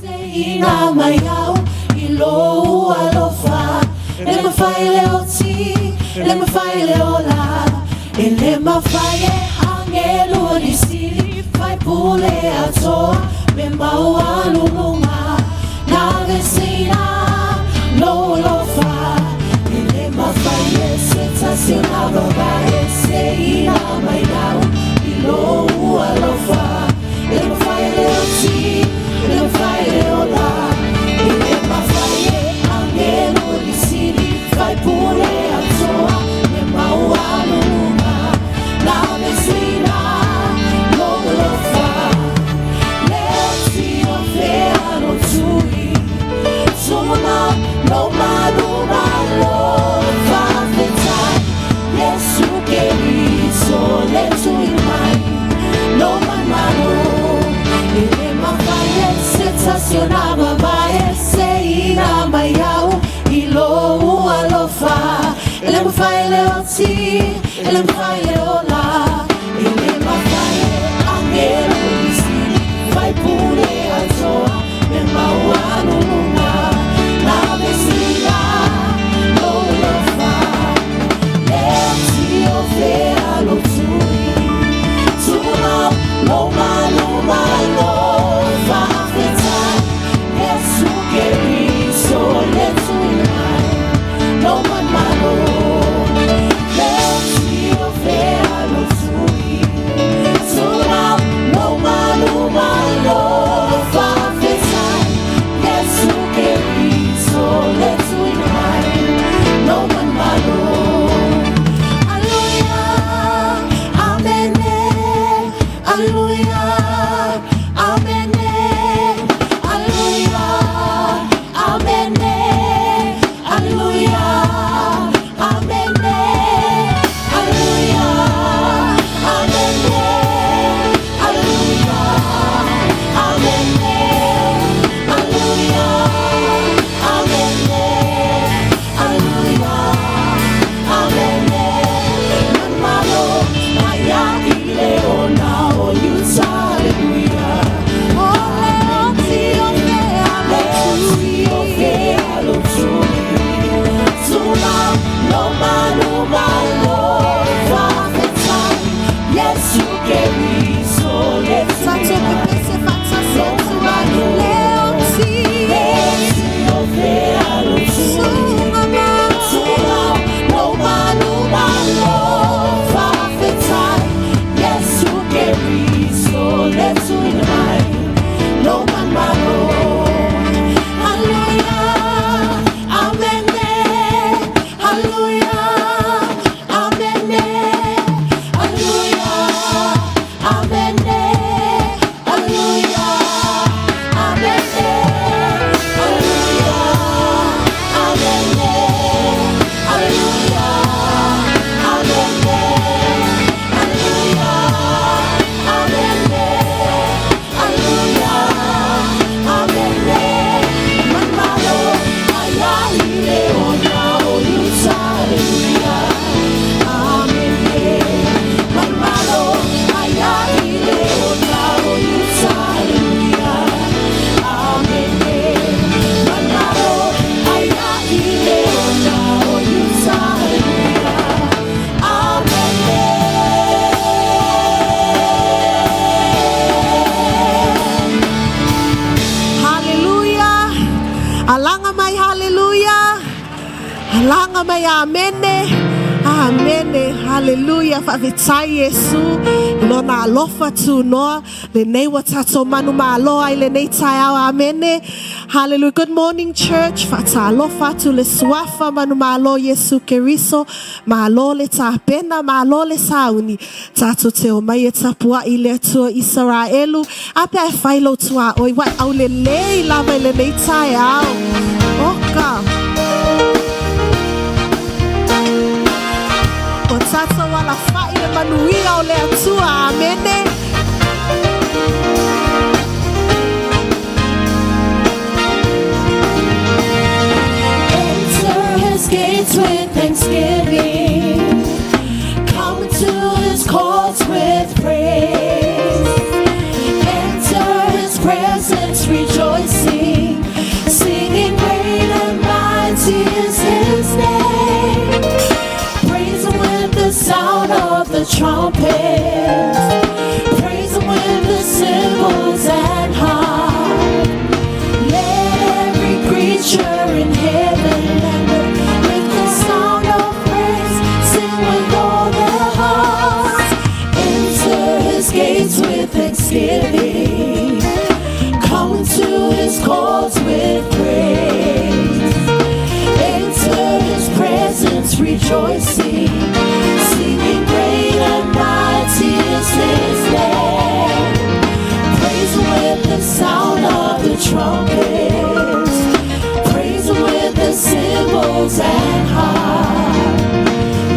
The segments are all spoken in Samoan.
Ina mai au i lou alofa Le mafai le oti, le mafai le ola E le mafai e angelu ni sili Fai pule atoa me maualuluga Na vesina lou alofa E le mafai e se tasi ona vavae Seina mai au i lou alofa E le mafai le oti, e le mafai le ola E le mafai e angelu ni sili Fai pule atoa me maualuluga Na vesina lou alofa Le oti o fea lo tui Tuma lo manu malo Faafetai Yesu Keriso le tui mai Lo manumanu E le mafai e se tasi ona vavae Seina mai au i lou alofa E le mafai le oti, e le mafai le ola E le mafai e angelu ni sili Fai pule atoa me maualuluga Na vesina lou alofa Le oti o fea lo tui Tuma lo manumalo Faafetai Yesu Keriso le tui mai Lo manumanu Le oti o fea lo tui Tuma lo manumalo Faafetai Yesu Keriso le tui mai Lo manumanu Alleluia, Amen, Alleluia, Amen, Alleluia, Amen, Alleluia, Amen, Alleluia, Amen, Alleluia, Amen, Alleluia, Amen, Alleluia, Amen. Manumalo, aia i le ona o Iuta, Alleluia. O le oti o fea Le oti o fea lo tui, Tuma lo manumalo, faafetai, Yesu Keriso le tui Tatou mai. pepese faatasi atu ai Le oti Le oti o fea lo tui, Suga mai Tuma lo manumalo, faafetai, Yesu Keriso le tui mai. Lo manumanu. Alleluia, Amen, Alleluia, Amen, Alleluia, Amen, Alleluia, Amen, Alleluia, Amen, Alleluia, Amen, Alleluia, Amen, Alleluia, Amen. Manumalo, aia i le ona o Iuta, Alleluia, Amen. Manumalo, aia i le ona o Iuta, Alleluia, Amen. Manumalo, aia i le ona o Iuta, Alleluia, Amen. Haleluia Alaga mai haleluia Alaga mai amene Amene Haleluia Faafetai Iesu Lona alofa tunoa Lenei ua tatou manumalo ai lenei taeao amene Hallelujah. Good morning, church. Faatalofa atu le suafa manumalo Iesu Keriso. Malo le tapena, malo le sauni. Tatou te omai e tapua'i le Atua Isaraelu. A pe a e fai lou tuaoi ua e aulelei lava i lenei taeao. Oka. Ua tatou alafa'i le manuia o le Atua. Amene. Enter his gates with thanksgiving. Come to his courts with praise. Enter his presence rejoicing. the trumpet. Praise Him with the cymbals and harp. Let every creature in heaven and earth with the sound of praise sing with all their hearts. Enter His gates with thanksgiving. Come into His courts with praise. Enter His presence rejoicing, singing great and mighty is His name. Praise Him with the sound of the trumpet. Praise Him with the cymbals and harp.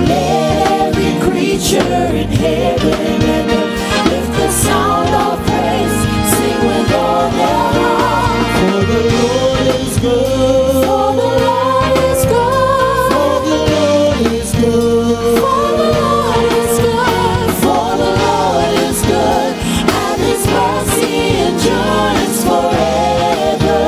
Let every creature in heaven and earth lift the sound of praise, sing with all their heart. For the Lord is good. For the Lord is good. For the Lord is good. For the Lord is good. For the Lord is good, and His mercy endures forever.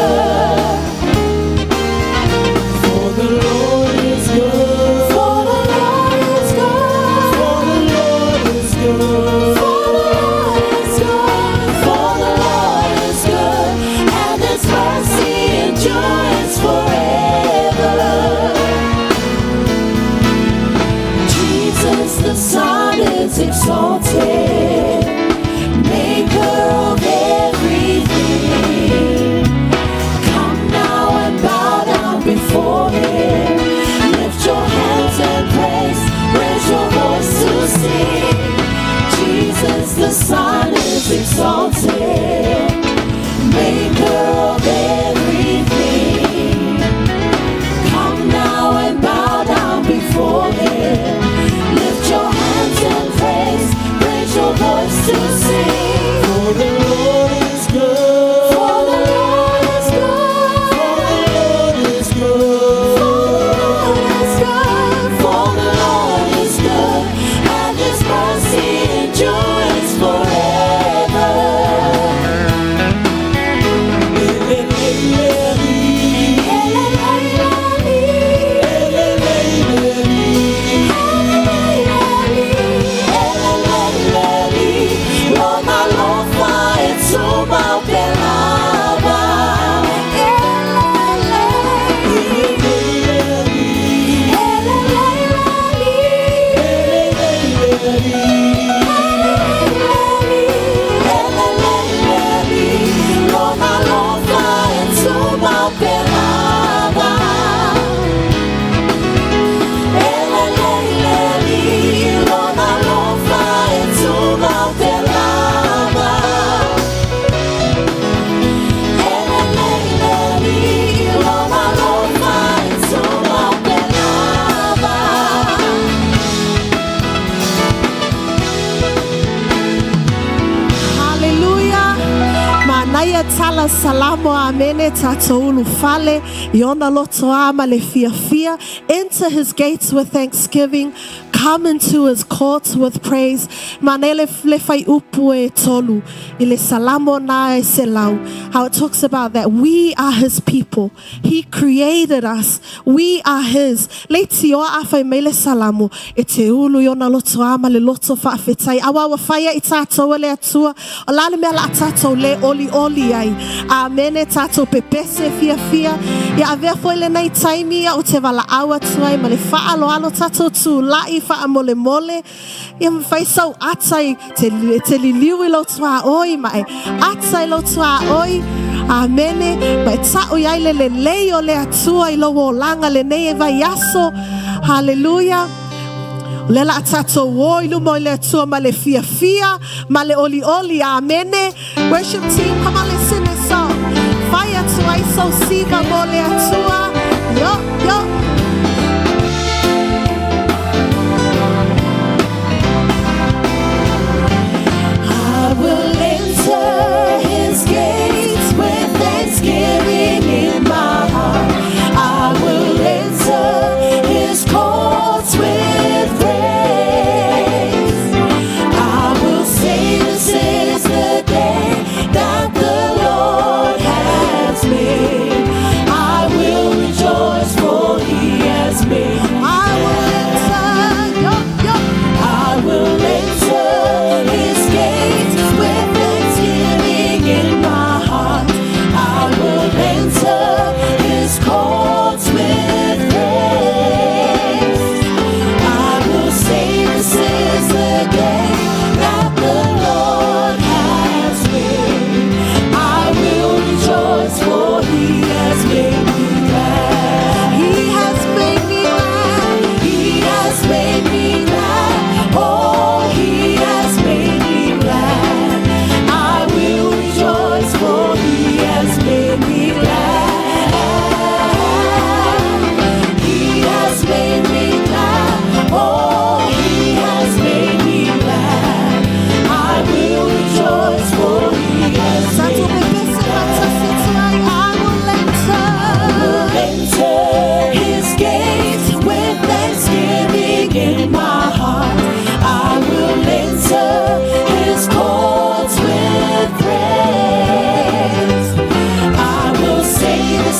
For the Lord is good. For the Lord is good. For the Lord is good. For the Lord is good. For the Lord is good, and His mercy endures forever. Jesus the Son is exalted, maker of everything. Come now and bow down before Him. Lift your hands and praise, raise your voice to sing. Jesus the Son is exalted, maker of everything. Come now and bow down before Him. Lift your hands and praise, raise your voice to sing. For the Lord is good. For the Lord is good. For the Lord is good. For the Lord is good. For the Lord is good, and His mercy endures forever. Lona alofa e tumau pea lava. E lelei lani. E lelei lani. Lona alofa e tumau pea lava. E lelei lani. Lona alofa e tumau pea lava. E lelei lani. Lona alofa e tumau pea lava. Haleluia. Manaia tala salamo amene tatou ulufale i ona lotoa ma le fiafia. Enter his gates with thanksgiving. Come into his courts with praise. Manaia le fuaiupu e tolu. I le salamo na e 100. How it talks about that we are his people. He created us. We are his. Leitioa a fai mai le salamo. E te ulu i ona lotoa ma le loto faafetai. Aua ua faia i tatou e le Atua. O la le mea la tatou le olioli ai. Amene tatou pepese fiafia. Ia avea foi lenei taimi ia o te valaau atu ai ma le faaaloalo tatou tulai faamolemole. Ia fai sau ata i te liliu i lou tuaoi ma e ata i lou tuaoi. Amene. Ma e tau i ai le lelei o le Atua i lou olaga lenei e vaiaso. Haleluia. O lea la a tatou o i luma o le Atua ma le fiafia, ma le olioli. Amene. Worship team, come on, let's sing this song. Fai atu ai sau siva mo le Atua. Yo, yo. I will enter his gates with thanksgiving in my heart. I will enter his courts with praise. I will say this is the day that the Lord has made. I will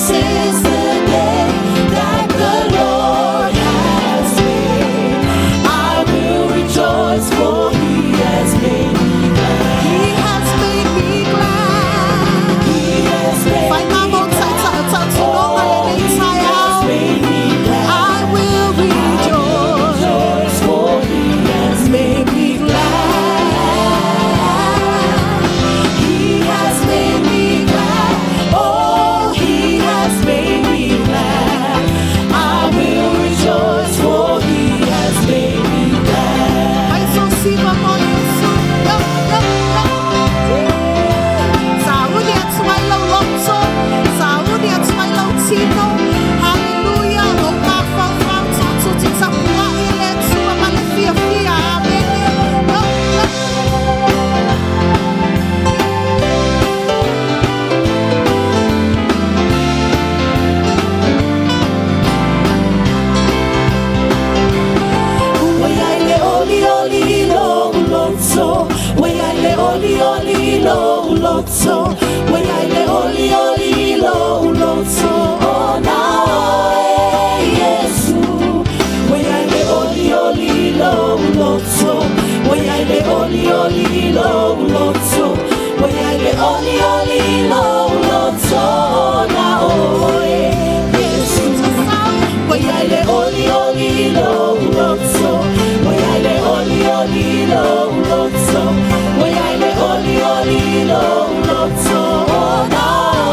This is the day that the Lord has made. I will rejoice, for He has made me glad. He has made me glad. He has made Fai me ngā mau glad. tautautoga Oh, le nei He has taeao. made me glad. I will rejoice. Rejoice, for He has made me glad. He has made me glad. Oh, He has made me glad. I will rejoice, for He has made me glad. Fai so siva mo Yesu. Yo, yo, yo. Sauni atu ai lau loto. Sauni atu ai lau tino. Hallelujah. Lo mawhau whau tō tō te tapua i le tua ma le fia fia. Amene. Yo, yo. Way ai le oli oli lo loto. Way ai le oli oli lo loto. Way ai le oli oli lo loto. Oh na oe Yesu. Way ai le oli oli lo loto. Way ai le oli oli lo loto. Way ai le oli oli lo loto. Oh na oe Yesu. Way ai le oli oli lo loto. Way ai le oli oli lo loto. Way ai le oli oli lo loto. Oh na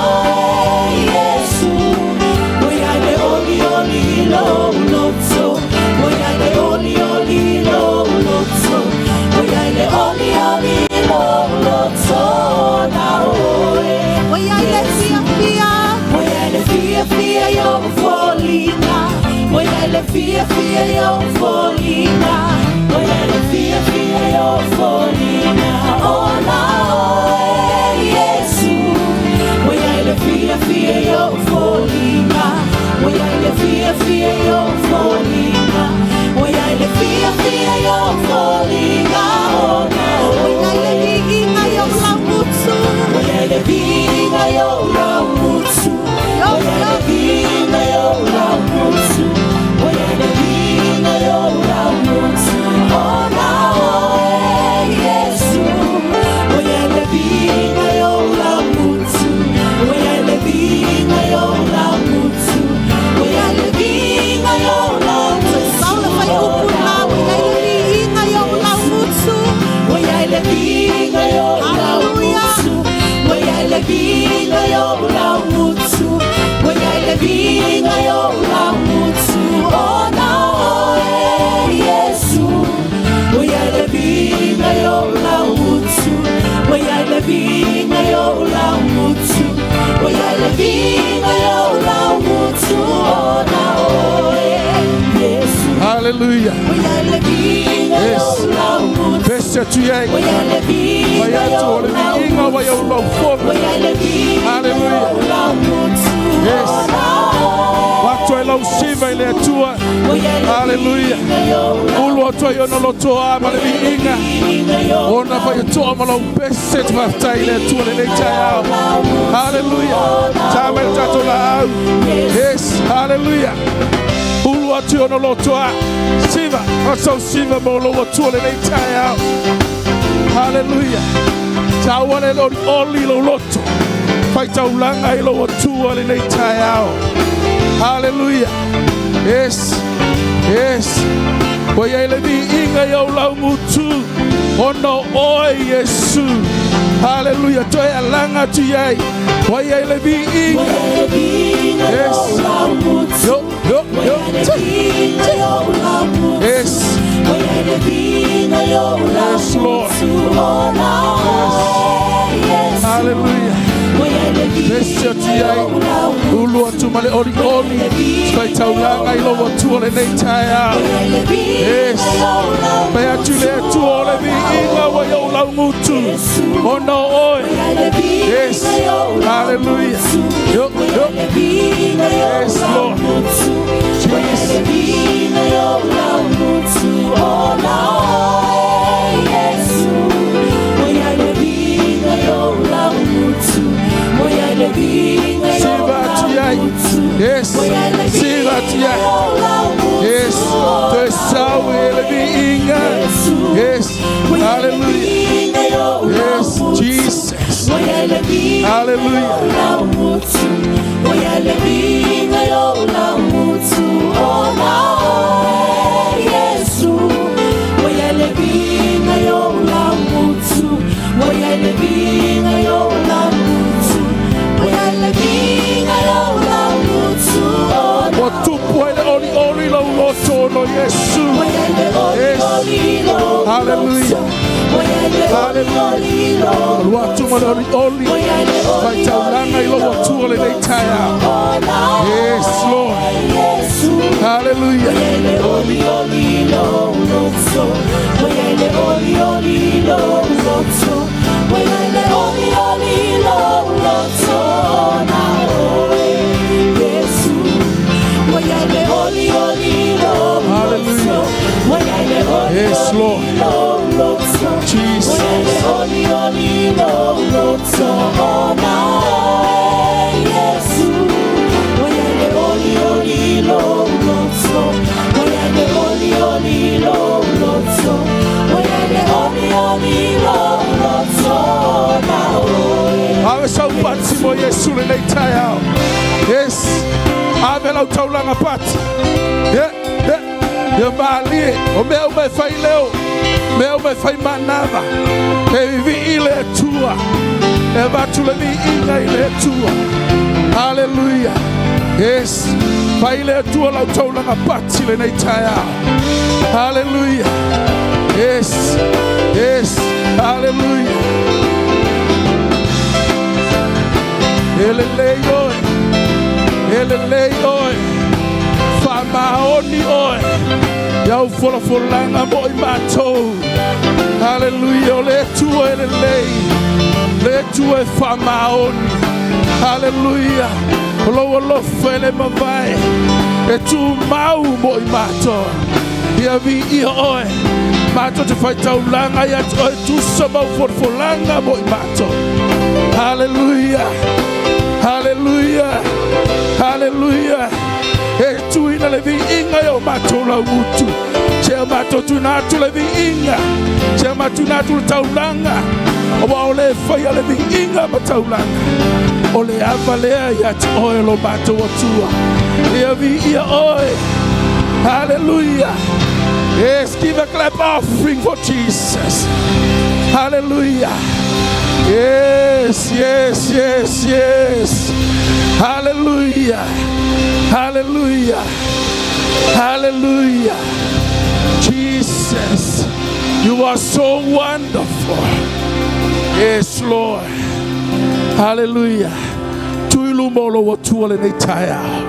oe Yesu. Way ai le oli oli lo loto. Way ai le oli oli lo loto. Way ai le oli oli lo loto. Oh na oe Way ai le fia fia. Way ai le fia fia yo folina. Way ai le fia fia yo folina. Way ai le fia fia yo folina. Oh na oe Yesu. Way ai le fia fia yo folina. Way ai le fia fia yo folina. Way ai le fia fia yo folina. Oh na Way ai le oe viiga i o lau mutu. Way ai le viiga yo lau mutu. Yo, Way ai yo. le viiga yo lau mutu. Way ai le viiga yo lau mutu. Oh na oe Yesu. Way ai le viiga yo lau mutu. Way ai le viiga yo lau mutu. Way ai le viiga yo lau mutu. Saula fai Oh upu na nā. Way ai le oe viiga i o lau mutu. Way ai le viiga yo lau Hallelujah. mutu. Way ai le viiga yo lau mutu. Way ai le viiga yo lau mutu. Oh na oe Yesu. Way ai le viiga yo lau mutu. Way ai le viiga yo lau mutu. Way ai le viiga yo lau mutu. Oh na oe Yesu. Hallelujah. Way ai le viiga yo Yes. lau mutu. Pese atu ai. Way ai le Vai viiga atu yo o le lau viiga vai au lau fono. Hallelujah. Yes. Watu ai lau siva i le atua. Hallelujah. Ulu atu ai ona loto a ma le viiga. Ona vai atoa ma lau pese te whaftai i le atua le nei taeao. Hallelujah. Tā mai le tātou la au. Yes. Hallelujah. Ulu atu i ona loto a. Siva. Asau siva mo lau atua le nei taeao. Hallelujah. Tāua le oli oli lau loto. Whai taulanga i lau atua le nei taeao. Hallelujah. Yes. Yes. Wa iai le viiga i au lau mutu. Ona oe Yesu. Hallelujah. Toe alanga atu iai. Wa iai le viiga. Yes. Yo, yo, yo. Yes. Yes, Lord. Yes. Hallelujah. Pese atu iai. Ulu atu ma le oli oli. Whai taulanga i lau atua le nei taeao. Yes. Pai atu le atua o le viiga wa i au lau mutu. Ona oe. Yes. Hallelujah. Yo, yo. Yes, Lord. Jesus. Siva atu iai. Yes. Sila tia. Yes. Toe sau i le viiga. Yes. Hallelujah. Yes, Jesus. Hallelujah. Ua tupu ai le olioli lou loto ona o Iesu. Yes. Hallelujah. Hallelujah. Alu atu ma le olioli. Faitaulaga i lou Atua lenei taeao. Yes, Lord. Hallelujah. Hallelujah. Yes, Lord. Jesus. Ave sau pati mo Iesu lenei taeao. Yes. Ave lau taulaga pati. Ia, ia, ia malie. O mea uma e fai leo. Mea uma e fai manava. E vivii le Atua. E avatu le viiga i le Atua. Hallelujah. Yes. Fai le Atua lau taulaga pati lenei taeao. Hallelujah. Yes. Yes. Hallelujah. E lelei oe. E lelei oe. Faamaoni oe. I au folafolaga mo i matou. Hallelujah. O le Atua e lelei. Le Atua e faamaoni. Hallelujah. O lou alofa e le mavae. E tumau mo i matou. Ia viia oe. Matou te faitaulaga ia te oe tusa ma au folafolaga mo i matou. Hallelujah. Hallelujah. Hallelujah. E tuuina le viiga i o matou laugutu. Seia matou tuuina atu le viiga. Seia matou tuuina atu le taulaga. Aua o le faia le viiga ma taulaga. O le ava lea ia te oe lo matou Atua. Ia viia oe. Hallelujah. Yes, give a clap offering for Jesus. Hallelujah. Yes, yes, yes, yes. Hallelujah. Hallelujah. Hallelujah. Jesus, you are so wonderful. Yes, Lord. Hallelujah. Tuu i luma o lou Atua lenei taeao.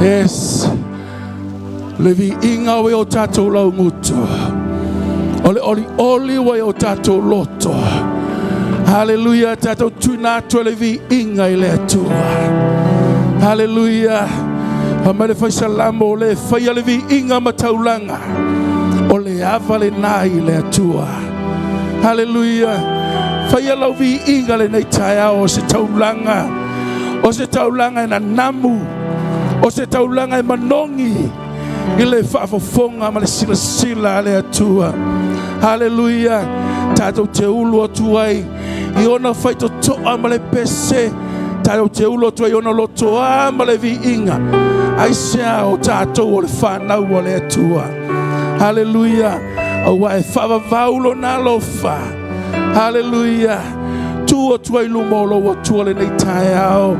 Yes. Le viiga ua i o tatou laugutu. O le olioli ua i o tatou loto. Hallelujah. Tatou tuuina atu e le viiga i le Atua. Hallelujah. Fai mai le faisalamo o le faia le viiga ma taulaga. O le ava lena i le Atua. Hallelujah. Faia lau viiga lenei taeao o se taulaga. O se taulaga e nanamu. O se taulaga e manogi i le faafofoga ma le silasila a le Atua. Hallelujah. Tatou te ulu atu ai i ona faitotoa ma le pese. Tatou te ulu atu ai i ona lotoa ma le viiga. Aisea o tatou o le fanau a le Atua. Hallelujah. Aua e faavavau lona alofa. Hallelujah. Tu atu ai luma o lou Atua lenei taeao.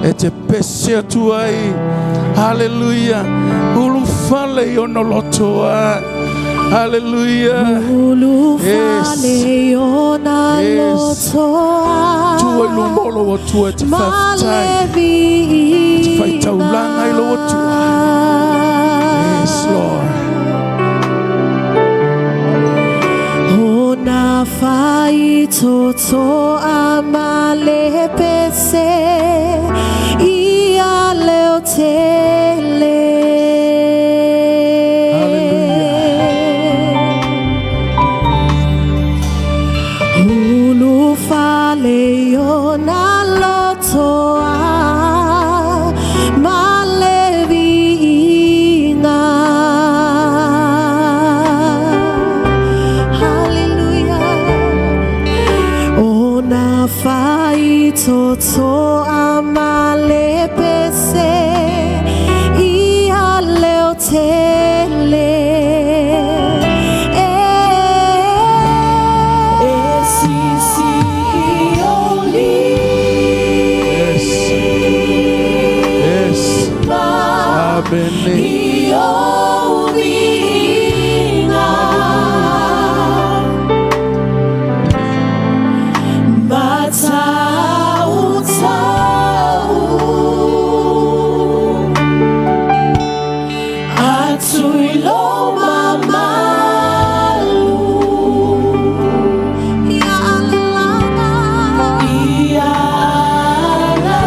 E te pese atu ai. Hallelujah. Ulufale i ona lotoa. Hallelujah. Ulufale i ona lotoa. Tu ai luma o lou Atua e te faafetai. E te faitaulaga i lou Atua. Yes, Lord. Ona faitotoa ma le pese ia leo tele. Ulufale i ona lotoa. Loto a male pese ia leo tele e. E sisi o Yes. Yes. lima Amene. I o viiga Matautau Atu i lo mamalu Ia alalaga Ia la.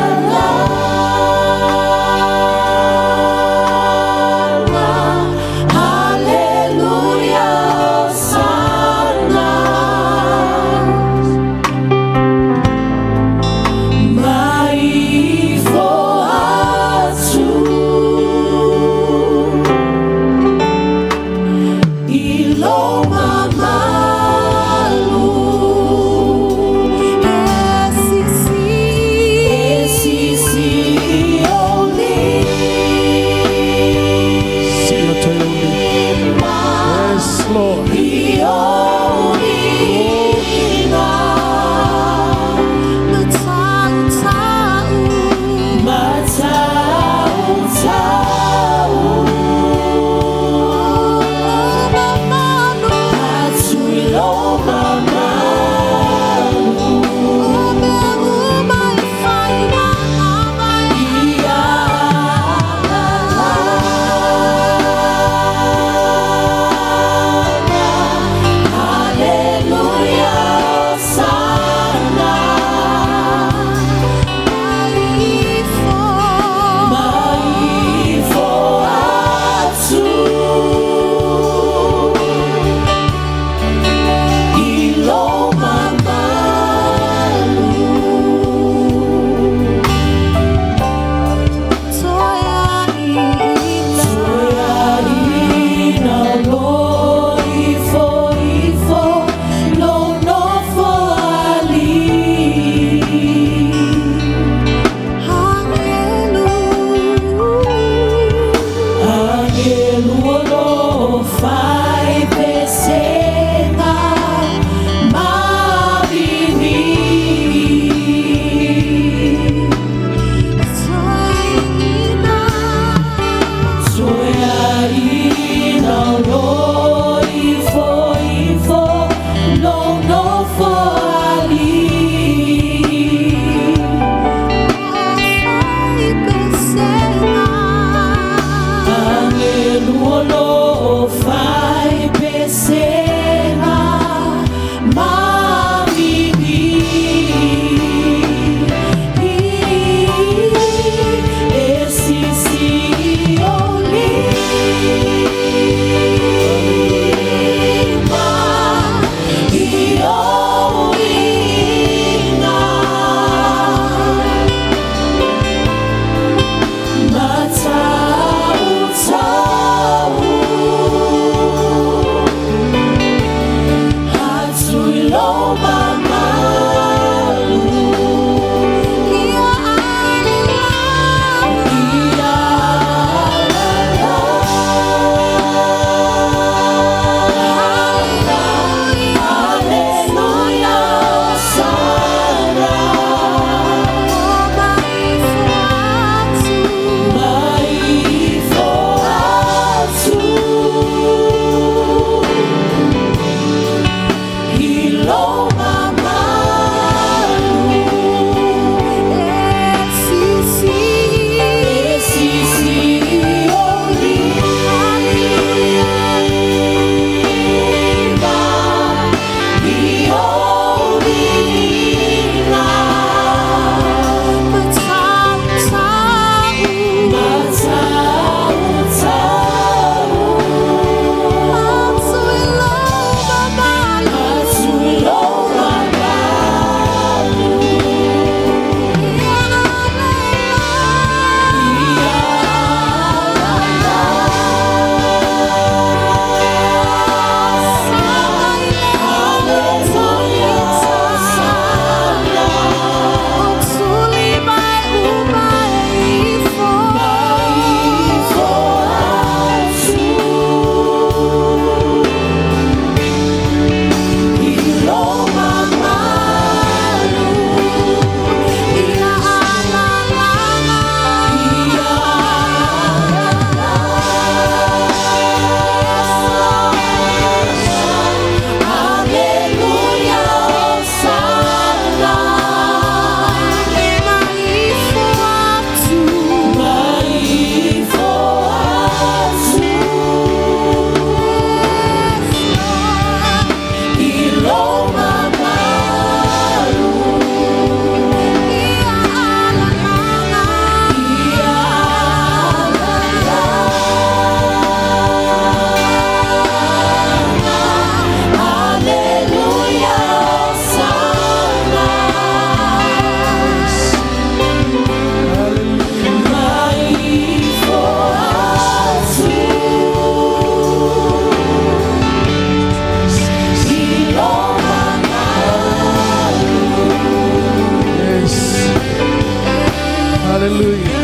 Hallelujah.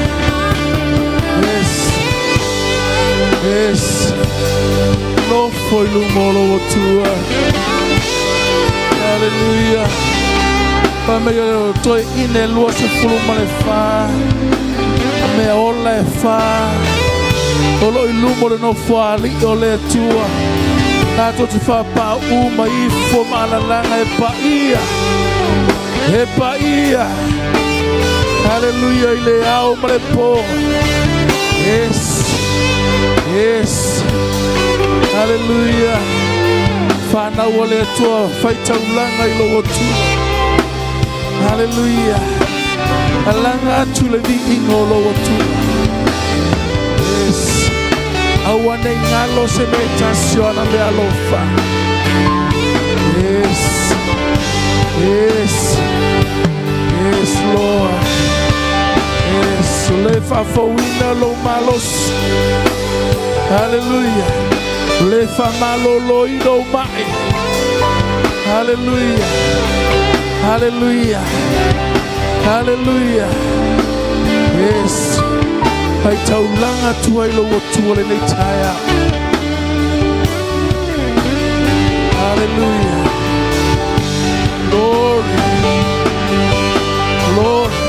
Yes. Yes. Nofo i luma o lou Atua. Hallelujah. Fai mai o toeaiina e 24, mea ola e fa, o lo o i luma o le nofoalii o le Atua, tatou te faapaauu ma ifo ma alalaga e paia, e paia. Hallelujah i le ao ma le po. Yes. Yes. Hallelujah. Whanau o le Atua, faitaulaga i lou Atua. Hallelujah. Alaga atu le viiga o lou Atua. Yes. Aua nei galo se mea e tasi o ana meaalofa. Yes. Yes. Yes, Lord. Yes. O le faafouina lou malosi. Hallelujah. Le faamaloloina ou mai. Hallelujah. Hallelujah. Hallelujah. Yes. Faitaulaga atu ai lou Atua lenei taeao. Hallelujah. Glory. Glory.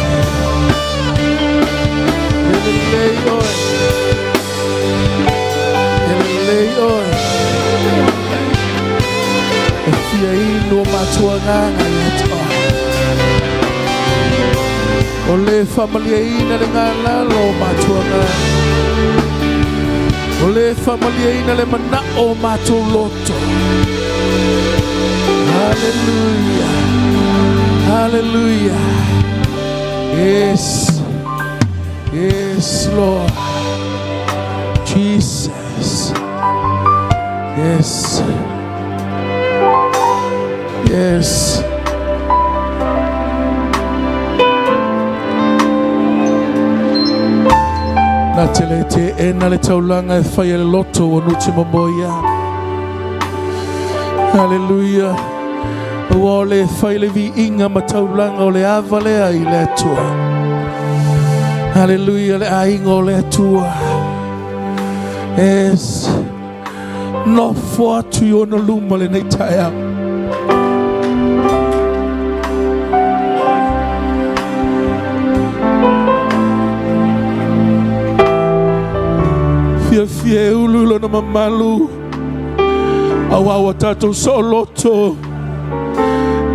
E lelei oe. E lelei oe. E fia inu o matou agaga ia te oe. O le faamalieina le galala o matou agaga. O le faamalieina le manao o matou loto. Hallelujah. Hallelujah. Yes. Yes, Lord. Jesus. Yes. Yes. Na te le teena le taulaga e fai e le loto ua nuti momoia. Hallelujah. Ua o le fai le viiga ma taulaga o le ava lea i le Atua. Hallelujah, le aiga o le Atua. Yes. Nofo atu i ona luma lenei taeao. Fiafia e ulu i lona mamalu. Auā ua tatou sooloto.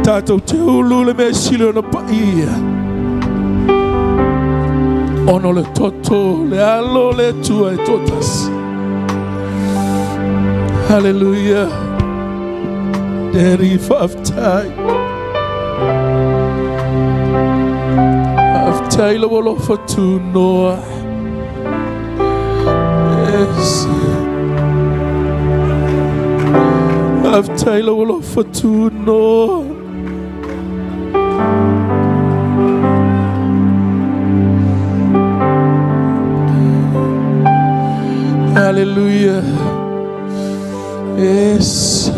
Tatou te ulu le mea sili ona paia. Ona o le toto, le alo o le Atua e toatasi. Hallelujah. Daddy, faafetai. Faafetai lou alofa tunoa. Yes. Faafetai lou alofa tunoa. Hallelujah. Yes.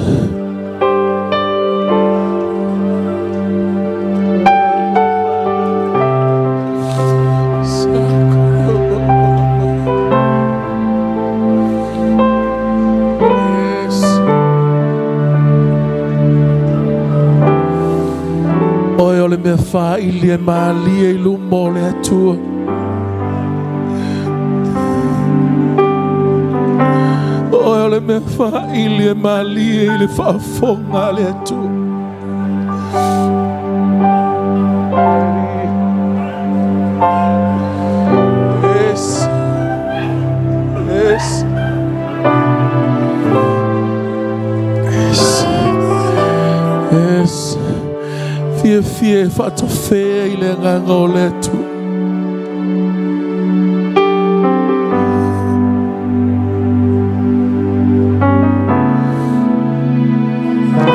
Yes. Oe o le mea faaili e malie i luma o le Atua. Oe o le mea faaili e malie i le faafofoga a le Atua. Yes. Yes. Yes. Yes. Fiafia e faatafea i le agaga o le Atua.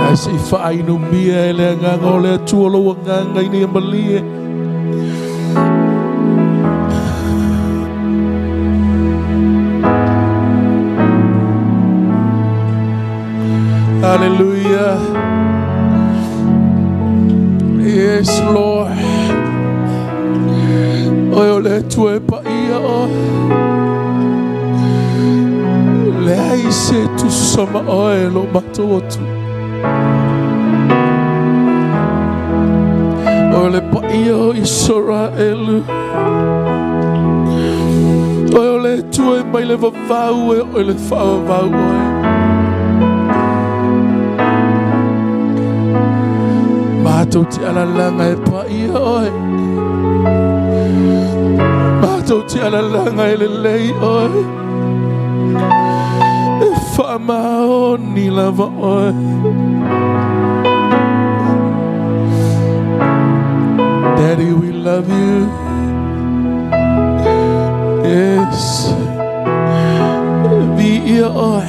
Ae se i faainumia e le agaga o le Atua lou agaga ina ia malie. Hallelujah. Yes, Lord. Oe o le Atua e paia oe. Leai se tusa ma oe lo matou atu. Oe le paia o Isaraelu. Oe o le Atua e mai le vavau e oe le faavavau oe. Matou te alalaga e paia oe. Matou te alalaga e lelei oe. E faamaoni lava oe. Daddy, we love you. Yes. Viia oe.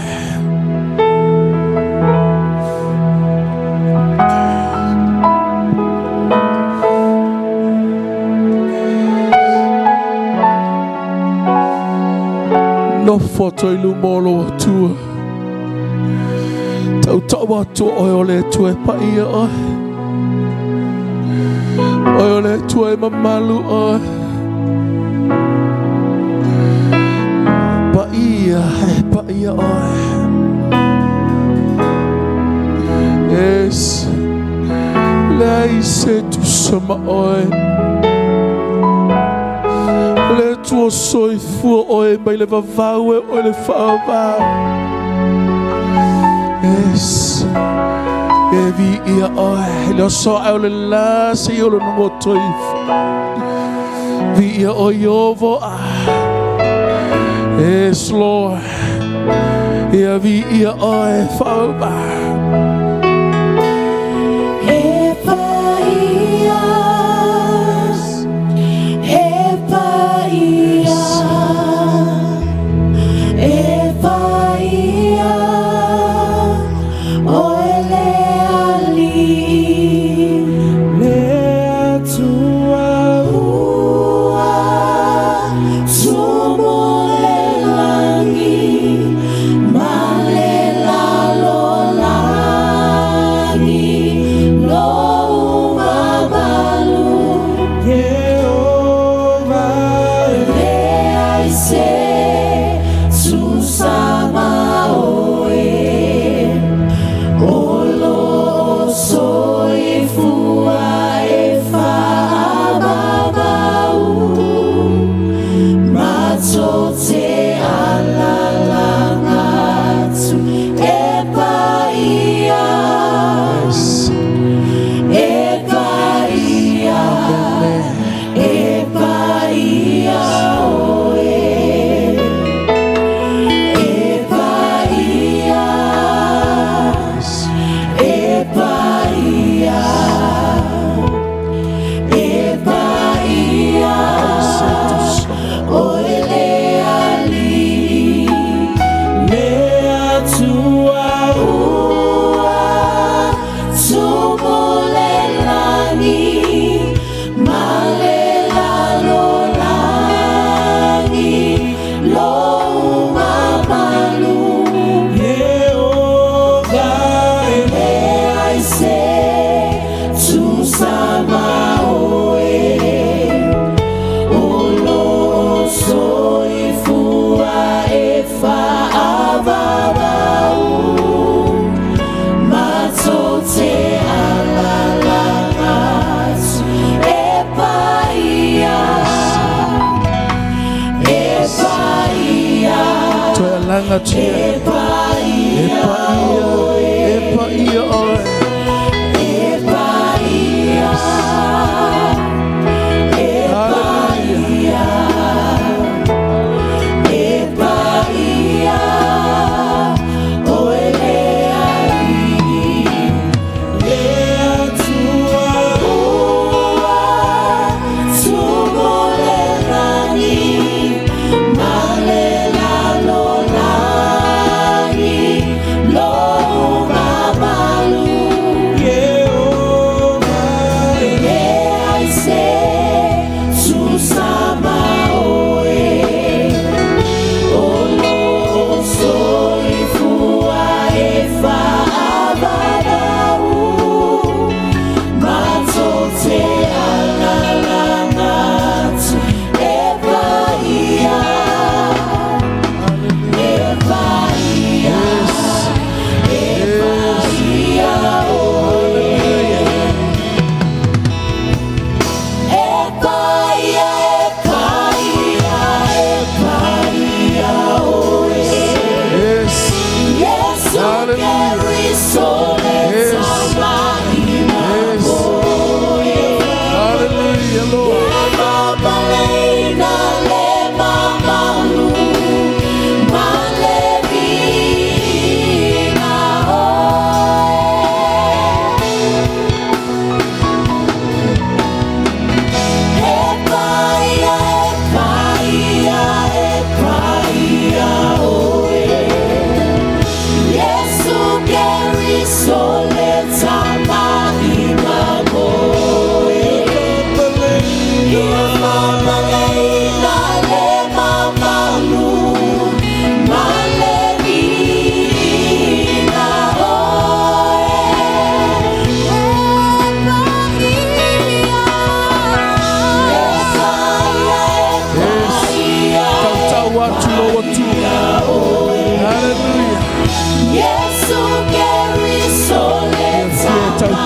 Nofo atu i luma o lou Atua. Tautau atu oe o le Atua e paia oe. Oe o le Atua e mamalu oe. Paia, e paia oe. Yes. Leai se tusa ma oe. Le Atua soifua oe mai le vavau e oe le faavavau. Yes. E viia oe. Le aso ae o le la se i o le nongo toifo. Viia oe Iovo a. Yes, Lord. Ia viia oe faavavau. E paia, e paia, e paia, oe le Alii. Le Atua Ua tumu le lagi ma le lalolagi lou mamalu. Ieova Leai se tusa ma oe o loo soifua e faavavau matou te alalaga atu e paia. Yes. E paia, e paia oe. E paia, e paia, e paia, oe le Alii. Le Atua Ua tumu le lagi ma le lalolagi lou mamalu. Ieova Leai se tusa ma oe o loo soifua e faavavau matou te alalaga atu e paia, e paia. Toe alaga atu E ia. E paia, paia, e paia oe. e paia, e paia, e paia, oe le Alii. Le Atua Ua tumu le lagi ma le lalolagi lou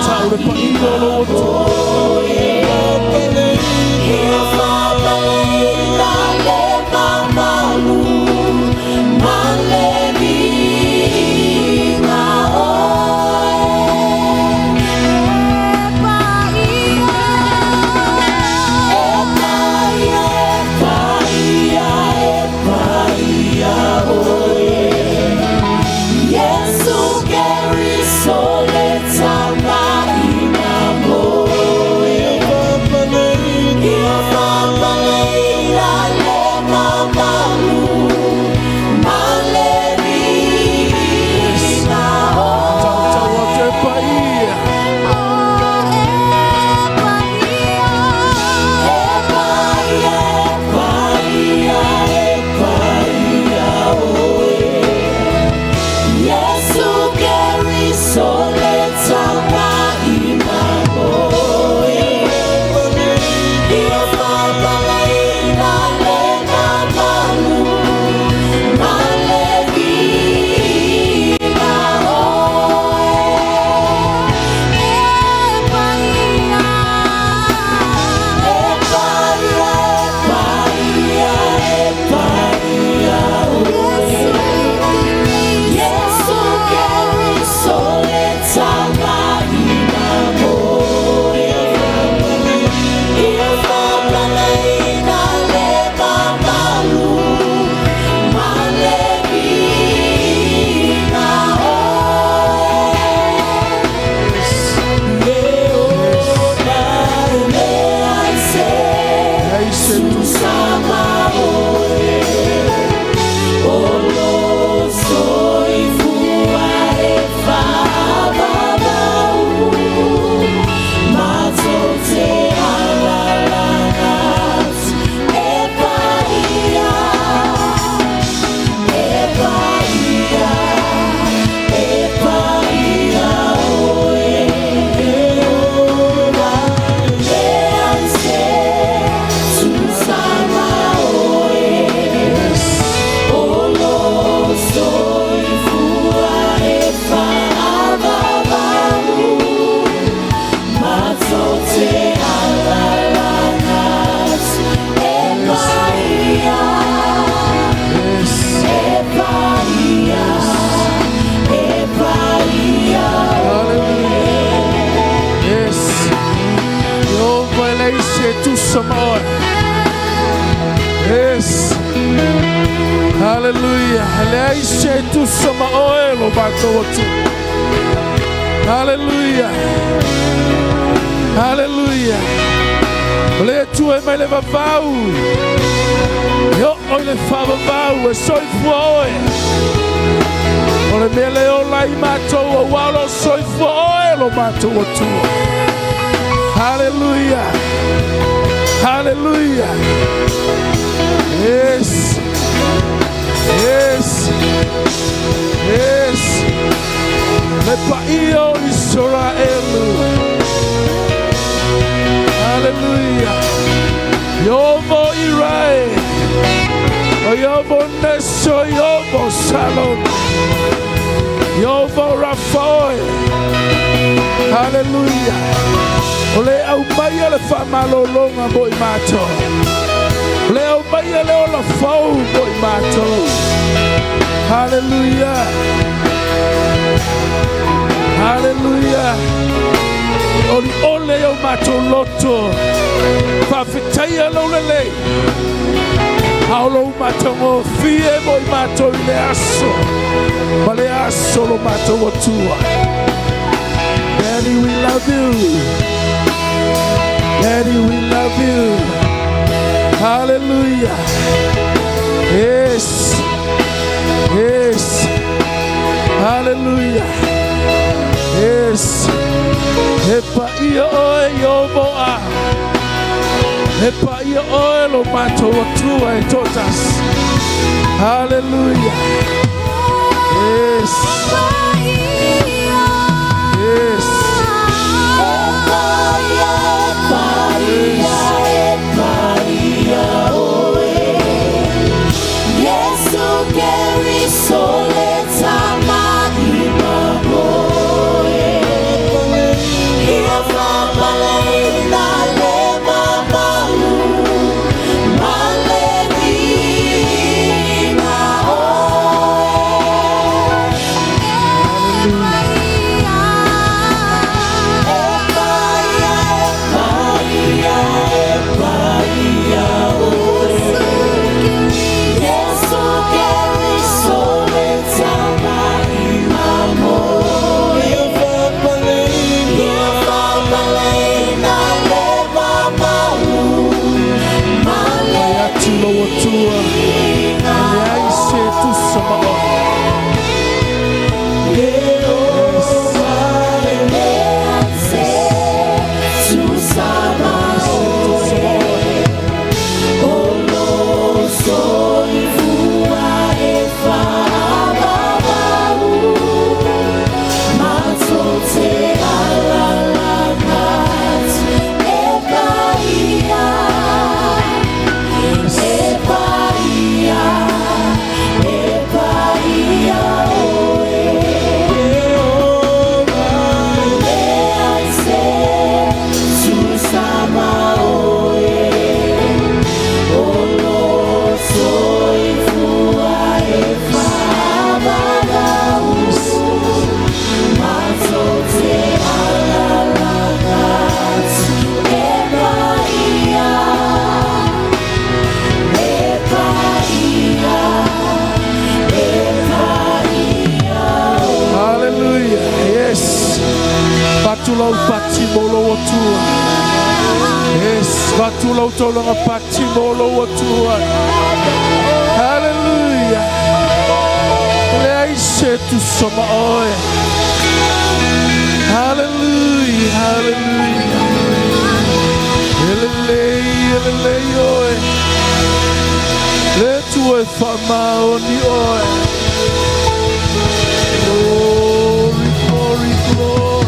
Tau le paia o lou Atua. Tau atu e paia. Leai se tusa. Yes. Hallelujah. Yes. Jehovah e leai se tusa ma oe. Yes. Hallelujah. E leai se tusa ma oe lo matou Atua. Hallelujah. Hallelujah. O le Atua e mai le vavau. E oo i le faavavau e soifua oe. O le mea le ola ai matou auā o lo o soifua oe lo matou Atua. Hallelujah. Hallelujah. Yes. Yes. Yes. Le paia o Isaraelu. Hallelujah. Ieova Irae. O Ieova Nesi, o Ieova Shalom. Ieova Rafa oe. Hallelujah. O le aumaia le faamalologa mo i matou. O le aumaia le ola fou mo i matou. Hallelujah. Hallelujah. Olioli o matou loto. Faafetaia lou lelei. A o lou matagofie mo i matou i le aso. Ma le aso lo matou Atua. Daddy, we love you. Daddy, we love you. Hallelujah. Yes. Yes. Hallelujah. Yes. E paia oe Ieova a. E paia oe lo matou Atua e toatasi. Hallelujah. Yes. Yes. pati lou Atua. E leai se tusa ma oe. Hallelujah. Yes. Fatu lau pati mo lou Atua. Yes. Fatu lau taulaga pati mo lou Atua. Hallelujah. Leai se tusa ma oe. Hallelujah. Hallelujah. E lelei, e lelei oe. Le Atua e faamaoni oe. Glory, glory, glory.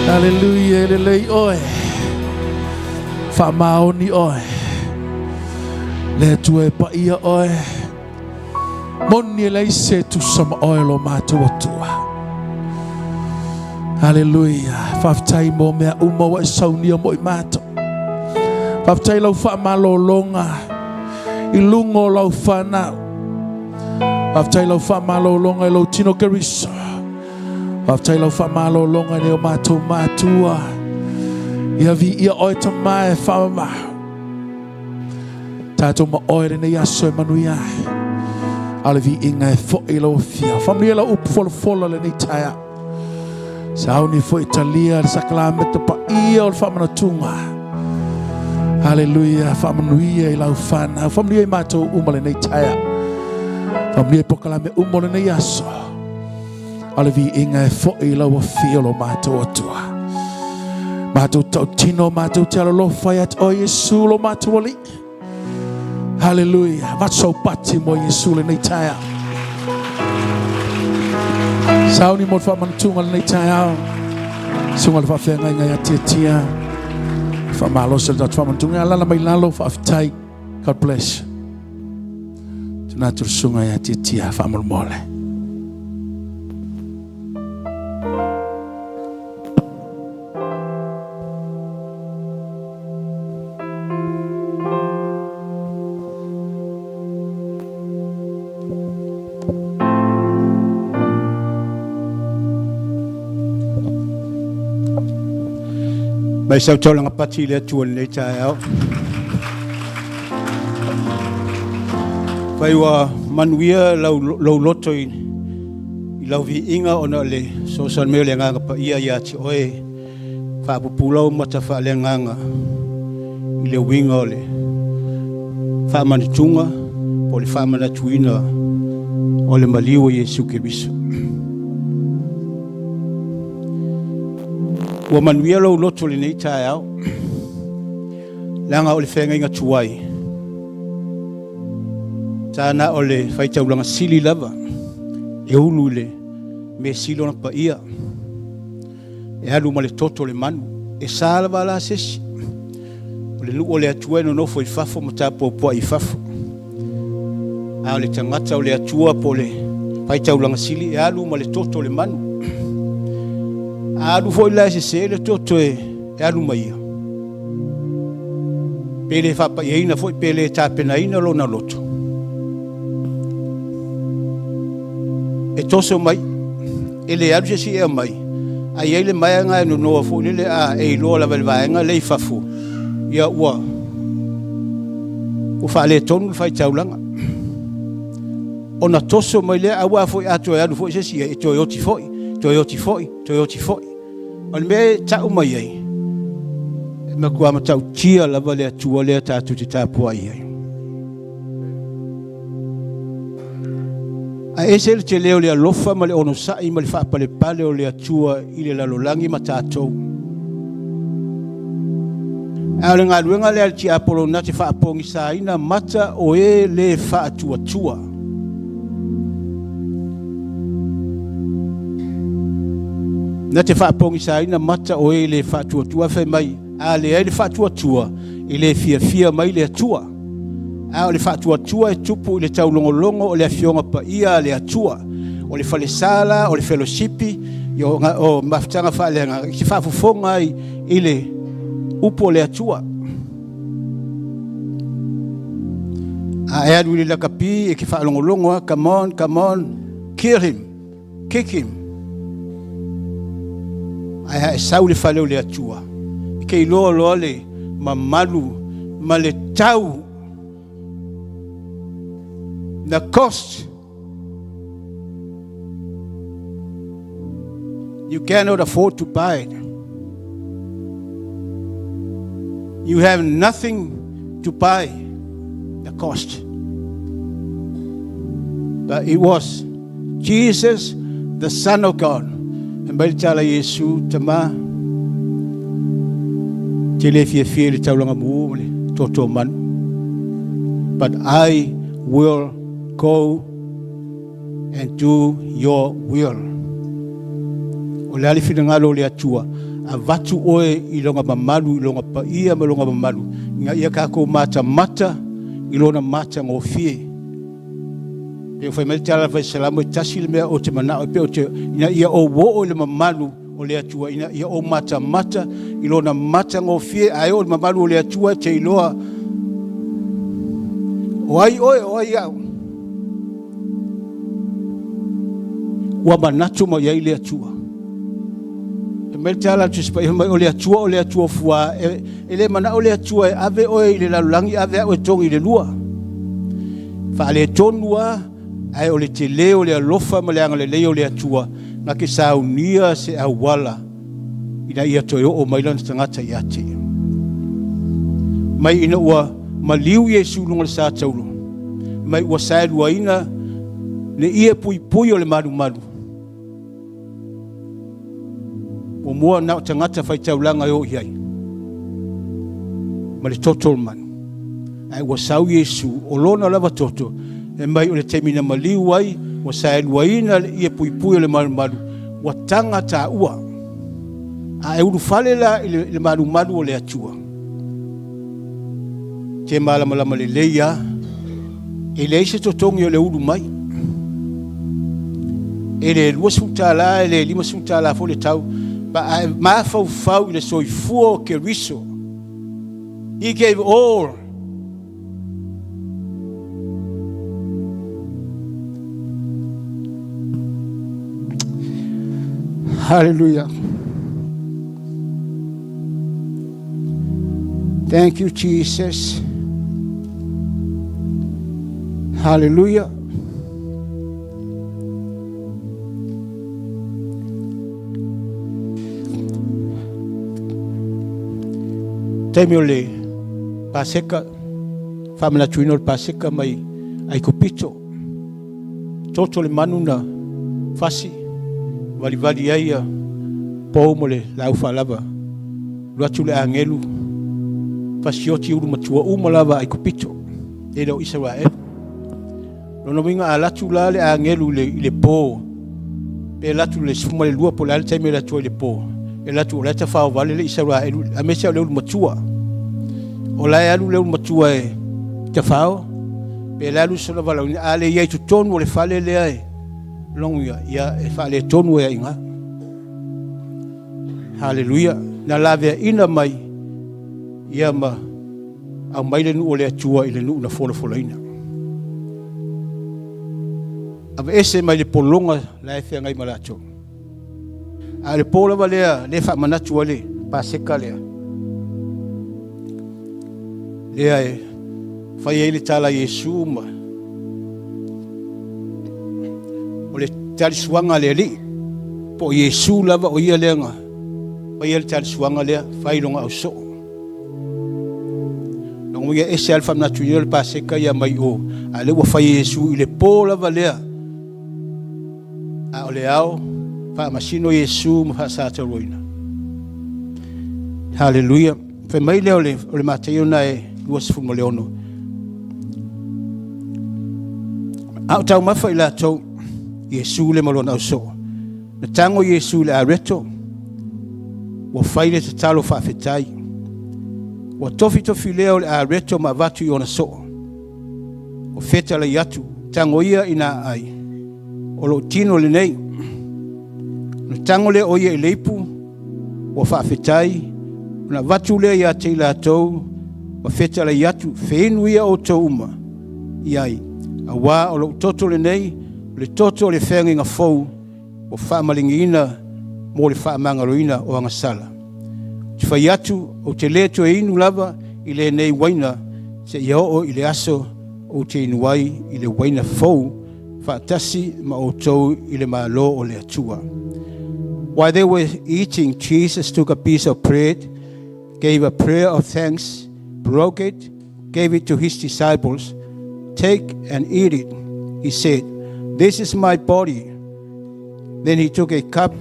Hallelujah, e lelei oe. Faamaoni oe. Le Atua e paia oe. Moni e leai se tusa ma oe lo matou Atua. Hallelujah. Faafetai mo mea uma ua e saunia mo i matou. Faafetai lau faamalologa i luga o lau fanau. Faafetai lau faamalologa i lou tino Keriso. Faafetai lau faamalologa i nai o matou matua. Ia viia oe Tama e faamama. Tatou ma oe lenei aso e manuia ai. A o le viiga e foi i lau afio. Faamanuia lau upu folafola lenei taeao. Sauni foi talia le sakalameta paia o le faamanatuga. Haleluia. Faamanuia i lau fanau. Faamanuia i matou uma lenei taeao. Faamanuia i polokalame uma o lenei aso. A o le viiga e foi i lau afio lo matou Atua. Matou tautino, matou te alolofa ia te oe Iesu lo matou Alii. Haleluia. Avatu sau pati mo Iesu lenei taeao. Sauni mo le faamanatuga lenei taeao. Susuga le faafeagaiga ia Tiatia. Faamalosi le tatou faamanatuga. Alaala mai lalo, faafetai. God bless you. Tuna atu le susuga ia Tiatia faamolemole. Mai sau taulaga pati i le Atua i lenei taeao. Fai ua manuia lau, lou loto i, i lau viiga ona o le fesoasoani mai o le Agaga Paia ia te oe, faapupulau mata faaleagaga i le uiga o le faamanatuga po o le faamanatuina o le maliu o Iesu Keriso. Ua manuia lou loto i lenei taeao, leaga o le feagaiga tuai, sa na o le faitaulaga sili lava e ulu i le mea sili ona paia, e alu ma le toto o le manu. E sa lava la se isi, o le nuu o le Atua e nonofo i fafo ma tapuapuai i fafo. A o le tagata o le Atua po o le faitaulaga sili e alu ma le toto o le manu. A alu foi la e sese le toto e alu ma ia, pe le faapaiaina foi pe le tapenaina lona loto, e toso mai, e le alu se isi e aumai, a i ai le maea lena e nonoa foi lele a e iloa lava e le vaega lea i fafo, ia ua ua faaletonu le faitaulaga. Ona toso mai lea, aua foi a toe alu foi se isi e toe oti foi, toe oti foi, toe oti foi. O le mea e ta'u mai ai, e matua matautia lava le Atua lea tatou te tapuai ai. Ae ese le tele o le alofa ma le onosai ma le faapalepale o le Atua i le lalolagi ma tatou. A o le galuega lea a le tiapolo na te faapogisaina mata o e le faatuatua. Na te faapogisaina mata o e le faatuatua, fai mai, a leai le faatuatua, e le fiafia mai le Atua. A o le faatuatua e tupu i le taulogologo o le Afioga Paia a le Atua, o le falesa la, o le felosipi, o mafutaga faaleagaga, e te faafofoga ai i le upu o le Atua. A e alu i le lakapi e ke faalogologo a, come on, come on, kill him, kick him. Ae a e sau i le fale o le Atua, e ke iloa loa le mamalu ma le tau, the cost. You cannot afford to buy it. You have nothing to buy the cost. But it was Jesus, the Son of God. E mai le tala Iesu, tama, te le fiafia i le taulaga mu ma le toto manu. But I will go and do your will. O le a le finagalo o le Atua, avatu oe i lona mamalu, i lona paia ma lona mamalu, ina ia tatou matamata i lona matagofie. Pe fai mai le tala fai Salamo e tasi le mea o te manao, pe o te, ina ia ou oo i le mamalu o le Atua, ina ia ou matamata i lona matagofie, ae o le mamalu o le Atua e te iloa o ai oe, o ai au. Ua manatu mai ai le Atua. E mai le tala a le Tusi Paia mai, o le Atua o le Atua fuā. E le manao le Atua e ave oe i le lalolagi, ave au e togi i le lua. Faaletonu lava, ae o le tele o le alofa ma le agalelei o le Atua, na te saunia se auala ina ia toe oo mai lana tagata ia te ia. Mai ina ua maliu Iesu i luga o le sa taulo, mai ua saeluaina le ie puipui o le malumalu, muamua na o tagata faitaulaga e o i ai, ma le toto o le manu. Ae ua sau Iesu, o lona lava toto, e mai o le taimi na maliu ai, ua saeluaina le ie puipui o le malumalu, ua taga taua. A e ulufale la i le malumalu o le Atua, te malamalama lelei lava, e leai se totogi o le ulu mai. E le $20, e le $50 foi le tau, a e mafaufau i le soifua o Keriso. He gave all. Hallelujah. Thank you, Jesus. Hallelujah. Taimi o le Paseka, faamanatuina o le Paseka mai Aikupito. Toto le manu na fasi, valivali ai ia pou ma le laau faalava. Alu atu le agelu, fasioti ulu matua uma lava Aikupito, e le o Isaraelu. Lona uiga a alu atu la le agelu i le po, pe alu atu i le 12 po o le a le taimi e alu atu ai i le po, e alu atu o la e tafaovale le Isaraelu, aemaise o le ulu matua. O la e alu le ulu matua e tafao, pe la e alu sona valaauina, a le i ai i totonu o le fale lea e lona uiga, ia e faaletonu ai i ina. Haleluia. Na laveaina mai ia ma aumai le nuu o le Atua i le nuu na folafolaina. Aveese mai le pologa la e feagai ma latou. A o le po lava lea, lea e faamanatu ai le Paseka lea. Lea e fai ai le tala a Iesu ma o le talisuaga a le Alii, po o Iesu lava o ia lea na Faia le talisuaga lea, fai lona ausoo. Lona uiga e ese lava le faamanatuina o le Paseka ia mai o, a o lea ua fai e Iesu i le po lava lea. A o le ao, faamasino Iesu ma faasatauaina. Haleluia. Fai mai lea o le, o le Mataio na e 26. A o taumafa i latou, Iesu le ma lona ausoo. Na tago Iesu i le areto, ua fai le tatalo faafetai. Ua tofitofi lea o le areto ma avatu i ona soo. Ua fetalai atu, tago ia ina ai, o lou tino lenei. Na tago lea o ia i le ipu, ua faafetai, ona avatu lea ia te i latou, ma fetalai atu, feinu ia outou uma i ai, auā o lou toto lenei, o le toto o le feagaiga fou, ua faamaligiina mo le faamagaloina o agasala. Ou te fai atu, ou te le toe inu lava i lenei uaina seia oo i le aso ou te inu ai i le uaina fou faatasi ma outou i le Malo o le Atua. While they were eating, Jesus took a piece of bread, gave a prayer of thanks, broke it, gave it to his disciples. Take and eat it, he said. This is my body. Then he took a cup,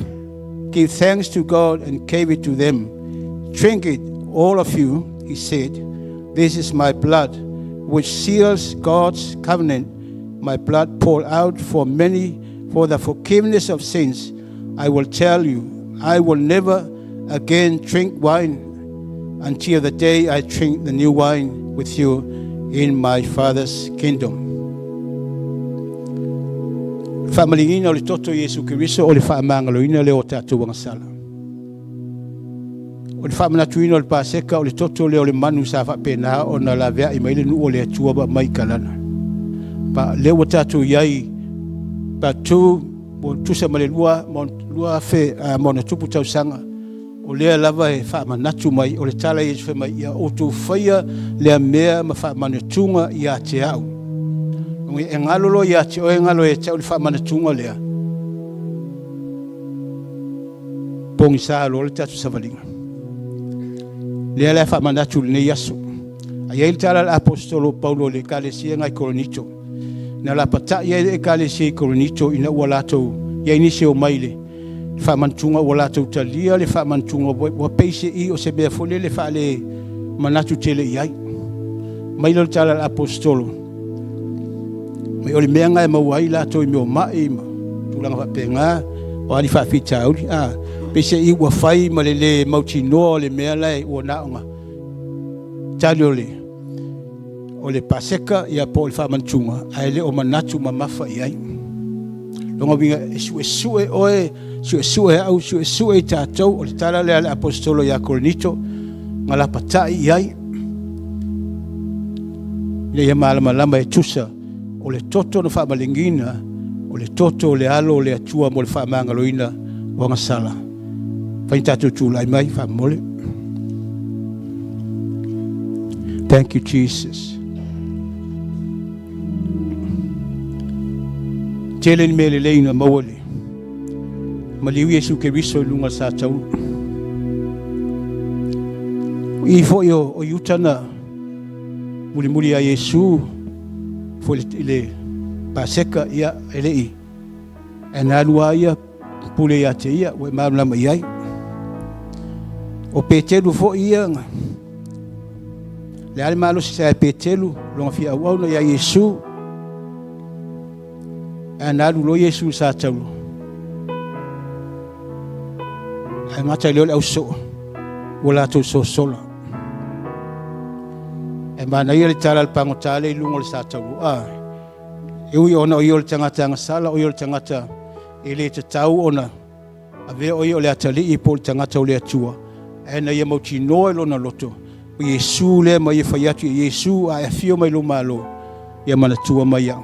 gave thanks to God, and gave it to them. Drink it, all of you, he said. This is my blood, which seals God's covenant, my blood poured out for many for the forgiveness of sins. I will tell you, I will never again drink wine until the day I drink the new wine with you in my Father's kingdom. Faamaligiina o le toto Iesu Keriso o le faamagaloina lea o tatou agasala. O le faamanatuina o le Paseka o le toto lea o le manu sa faapena ona laveai mai le nuu o le Atua ma mai kalana. Pa lea ua tatou i ai pa tu ua tusa ma le 2000 ma ona tupu tausaga o lea lava e faamanatu mai o le tala Iesu fai mai ia outou faia lea mea ma faamanatuga ia te au. E galo loa ia te oe, galo ia te au le faamanatuga lea. Pogisa loa le tatou savaliga. Lea la e faamanatu i lenei aso. A i ai le tala a le aposetolo o Paulo i le Ekalesia ngai Korinito, na lapatai ai le Ekalesia i Korinito ina ua latou i ai nisi o mai le faamanatuga ua latou talia le faamanatuga ua pei se i o se mea foi lele faale manatu tele i ai. Mai lea o le tala a le aposetolo, mai o le mea na e maua ai latou i mea o mai ma tulaga faapena, o a ni faafitauli, a pei se i ua fai ma le le mautinoa o le mea la e ua na ona tali o le o le Paseka ia po o le faamanatuga, ae le o manatu mamafa i ai. Lona uiga e suesue oe, suesue au, suesue i tatou, o le tala lea a le aposetolo ia Korinito, na lapatai i ai, ina ia malamalama e tusa o le toto na faamaligiina, o le toto o le alo o le Atua mo le faamagaloina o agasala. Fai tatou tulai mai, faamomole. Thank you, Jesus. Tele ni mea lelei na maua le maliu Iesu Keriso i luga o sa taulu. I foi o, o Iuta na mulimuli a Iesu foi i le Paseka ia e lei e na alu a ia pule ia te ia ua e malamalama i ai. O Petelu foi ia le a le malosi sa e Petelu lona fia auauna ia Iesu ae na alu loa Iesu i sa taulo ae gata i lea o le ausoo ua latou sosola. E manaia le tala a le pagota lea i luga o le sa taulo. A, e ui ona o ia o le tagata agasala, o ia o le tagata e le tatau ona avea o ia o le atalii po o le tagata o le Atua, ae na ia mautinoa i lona loto, o Iesu lea ma ia fai atu i Iesu, a e afio mai lou malo, ia manatua mai au.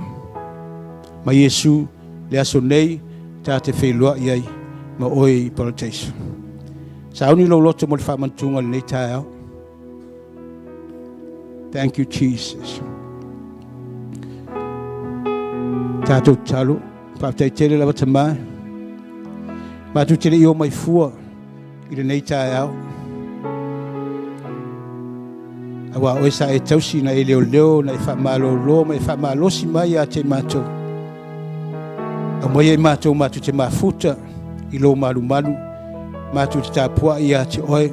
Ma Iesu, le aso nei, ta te feiloai ai ma oe i Parataiso. Sauni lou loto mo le faamanatuga i lenei taeao. Thank you, Jesus. Tatou tatalo, faafetai tele lava Tama. Matou te le i o mai fua i lenei taeao. Auā o oe sa e tausi na e leoleo, na e faamalōlō ma e faamalosi mai ia te matou. Aumaia i matou matou te mafuta i lou malumalu, matou te tapuai ia te oe,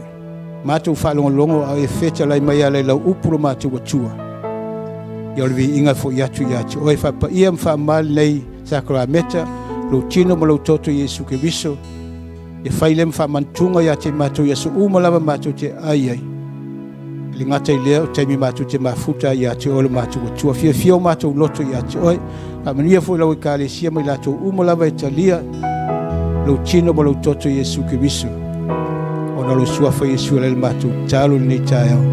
matou faalogologo a o e fetalai mai ala i lau upu lo matou Atua. Ia o le viiga foi atu ia te oe faapaia ma faamama lenei sakarameta, lou tino ma lou toto Iesu Keriso, Ia fai lea ma faamanatuga ia te matou i aso uma lava matou te ai ai. E le gata i lea o taimi matou te mafuta ai ia te oe lo matou Atua. Fiafia o matou loto ia te oe. Faamanuia foi lau Ekalesia ma i latou uma lava e talia lou tino ma lou toto Iesu Keriso. Ona o lou suafa Iesu e ala i le matou tatalo i lenei taeao.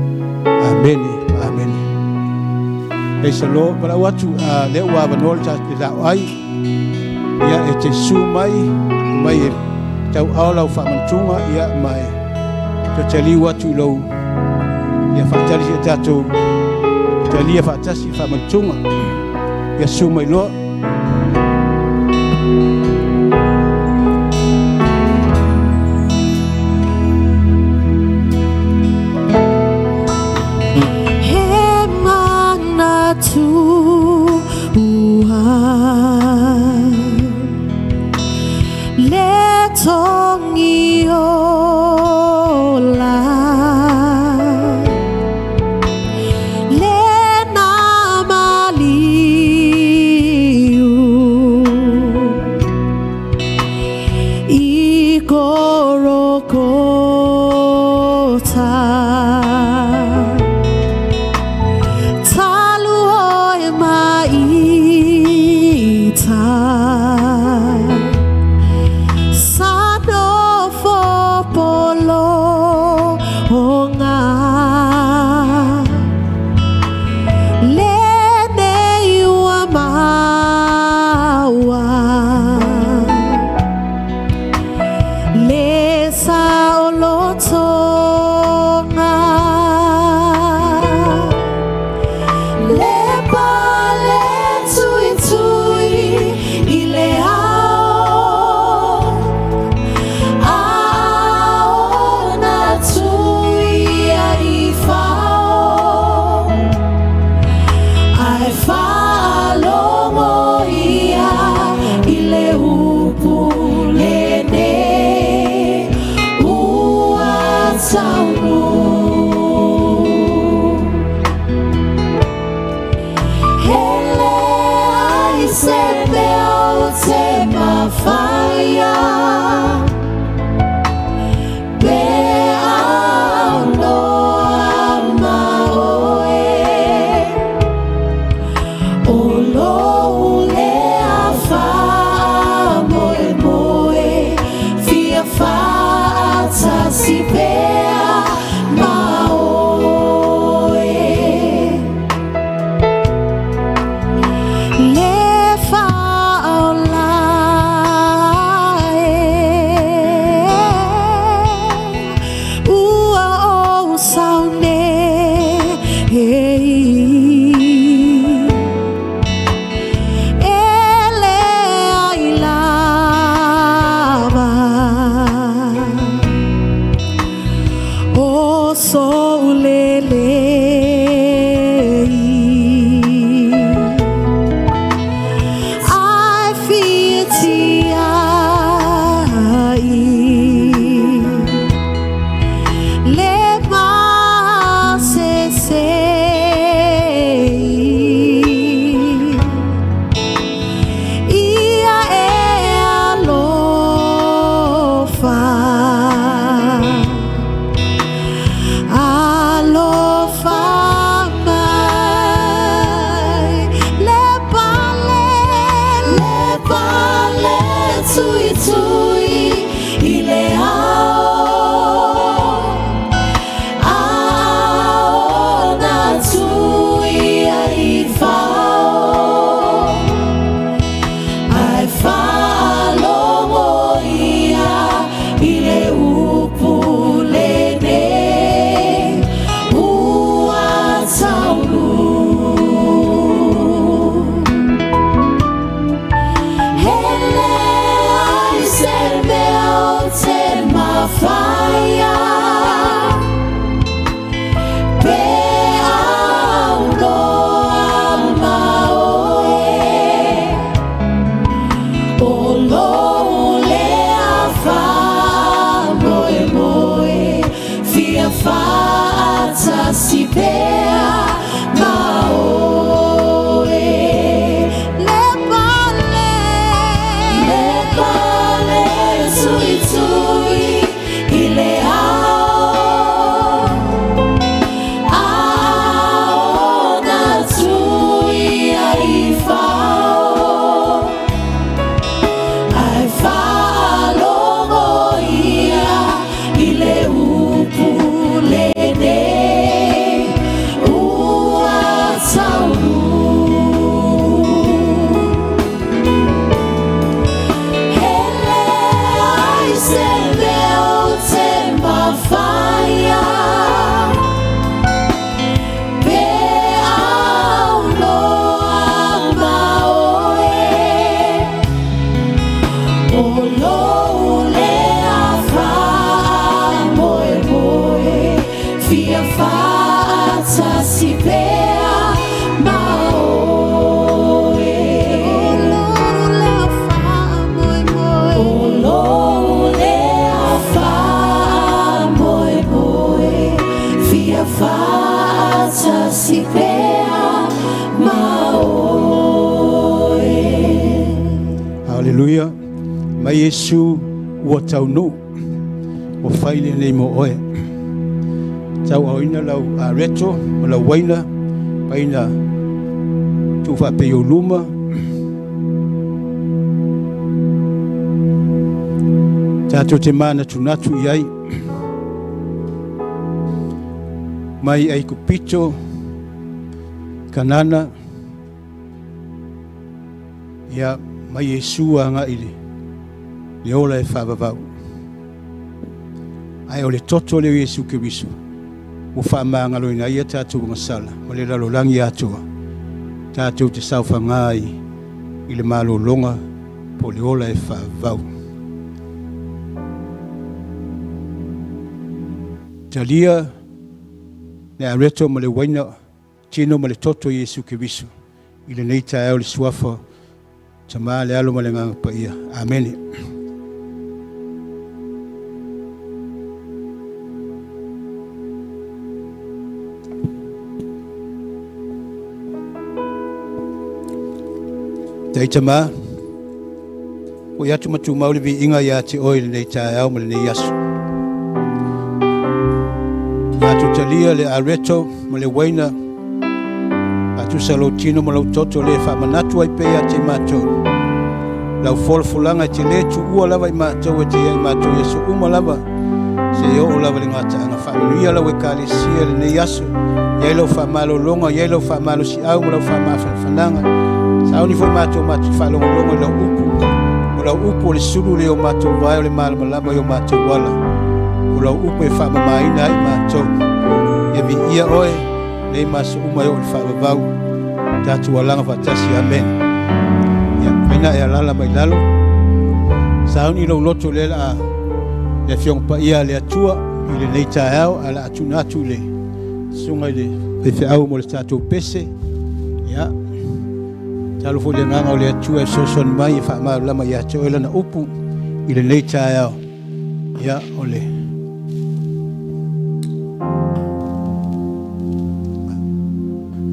Amene, amene. Praise the Lord. Valaau atu, lea ua avanoa le laoai. Ia e te su mai, mai e tauao lau faamanatuga, ia ma e toe taliu atu i lou, ia faatali se tatou talia faatasi le faamanatuga. Ia su mai loa. He manatu ua le tongi ola le na maliu i Korokota. Talu oe mai ita Sa nofo polo onga Lenei ua maua Le saolotoga Le pale tuitui i le ao A ona tui ai fao Ae faalogo ia i le upu lenei ua taunuu. E leai se mea ou te mafaia Pe aunoa ma oe O lou lea faamoemoe Fia faatasi pea ma oe Le faaola e Ua ou sau nei E leai lava O sou lelei Ae fia tiai Le masese Ia e alofa Alofa mai Le pale, le pale tuitui i le ao. Fia faatasi pea ma oe. Haleluia. Mai Iesu ua taunuu. Ua fai lenei mo oe. Tauaaoina lau areto ma lau uaina paina tuufaapea i ou luma. Tatou te manatunatu i ai. Mai Aikupito, Kanana, ia mai Iesu agai i le ola e faavavau. Ae o le toto lea o Iesu Keriso ua faamagaloina ai a tatou agasala ma le lalolagi atoa, tatou te saofaga ai i le malologa po o le ola e faavavau. Talia le areto ma le uaina, tino ma le toto o Iesu Keriso i lenei taeao i le suafa Tama, le Alo ma le Agaga Paia. Amene. Tai Tama, fo'i atu ma tumau le viiga ia te oe i lenei taeao ma lenei aso. Matou talia le areto ma le uaina faatusa lou tino ma lou toto le faamanatu ai pea ia te matou. Lau folafolaga e te lē tuua lava i matou e te ia i matou i aso uma lava, seia oo lava i le gataaga. Faamanuia lau Ekalesia i lenei aso, i ai lau faamalologa, i ai lau faamalosiau ma lau faamafanafanaga. Sauni foi matou matou te faalogologo i lau upu, o lau upu o le sulu lea o matou vae, o le malamalama i o matou ala, o lau upu e faamamaina ai matou. Ia viia oe nei ma aso uma e oo i le faavavau. Tatou alaga faatasi. Amene. Ia, faina e alala mai lalo. Sauni lou loto lea la le Afioga Paia a le Atua i lenei taeao, ae o le a tuuina atu i le susuga i le faifeau mo le tatou pese. Ia, talo foi le agaga o le Atua e fesoasoani mai e faamalamalama ia te oe lana upu i lenei taeao. Ia, o le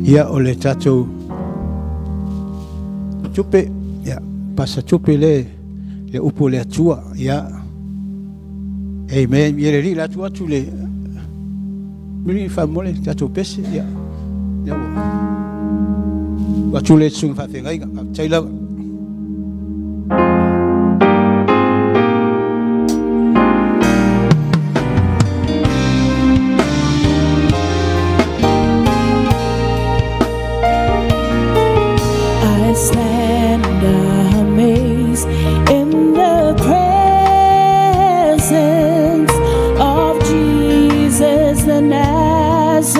Ia, o le tatou tupe, ia, pasa tupe le le upu o le Atua. Ia, amen. Ia le alii la atu atu le mili faamole tatou pese. Ia, ia ua atu le susuga faafeagaiga. Faafetai lava. I stand amazed in the presence of Jesus the Nazarene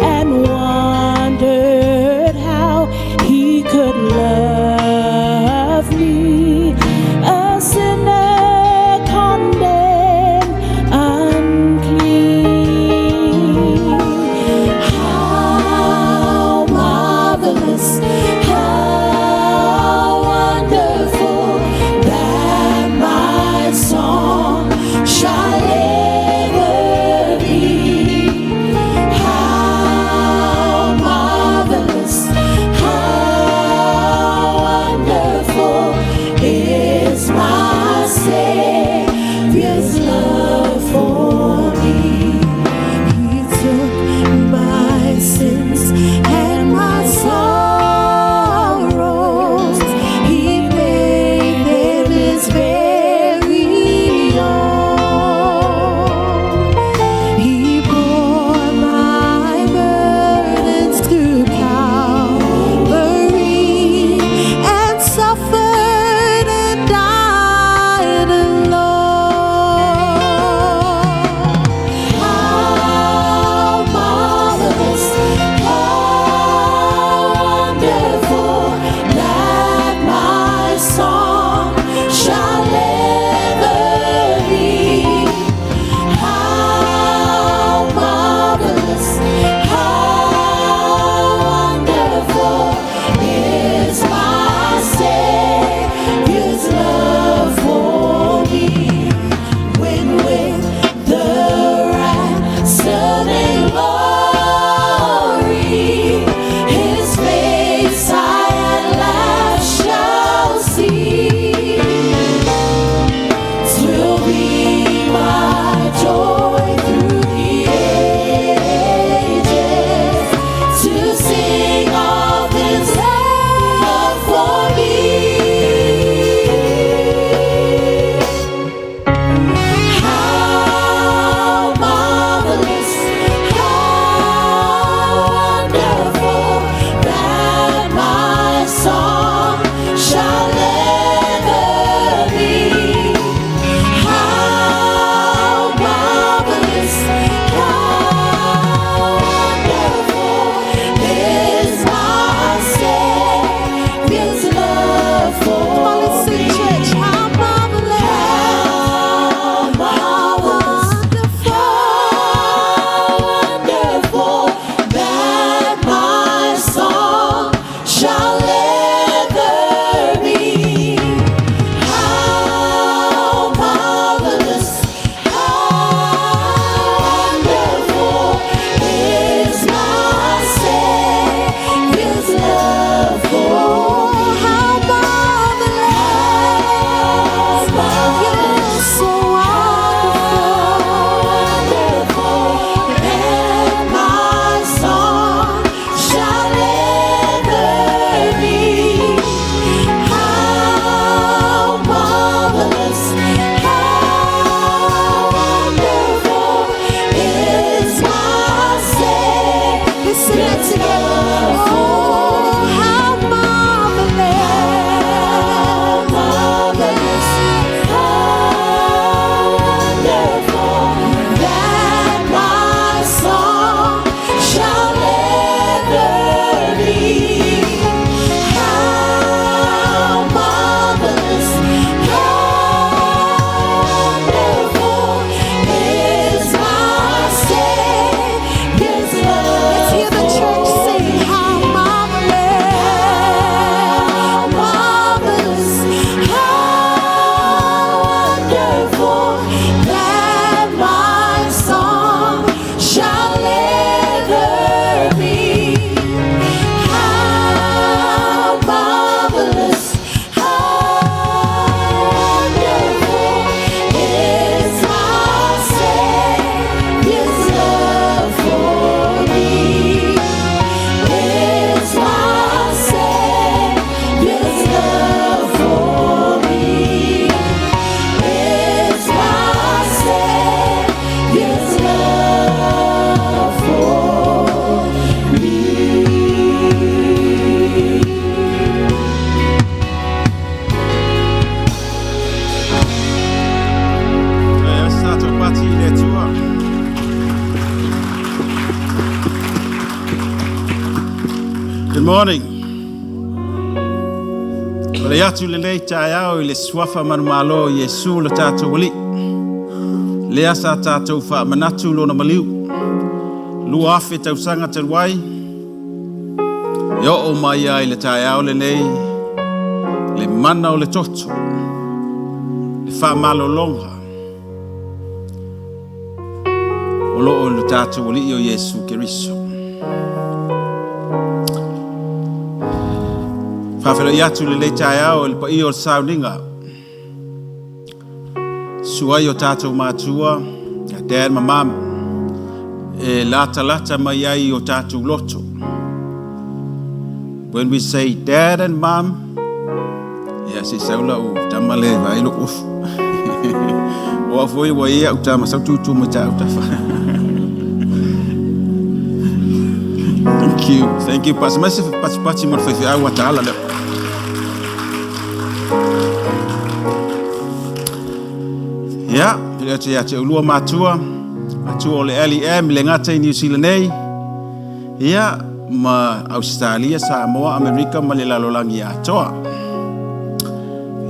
and wondered how he could love me, a sinner condemned unclean. How marvelous, how wonderful that my song shall ever be. How marvelous, how wonderful is my Savior's love for me. He took my sins and my sorrows. He made them his very own. He bore my burdens to Calvary and suffered and died alone. wonderful that my song shall ever be. How marvelous, how wonderful is my Savior's love for me. Is my Savior's love for me. Is my Savior's love for me. Good morning. O le atu lenei taeao i le suafa manumalo o Iesu lo tatou Alii. Lea sa tatou faamanatu lona maliu. 2000 tausaga talu ai, e oo mai ai le taeao lenei le mana o le toto, le faamalologa o loo i lo tatou Alii o Iesu Keriso. Faafeiloai atu lenei taeao i le paia o le sauniga. Susu ai o tatou matua, dad ma mom, e latalata mai ai o tatou loto. When we say dad and mom, ia se sau lau tama le vai lo ufu. O au foi ua ia au tama sau tutu mai ta au tafa. Thank you. Thank you, Pastor. Mai se pati pati mo le faifeau a taala lea. Ia, pele atu ia te ulua matua, matua o le LEM, le gata i New Zealand nei, ia, ma Australia, Samoa, Amerika ma le lalolagi atoa.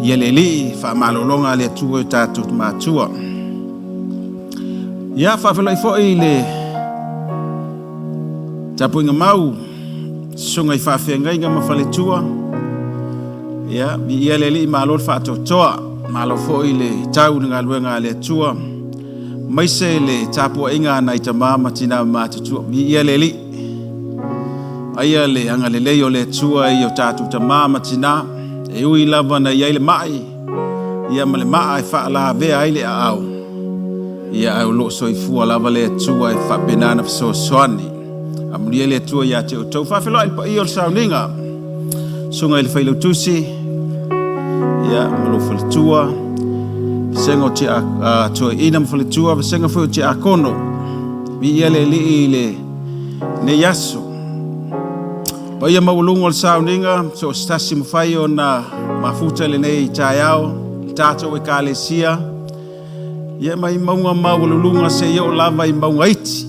Ia le alii, faamalologa a le Atua i o tatou matua. Ia, faafeiloai foi i le tapuaiga mau, susuga i faafeagaiga ma faletua. Ia, viia le Alii, malo le faatoatoa, malo foi le tau i le galuega a le Atua, maise le tapuaiga a nai tama ma tina matutua. Viia le Alii. Aia le agalelei o le Atua i o tatou tama ma tina, e ui lava na i ai le mai, ia ma le maa e faalavea ai le aao. Ia ae o loo soifua lava le Atua e faapena na fesoasoani. Amulia le Atua ia te outou. Faafeiloai le paia o le sauniga. Susuga i le Failautusi, ia, ma lou faletua, vasega o tia, toeaina ma faletua, vasega foi o tiakono. Viia le Alii i lenei aso. Paia maualuga o le sauniga, so o se tasi mafai ona mafuta i lenei taeao, le tatou ekalesia, ia mai mauga maualuluga seia oo lava i mauga iti.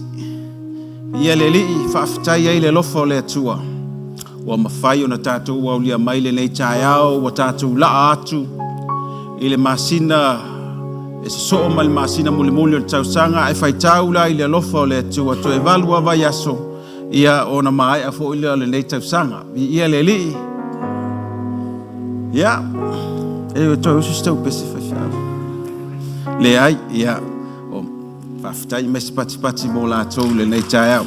Ia le Alii, faafetai ai le alofa o le Atua. Ua mafai ona tatou aulia mai lenei taeao, ua tatou laa atu i le masina e sosoo ma le masina mulimuli o le tausaga, ae faitau la i le alofa o le Atua, toe 8 lava vaiaso, ia ona maea foi lea o lenei tausaga. Viia le Alii. Ia, e toe usu si tau pese faifeau. Leai, ia, o, faafetai mai se patipati mo latou i lenei taeao.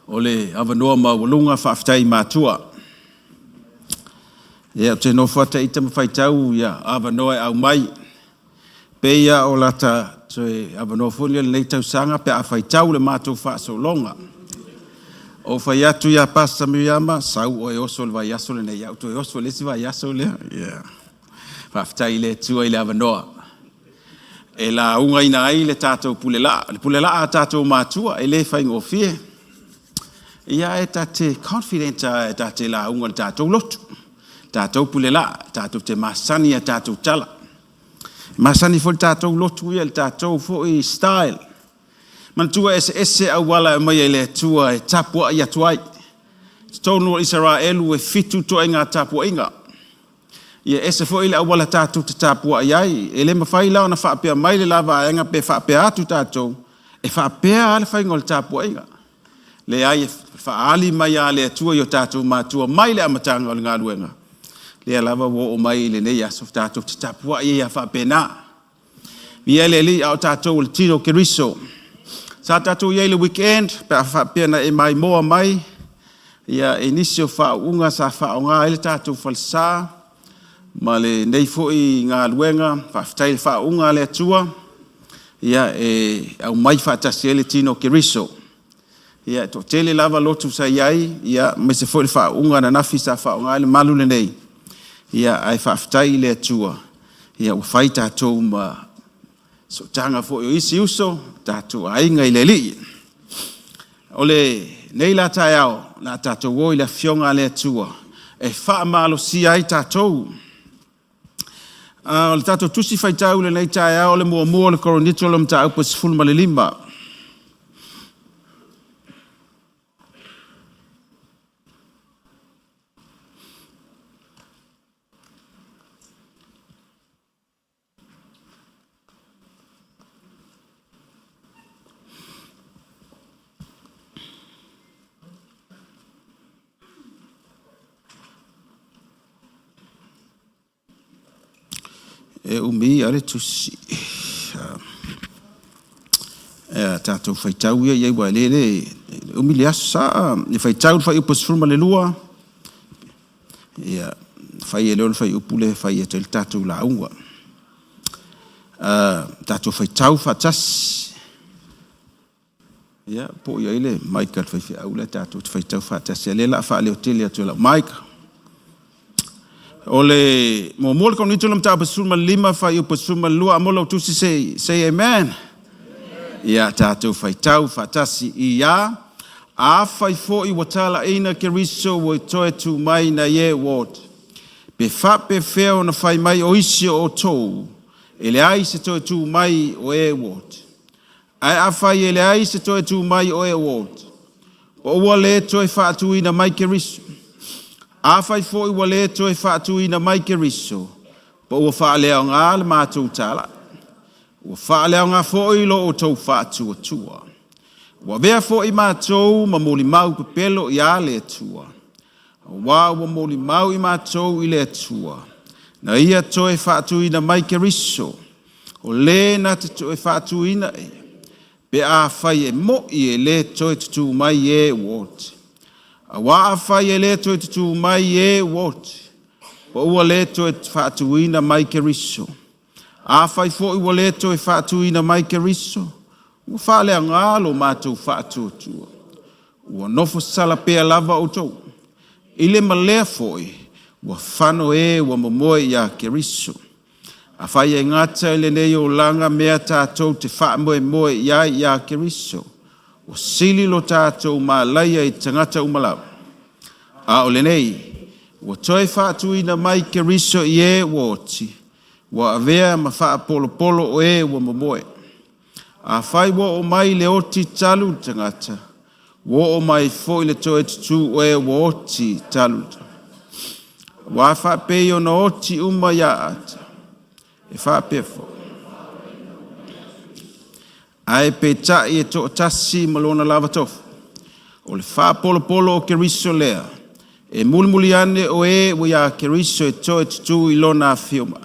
O le avanoa maualuga, faafetai i matua. Ia, ou te nofo ata ita ma faitau ia avanoa e aumai. Pei lava o lata toe avanoa foi lea lenei tausaga pe a faitau le matou faasologa. Ou fai atu ia Pastor Miriama, sau oe oso i le vaiaso lenei, ia ou toe oso i le isi vaiaso lea. Yeah. Faafetai i le Atua i le avanoa e laugaina ai le tatou pule laa. Le pule laa a tatou matua e le faigofie. Ia e ta te confident e ta te lauga le tatou lotu, tatou pule laa, tatou te masani a tatou tala. Masani foi le tatou lotu ia, le tatou foi style. Manatua eseese auala e aumai ai le Atua e tapuai atu ai. Totonu o Isaraelu e 7 toaiga tapuaiga. Ia ese foi le auala tatou te tapuai ai. E le mafai la ona faapea mai le la vaega pe faapea atu tatou, e faapea lava le faiga o le tapuaiga. Leai, e faaali mai a le Atua i o tatou matua mai le amataga o le galuega, lea lava ua oo mai i lenei aso tatou te tapuai ai a faapena. Ia le Alii, a o tatou o le tino o Keriso. Sa tatou i ai i le weekend pe a faapea na e maimoa mai ia i nisi o faauuga sa faaaoga ai le tatou falesa ma lenei foi galuega. Faafetai i le faauuga a le Atua ia e aumai faatasi ai le tino o Keriso. Ia e toatele lava lotu sa i ai, ia aemaise foi le faauuga ananafi sa faaaoga ai le malu lenei. Ia ae faafetai i le Atua, ia ua fai tatou ma sootaga foi o isi uso, tatou aiga i le Alii. O lenei la taeao, o le a tatou o i le Afioga a le Atua e faamalosia ai tatou. O le tatou tusi faitau i lenei taeao, o le muamua o le Korinito o le mataupu e 15. E umi ia le tusi. E tatou faitau ia i ai, ua le le umi le aso sa. E faitau le fuaiupu 12. Ia, fai e leo le fuaiupu lea e fai atu ai le tatou lauga. Tatou faitau faatasi. Ia, po o i ai le mic a le faifeau lea tatou te faitau faatasi. Lea o le a faaleo tele atu e lau mic. O le muamua le Korinito le mataupu 15, fuaiupu 12, a mo lau tusi, say amen. Ia, tatou faitau faatasi ia. Afai foi ua talaiina Keriso ua toe tu mai nai e ua oti, pe faapefea ona fai mai o isi o outou, e leai se toe tu mai o e ua oti. Ae afai e leai se toe tu mai o e ua oti, po ua le toe faatuina mai Keriso. Afai foi ua le toe faatuina mai Keriso, po ua faaleaoga le matou talai, ua faaleaoga foi lo outou faatuatua. Ua avea foi matou ma molimau pepelo ia le Atua, auā ua molimau i matou i le Atua, na ia toe faatuina mai Keriso, o le na te toe faatuina ia, pe afai e mo'i e le toe tutū mai e ua oti. Auā afai e le toe tutū mai e ua oti, po ua le toe faatuina mai Keriso. Afai foi ua le toe faatuina mai Keriso, ua faaleaoga lo matou faatuatua. Ua nofo sala pea lava outou. I le malea foi, ua fano e ua momoe ia Keriso. Afai e gata i lenei olaga mea tatou te faamoemoe i ai ia Keriso, ua sili lo tatou malaia i tagata uma lava. A o lenei, ua toe faatuina mai Keriso i e ua oti, ua avea ma faapolopolo o e ua momoe. Afai ua oo mai le oti talu le tagata, ua oo mai foi le toe tutū o e ua oti talu le tagata. Ua faapei ona oti uma ia Ata, e faapea foi. Ae peitai e toatasi ma lona lava tofu. O le faapolopolo o Keriso lea, e mulimuli ane o e ua ia Keriso e toe tutū i lona afio mai.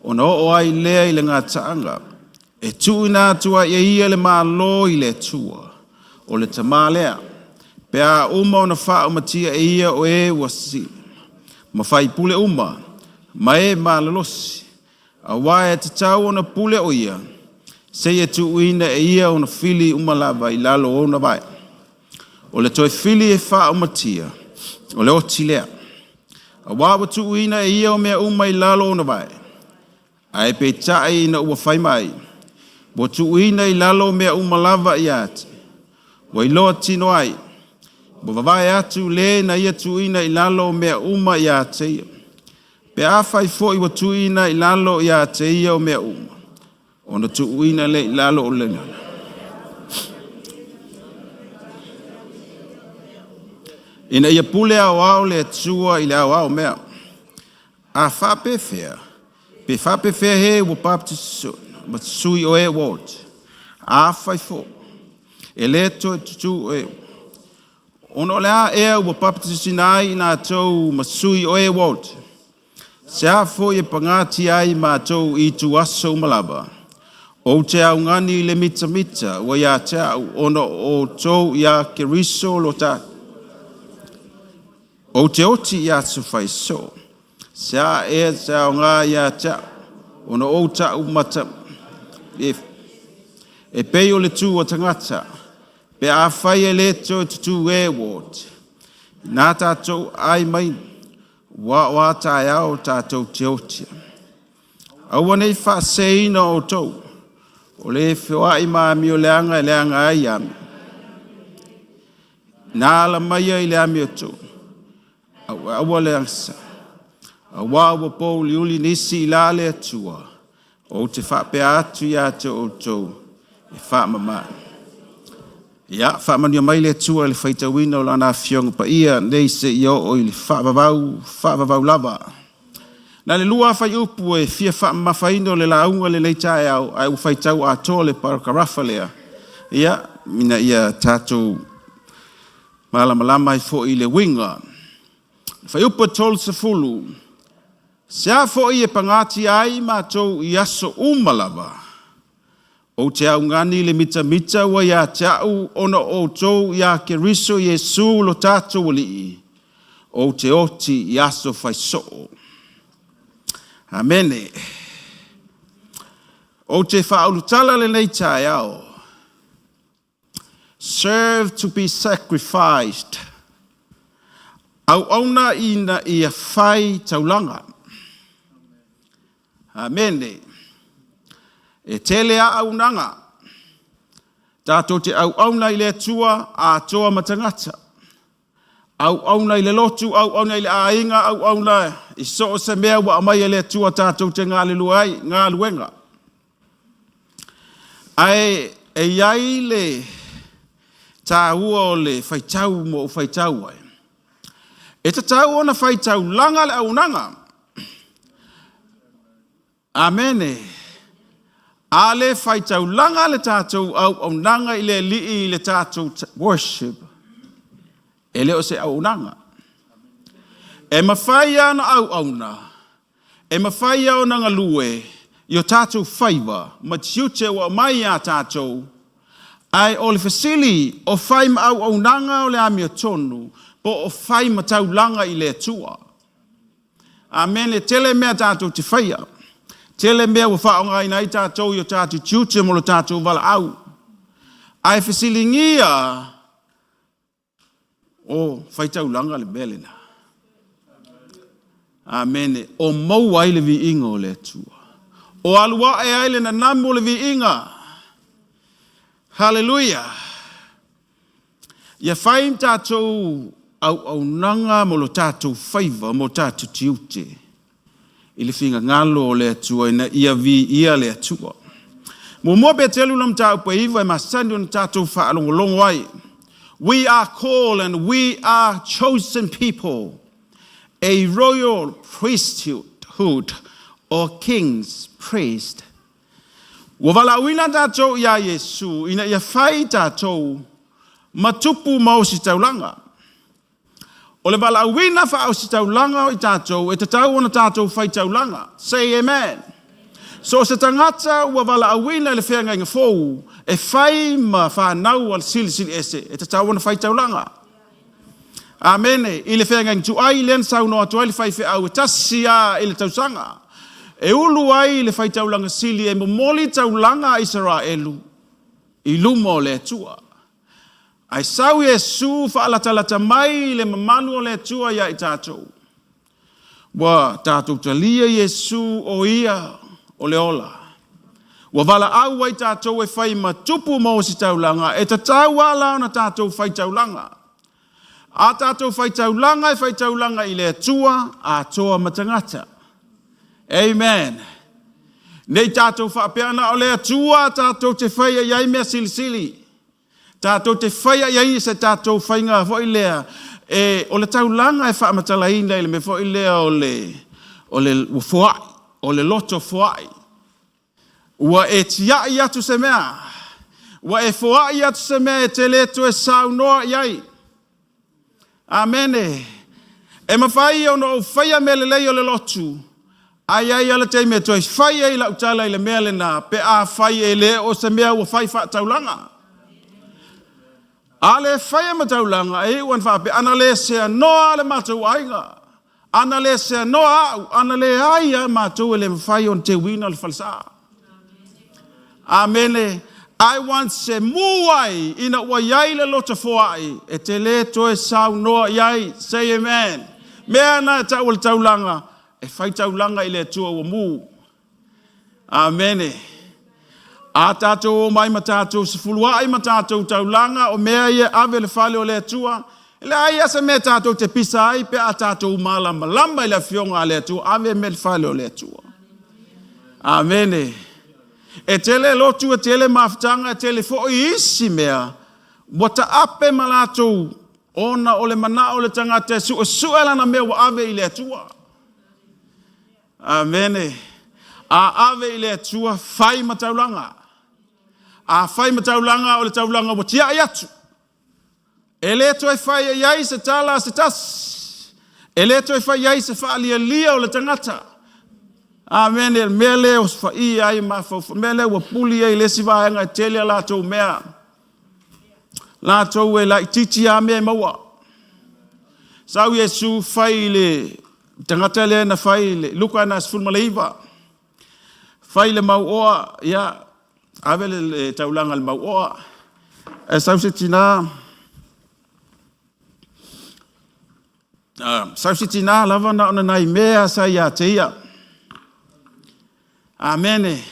Ona oo ai lea i le gataaga, e tuuina atu ai e ia le Malo i le Atua, o le Tamā lea, pe a uma ona faaumatia e ia o e ua sili, ma faipule uma, ma e malolosi, auā e tatau ona pule o ia, seia tuuina e ia ona fili uma lava i lalo o ona vae. O le toe fili e faaumatia, o le oti lea. Auā ua tuuina e ia o mea uma i lalo o ona vae. Ae peitai ina ua fai mai, ua tuuina i lalo o mea uma lava ia te, ua iloa tino ai, ua vavae atu le na ia tuuina i lalo o mea uma ia te ia. Pe afai foi ua tuuina i lalo ia te ia o mea uma, ona tuuina lea i lalo o le ina ia pule aoao le Atua i le aoao mea. A faapefea, pe faapefea he ua baptiso ma sui o e ua oti. Afai foi, e le toe tutū o e. Ona o le a ea ua papatisina ai i latou ma sui o Ewald. Se a foi e pagatia ai matou i itu aso uma lava. Ou te augani i le mitamita ua ia te au ona o outou ia Keriso lo ta. Ou te oti i aso faisoo. Se a ea se aoga ia te au ona ou ta'u mata e pei o le tū o tagata pe afai e le toe tutū e ua oti. Nā tātou ai mai ua o a taeao tātou te oti. Aua nei faaseseina outou. O le feoai ma amio leaga e leaga ai amio. Na ala mai ai le amiotonu. Aua aua le agasa. Auā ua pouliuli nisi i la le Atua. Ou te faapea atu ia te outou e faamama. Ia, faamanuia mai le Atua i le faitauina o Lana Afioga Paia nei seia oo i le faavavau, faavavau lava. Na le lua fuaiupu e fia faamamafaina o le lauga lenei taeao, ae ua faitau atoa le parakarafa lea. Ia, ina ia tatou malamalama ai foi i le uiga. Fuaiupu e 30, se a foi e pagatia ai matou i aso uma lava, ou te augani i le mitamita ua ia te au ona o outou ia Keriso Iesu lo tatou Alii, ou te oti i aso faisoo. Amene. Ou te faaulutala lenei taeao. Serve to be sacrificed. Auauna ina ia fai taulaga. Amene. E tele a auaunaga. Tatou te auauna i le Atua atoa ma tagata. Auauna i le lotu, auauna i le aiga, auauna i so o se mea ua aumai e le Atua tatou te galulue ai, galuega. Ae e i ai le taua o le faitau ma ou faitau ai. E tatau ona faitaulaga le auaunaga. Amene. A le faitaulaga le tatou auaunaga i le Alii i le tatou worship, e le o se auaunaga. E mafai ona auauna, e mafai ona galue i o tatou faiva ma tiute ua aumai ia tatou, ae o le fesili o fai ma auaunaga o le amiotonu po o fai ma taulaga i le Atua. Amene. Tele mea tatou te faia. Tele mea ua faaaogaina ai tatou i o tatou tiute mo lo tatou valaau. Ae fesiligia o faitaulaga le mea lena. Amene. O maua ai le viiga o le Atua. O alu ae ai le nanamu o le viiga. Haleluia. Ia fai tatou auaunaga mo lo tatou faiva mo tatou tiute i le finagalo o le Atua ina ia viia le Atua. Muamua Petelu na mataupu e 9 e masani ona tatou faalogologo ai. We are called and we are chosen people, a royal priesthood or king's priest. Ua valaauina tatou ia Iesu ina ia fai tatou ma tupu ma ositaulaga. O le valaauina faaositaulaga o i tatou e tatau ona tatou faitaulaga. Say amen. So se tagata ua valaauina i le feagaiga fou e fai ma fanau a le Silisili Ese e tatau ona faitaulaga. Amene. I le feagaiga tuai lea na saunoa atu ai le faifeau e tasi lava i le tausaga. E ulu ai le faitaulaga sili e momoli taulaga a Isaraelu i luma o le Atua. Ae sau Iesu faalatalata mai le mamalu o le Atua ia i tatou. Ua tatou talia Iesu o ia o le ola. Ua valaau ai tatou e fai ma tupu ma ositaulaga, e tatau ala ona tatou faitaulaga. A tatou faitaulaga e faitaulaga i le Atua, atoa ma tagata. Amen. Nei tatou faapea na o le Atua tatou te faia i ai mea silisili. Tatou te faia i ai se tatou faiga foi lea, e, o le taulaga e faamatalaina i le mea foi lea o le ua foai, o le loto foai. Ua e tiai atu se mea, ua e foai atu se mea e te le toe saunoa i ai. Amene. E mafai ona ou faia mea lelei o le lotu, ae i ai lava le taimi e toe fai ai lau tala i le mea lena pe afai e le o se mea ua fai faataulaga. A le faia ma taulaga, e iu ina faapea, ana le seanoa le matou aiga, ana le seanoa au, ana leai lava matou e le mafai ona teuina le falesa. Amene. Ae once e mu ai ina ua i ai le loto foai, e te le toe saunoa i ai. Say amen. Mea na e tau o le taulaga, e fai taulaga i le Atua ua mu. Amene. A tatou omai ma tatou sefuluai ma tatou taulaga, o mea ia e ave i le fale o le Atua, e leai lava se mea tatou te pisa ai pe a tatou malamalama i le Afioga a le Atua, ave mea i le fale o le Atua. Amene. E tele lotu, e tele mafutaga, e tele foi isi mea ua taape ma latou ona o le manao o le tagata e suesue lana mea ua ave i le Atua. Amene. A ave i le Atua, fai ma taulaga. A fai ma taulaga, o le taulaga ua tiai atu. E le toe fai i ai se tala a se tasi. E le toe fai i ai se faalialia o le tagata. Amene. O le mea lea e osofaia ai mafaufau, o le mea lea ua puli ai le isi vaega e tele a latou mea. Latou e laitiiti lava mea e maua. Sau Iesu fai i le tagata lea na fai i le Luka na 19, fai le mauoa, ia, ave le taulaga i le mauoa. Ae sau se tina, sau se tina lava na ona nai mea sa ia te ia. Amene.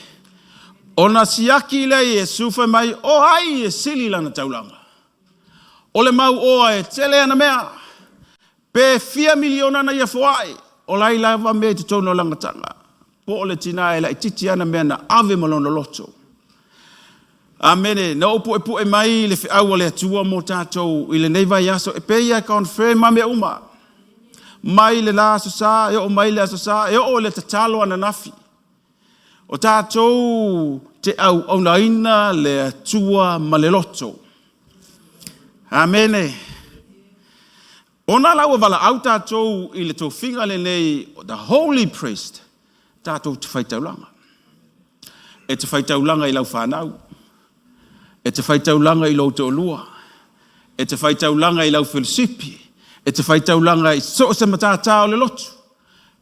Ona siaki lea Iesu fai mai, o ai e sili lana taulaga? O le mauoa e tele ana mea. Pe fia miliona na ia foai, o lai lava mea i totonu o lana taga. Po o le tina e laitiiti ana mea na ave ma lona loto. Amene. Na ou puepue mai le feau a le Atua mo tatou i lenei vaiaso, e pei e confirm a mea uma. Mai le la aso Sa, e oo mai le aso Sa, e oo i le tatalo ananafi. O tatou te auaunaina le Atua ma le loto. Amene. Ona la ua valaau tatou i le tofiga lenei, the holy priest, tatou te faitaulaga. E te faitaulaga i lau fanau. E te faitaulaga i lou toalua. E te faitaulaga i lau felosipi. E te faitaulaga i so o se matata o le lotu.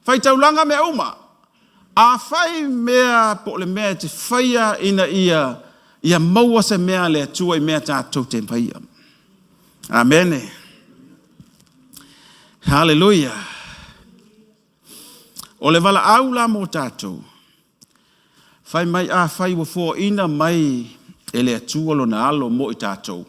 Faitaulaga mea uma. Afai mea po o le mea e te faia ina ia ia maua se mea a le Atua i mea tatou te faia. Amene. Haleluia. O le valaau la mo tatou, fai mai afai ua foaina mai e le Atua lona alo mo i tatou.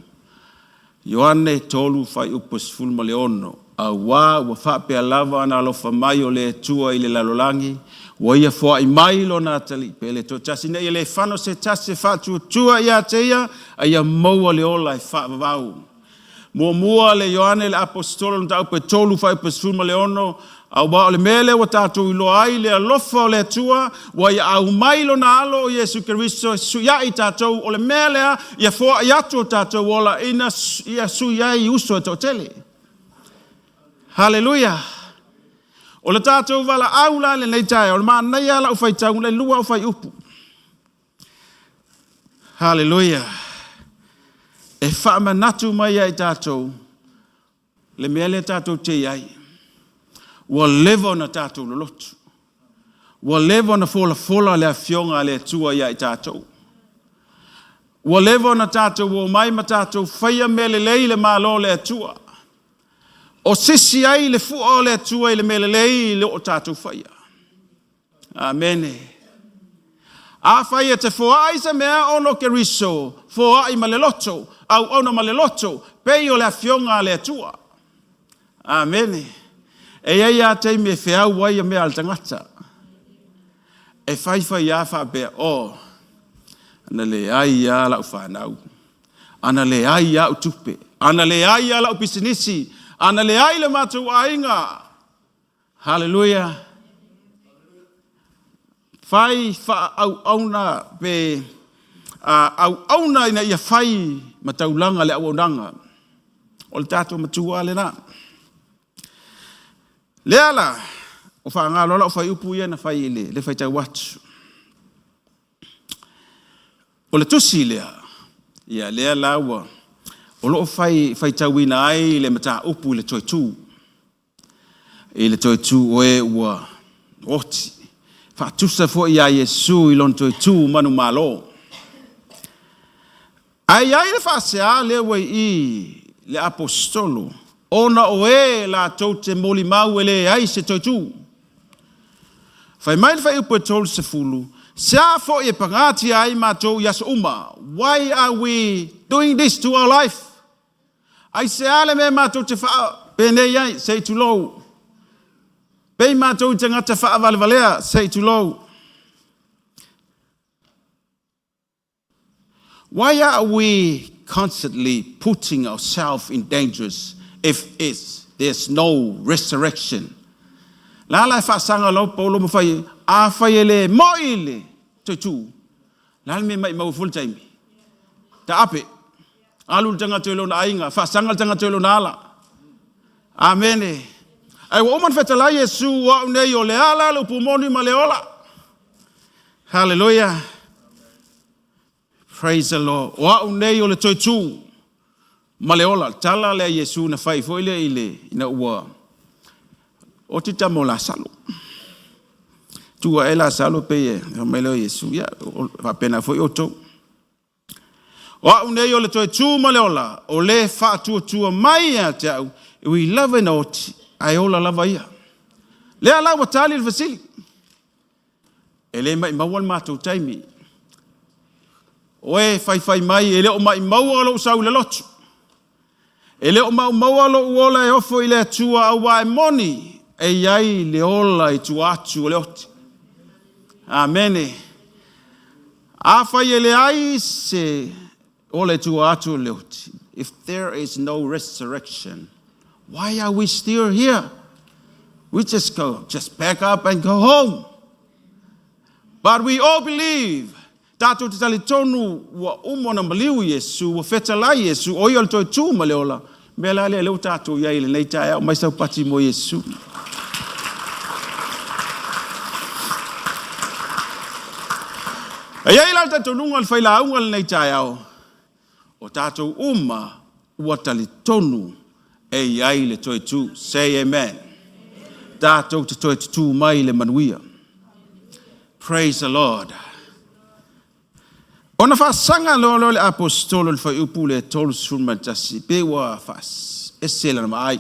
Ioane 3 fuaiupu 16, auā ua faapea lava ona alofa mai o le Atua i le lalolagi, ua ia foai mai lona atalii pele toatasi, ina ia le fano se tasi e faatuatua ia te ia, a ia maua le ola e faavavau. Muamua le Ioane le Aposetolo le mataupu e 3 fuaiupu 16, auā o le mea lea ua tatou iloa ai le alofa o le Atua, ua ia aumai lona alo o Iesu Keriso e fesuiai tatou, o le mea lea ia foai atu o tatou ola ina ia sui ai uso e toatele. Haleluia! O le tatou valaau la lenei taeao, o le manaia lava lau faitau, le lua au fuaiupu. Haleluia! E faamanatu mai ia i tatou le mea lea tatou te i ai. Ua leva ona tatou lolotu. Ua leva ona folafola le Afioga a le Atua ia i tatou. Ua leva ona tatou omai ma tatou faia mea lelei i le Malo o le Atua. O sisi ai le fua o le Atua i le mea lelei i lo tatou faia. Amene. Afai e te foai se mea ona o Keriso, foai ma le loto, auauna ma le loto, pei o le Afioga a le Atua. Amene. E i ai lava taimi e feau ai mea a le tagata. E faifai lava faapea, oh, ana leai lava lau fanau, ana leai lava au tupe, ana leai lava lau pisinisi, ana leai le matou aiga. Haleluia. Fai faaauauna pe auauna ina ia fai ma taulaga le auaunaga. O le tatou matua lena. Lea la, o faagalo lau fuaiupu ia na fai i le faitau atu. O le tusi lea, ia lea la ua, o loo fai faitauina ai le mataupu i le toe tu. I le toe tu o e ua oti. Faatusa foi ia Iesu i lona toe tu manumalo. Ae i ai le faasea lea ua i le aposetolo, ona o e latou te molimau e leai se toe tu. Fai mai le fuaiupu e 30, se a foi e pagatia ai matou i aso uma. Why are we doing this to our life? Ai se a le mea matou te faapenei ai, sei tulou. Pei matou i tagata faavalevalea, sei tulou. Why are we constantly putting ourselves in dangers if there's no resurrection? La la e faasaga lau Paulo ma fai, a fai e le moi le toe tu. La le mea mai mau full taimi. Ta ape. Alu le tagata i lona aiga, faasaga le tagata i lona ala. Amene. Ai ua uma ona fetalai Iesu o au nei o le ala, le upu moni ma le ola. Hallelujah. Praise the Lord. O au nei o le toe tu ma le ola. Tala lea Iesu na fai foi lea i le ina ua oti tama o Lasalo. Tua e Lasalo pe e mai leo Iesu. Ia, faapena foi outou. O au nei o le toe tu ma le ola, o le faatuatua mai ia te au, e ui lava ina oti, ae ola lava ia. Lea la ua tali le fesili. E le mai maua le matou taimi. O e faifai mai, e le o mai maua lou sau i le lotu. E le o mau maua lou ola e ofo i le Atua aua e moni, e iai le ola i tua atu o le oti. Amene. A fai e leai se ola i tua atu o le oti. If there is no resurrection, why are we still here? We just go, just pack up and go home. But we all believe, tātou te talitonu ua uma ona maliu Iesu, ua fetalai Iesu, o ia o le toe tu ma le ola. Mea la lea leo tātou iai lenei taeao mai sau pati mo Iesu. E iai la le talitonuga o le failauga lenei taeao, o tātou uma ua talitonu e iai le toe tu. Say amen. Tātou te toe tutū mai le manuia. Praise the Lord. Ona faasaga loa lea o le aposetolo i le fuaiupu lea 31, pe ua faaese lana vaai.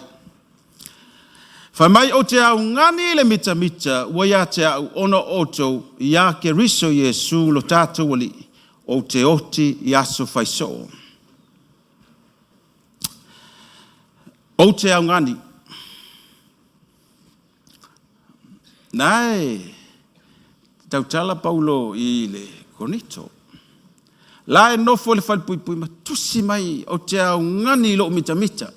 Fai mai, ou te augani i le mitamita ua ia te au ona o outou ia Keriso Iesu lo tatou Alii, ou te oti i aso faisoo. Ou te augani. Na e tautala Paulo i le Korinito. La e nofo i le falepuipui ma tusi mai, ou te augani i lou mitamita.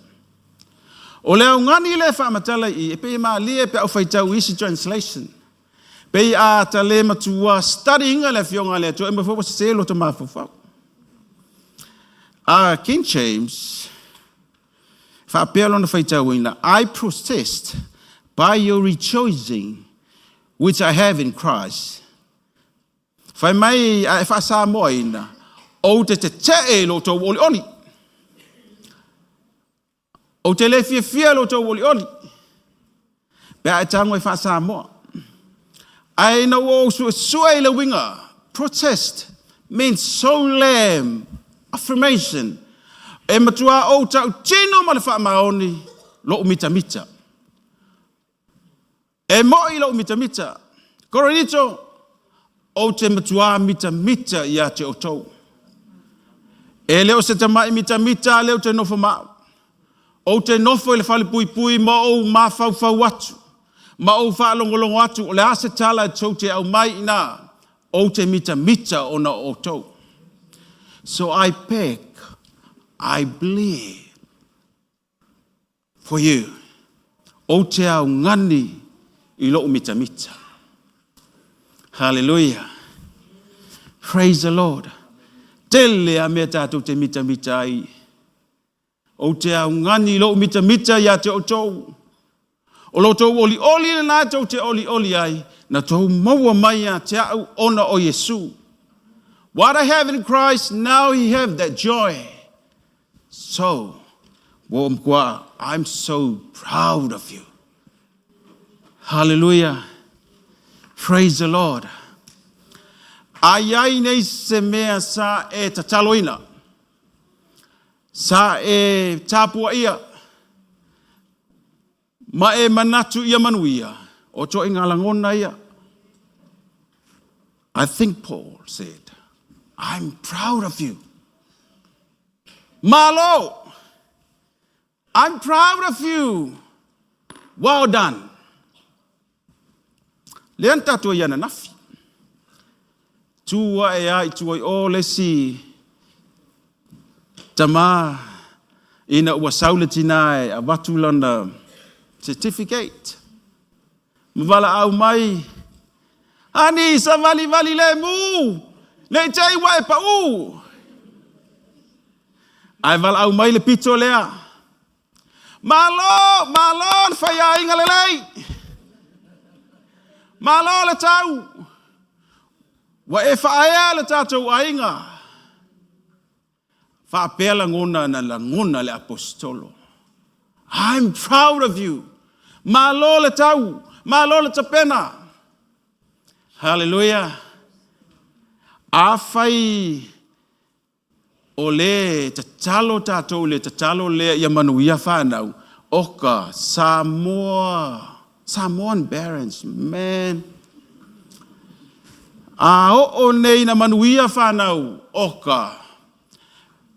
O le augani lea e faamatala i i, e pei e malie pe a ou faitau i isi translation. Pei a ta le matua study inga le afioga a le Atua, e mafua ua sese lo ta mafaufau. A King James, faapea lona faitauina, I protest by your rejoicing which I have in Christ. Fai mai a e faasamoaina, ou te tetee i lo outou olioli. Ou te le fiafia i lo outou olioli. Pe a e tago e faasamoa. Ae ina ua ou suesue i le uiga, protest means solemn affirmation. E matua ou tautino ma le faamaoni lou mitamita. E moi lou mitamita. Korinito, ou te matua mitamita ia te outou. E le o se tamai mitamita a lea ou te nofo ma au. Ou te nofo i le falepuipui ma ou mafaufau atu, ma ou faalogologo atu o le a se tala e tou te aumai i ina, ou te mitamita ona o outou. So I beg, I plead for you. Ou te augani i lou mitamita. Hallelujah. Praise the Lord. Tele a mea tātou te mitamita ai. Ou te augani i lou mitamita ia te outou. O lo outou olioli lenā e tou te olioli ai, na tou maua mai ia te a'u ona o Iesu. What I have in Christ, now he have that joy. So, ua ou matua, I'm so proud of you. Hallelujah. Praise the Lord. A i ai nei se mea sa e tataloina, sa e tapuaia, ma e manatu ia manuia, o toaiga lagona ia. I think Paul said, I'm proud of you. Malo! I'm proud of you. Well done. Lea na tatou ai ananafi. Tū ae a i tua i o le isi tamā ina ua sau le tinā e avatu lana certificate. Ma valaau mai, Ani savalivali lemu, ne i te i ua e paū. Ae valaau mai le pito lea, Malo, malo le faiaiga lelei. Malo le tau. Ua e faaea le tatou aiga. Faapea lagona na lagona le Aposetolo. I'm proud of you. Malo le tau, malo le tapena. Hallelujah. Afai o le tatalo tatou i le tatalo lea ia manuia fanau, oka Samoa, Samoan parents, man. A oo nei ina manuia fanau, oka,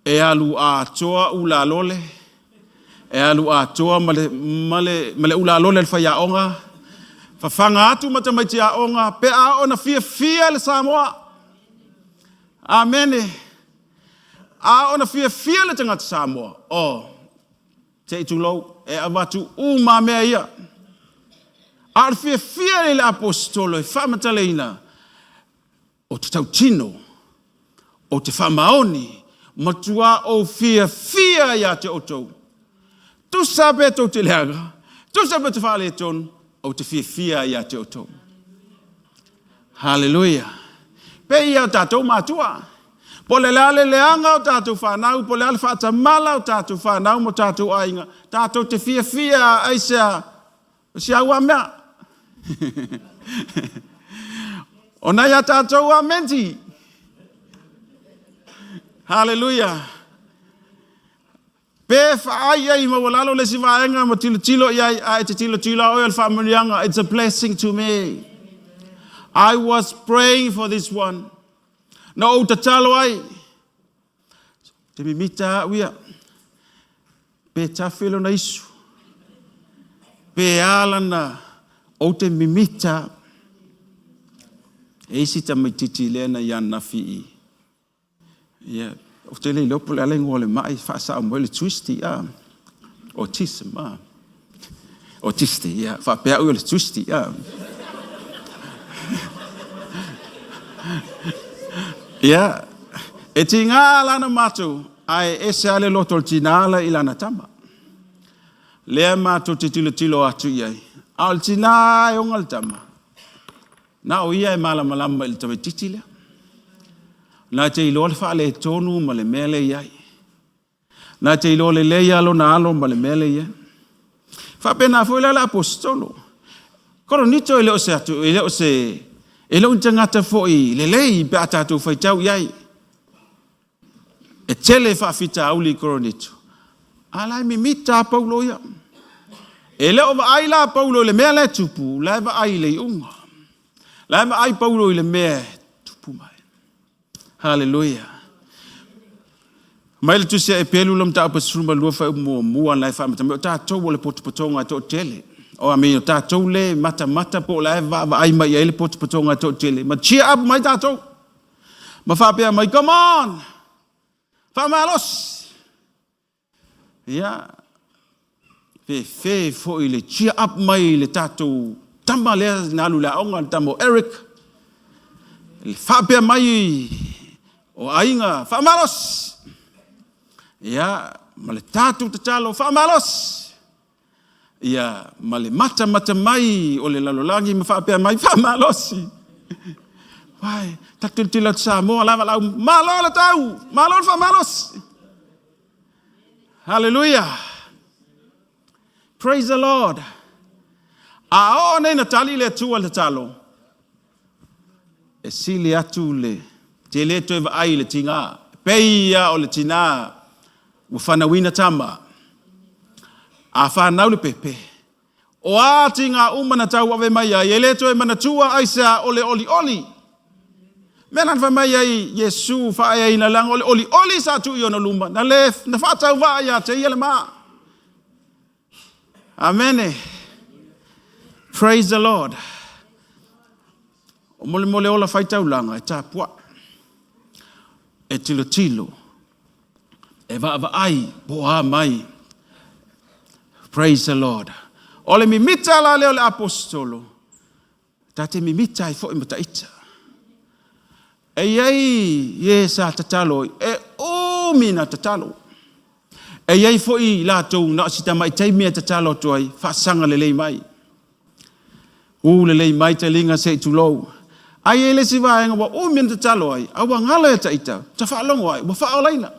e alu atoa ulalole, e alu atoa ma le, ma le, ma le ulalole a le faiaoga, fafaga atu ma tamaiti aoga, pe a oo na fiafia le Samoa. Amene. A oo na fiafia le tagata Samoa, oh, Se i tulou, e avatu uma mea ia. A o le fiafia i le aposetolo e faamatalaina o te tautino, o te faamaoni, matua ou fiafia ia te outou. Tusa pe tou te leaga, tusa pe te faaletonu, ou te fiafia ia te outou. Haleluia! Pei ia o tatou matua. Po o le a le leaga o tatou fanau, po o le a le faatamala o tatou fanau ma tatou aiga, tatou te fiafia aisea, o si au a mea. O nai a tatou a menti. Haleluia! Pe faai ai maualalo le isi vaega ma tilotilo i ai, ae te tilotilo a oe o le faamanuiaga. It's a blessing to me. I was praying for this one. Na ou tatalo ai. Te mimita au ia. Pe tafe lona isu. Pe a lana ou te mimita. E isi tamaititi lea na i anafi i Ia, ou te le iloa po o le a le igoa o le mai, faasao mai le twisty, a. Autism, a. Autisty, ia, faapea au o le twisty, a. Ia, e tiga lana matou, ae ese lava le loto o le tina la i lana tama. Lea matou te tilotilo atu i ai, a o le tina e oga le tama. Na o ia e malamalama i le tamaitiiti lea. Na te iloa le faaletonu ma le mea lea e i ai. Na te iloa lelei lava lona alo ma le mea lea e i ai. Faapena foi la le aposetolo. Koronito e le o se atu, e le o se, e le o ni tagata foi lelei pe a tatou faitau i ai. E tele faafitauli i Korinito, a la e mimita lava Paulo ia. E le o vaai la Paulo i le mea la e tupu, la e vaai i le iuga. La e vaai Paulo i le mea e tupu mai. Haleluia. Mai le tusi a Epelu le mataupu 12 fuaiupu muamua na e faamata mai o tatou o le potopotoga e toatele. O amini, o tatou le matamata po o la e vaavaai mai i ai le potopotoga e toatele. Ma cheer up mai tatou. Ma faapea mai, come on, faamalosi. Ia, fefe foi le cheer up mai le tatou tama lea na alu i le aoga, le tama o Eric. Le faapea mai o aiga, faamalosi. Ia, ma le tatou tatalo, faamalosi. Ia, ma le matamata mai o le lalolagi ma faapea mai, Faamalosi! Uai, tatou tilotilo atu Samoa lava lau, malo le tau, malo le faamalosi. Hallelujah. Praise the Lord. A oo nei na tali le Atua i le tatalo, e sili atu le te le toe vaai i le tiga. Pei ia o le tina ua fanauina tama. A fanau le pepe, o a tiga uma na tauave mai ai, e le toe manatua aisea o le olioli. Mea na fai mai ai Iesu faaeaina leaga o le olioli sa tuu i ona luma, na le na faatauvaa ia te ia le ma. Amene. Praise the Lord. O mole mole ola faitaulaga e tapuai, e tilotilo, e vaavaai po o a mai. Praise the Lord. O le mimita la lea o le aposetolo, ta te mimita ai foi ma taita. E i ai e sa tatalo, e umi na tatalo. E i ai foi latou na o si tamai taimi e tatalo atu ai, faasaga lelei mai. U lelei mai taliga se i tulou. Ai e le isi vaega ua umi na tatalo ai, a ua galo ia taita, ta faalogo ai, ua faaolaina.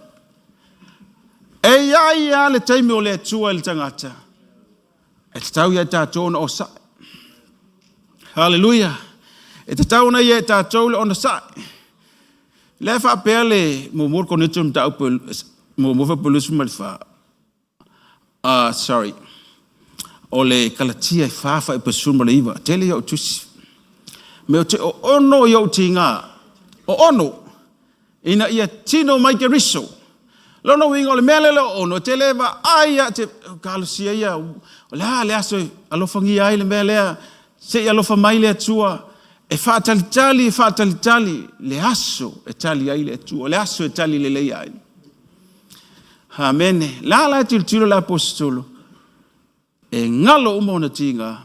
E i ai lava le taimi o le Atua i le tagata, e tatau ia i tatou ona onosai. Haleluia. E tatau ona ia i tatou le onosai. Lea e faapea le muamua Korinito mataupu muamua Faapelusi ma le fa. Sorry. O le Kalatia e fa faaiupesulu ma le iva. Tele ia o tusi. Me o te o ono i ou tiga. O ono. Ina ia tino mai Keriso. Lona uiga o le mea lea o ono, e te le vaai a te kalosia ia, o le a le aso e alofagia ai le mea lea, se i alofa mai le Atua, e faatalitali, e faatalitali, le aso e tali ai le Atua, le aso e tali lelei ai. Amene. La la e tilotilo le aposetolo, e galo uma ona tiga,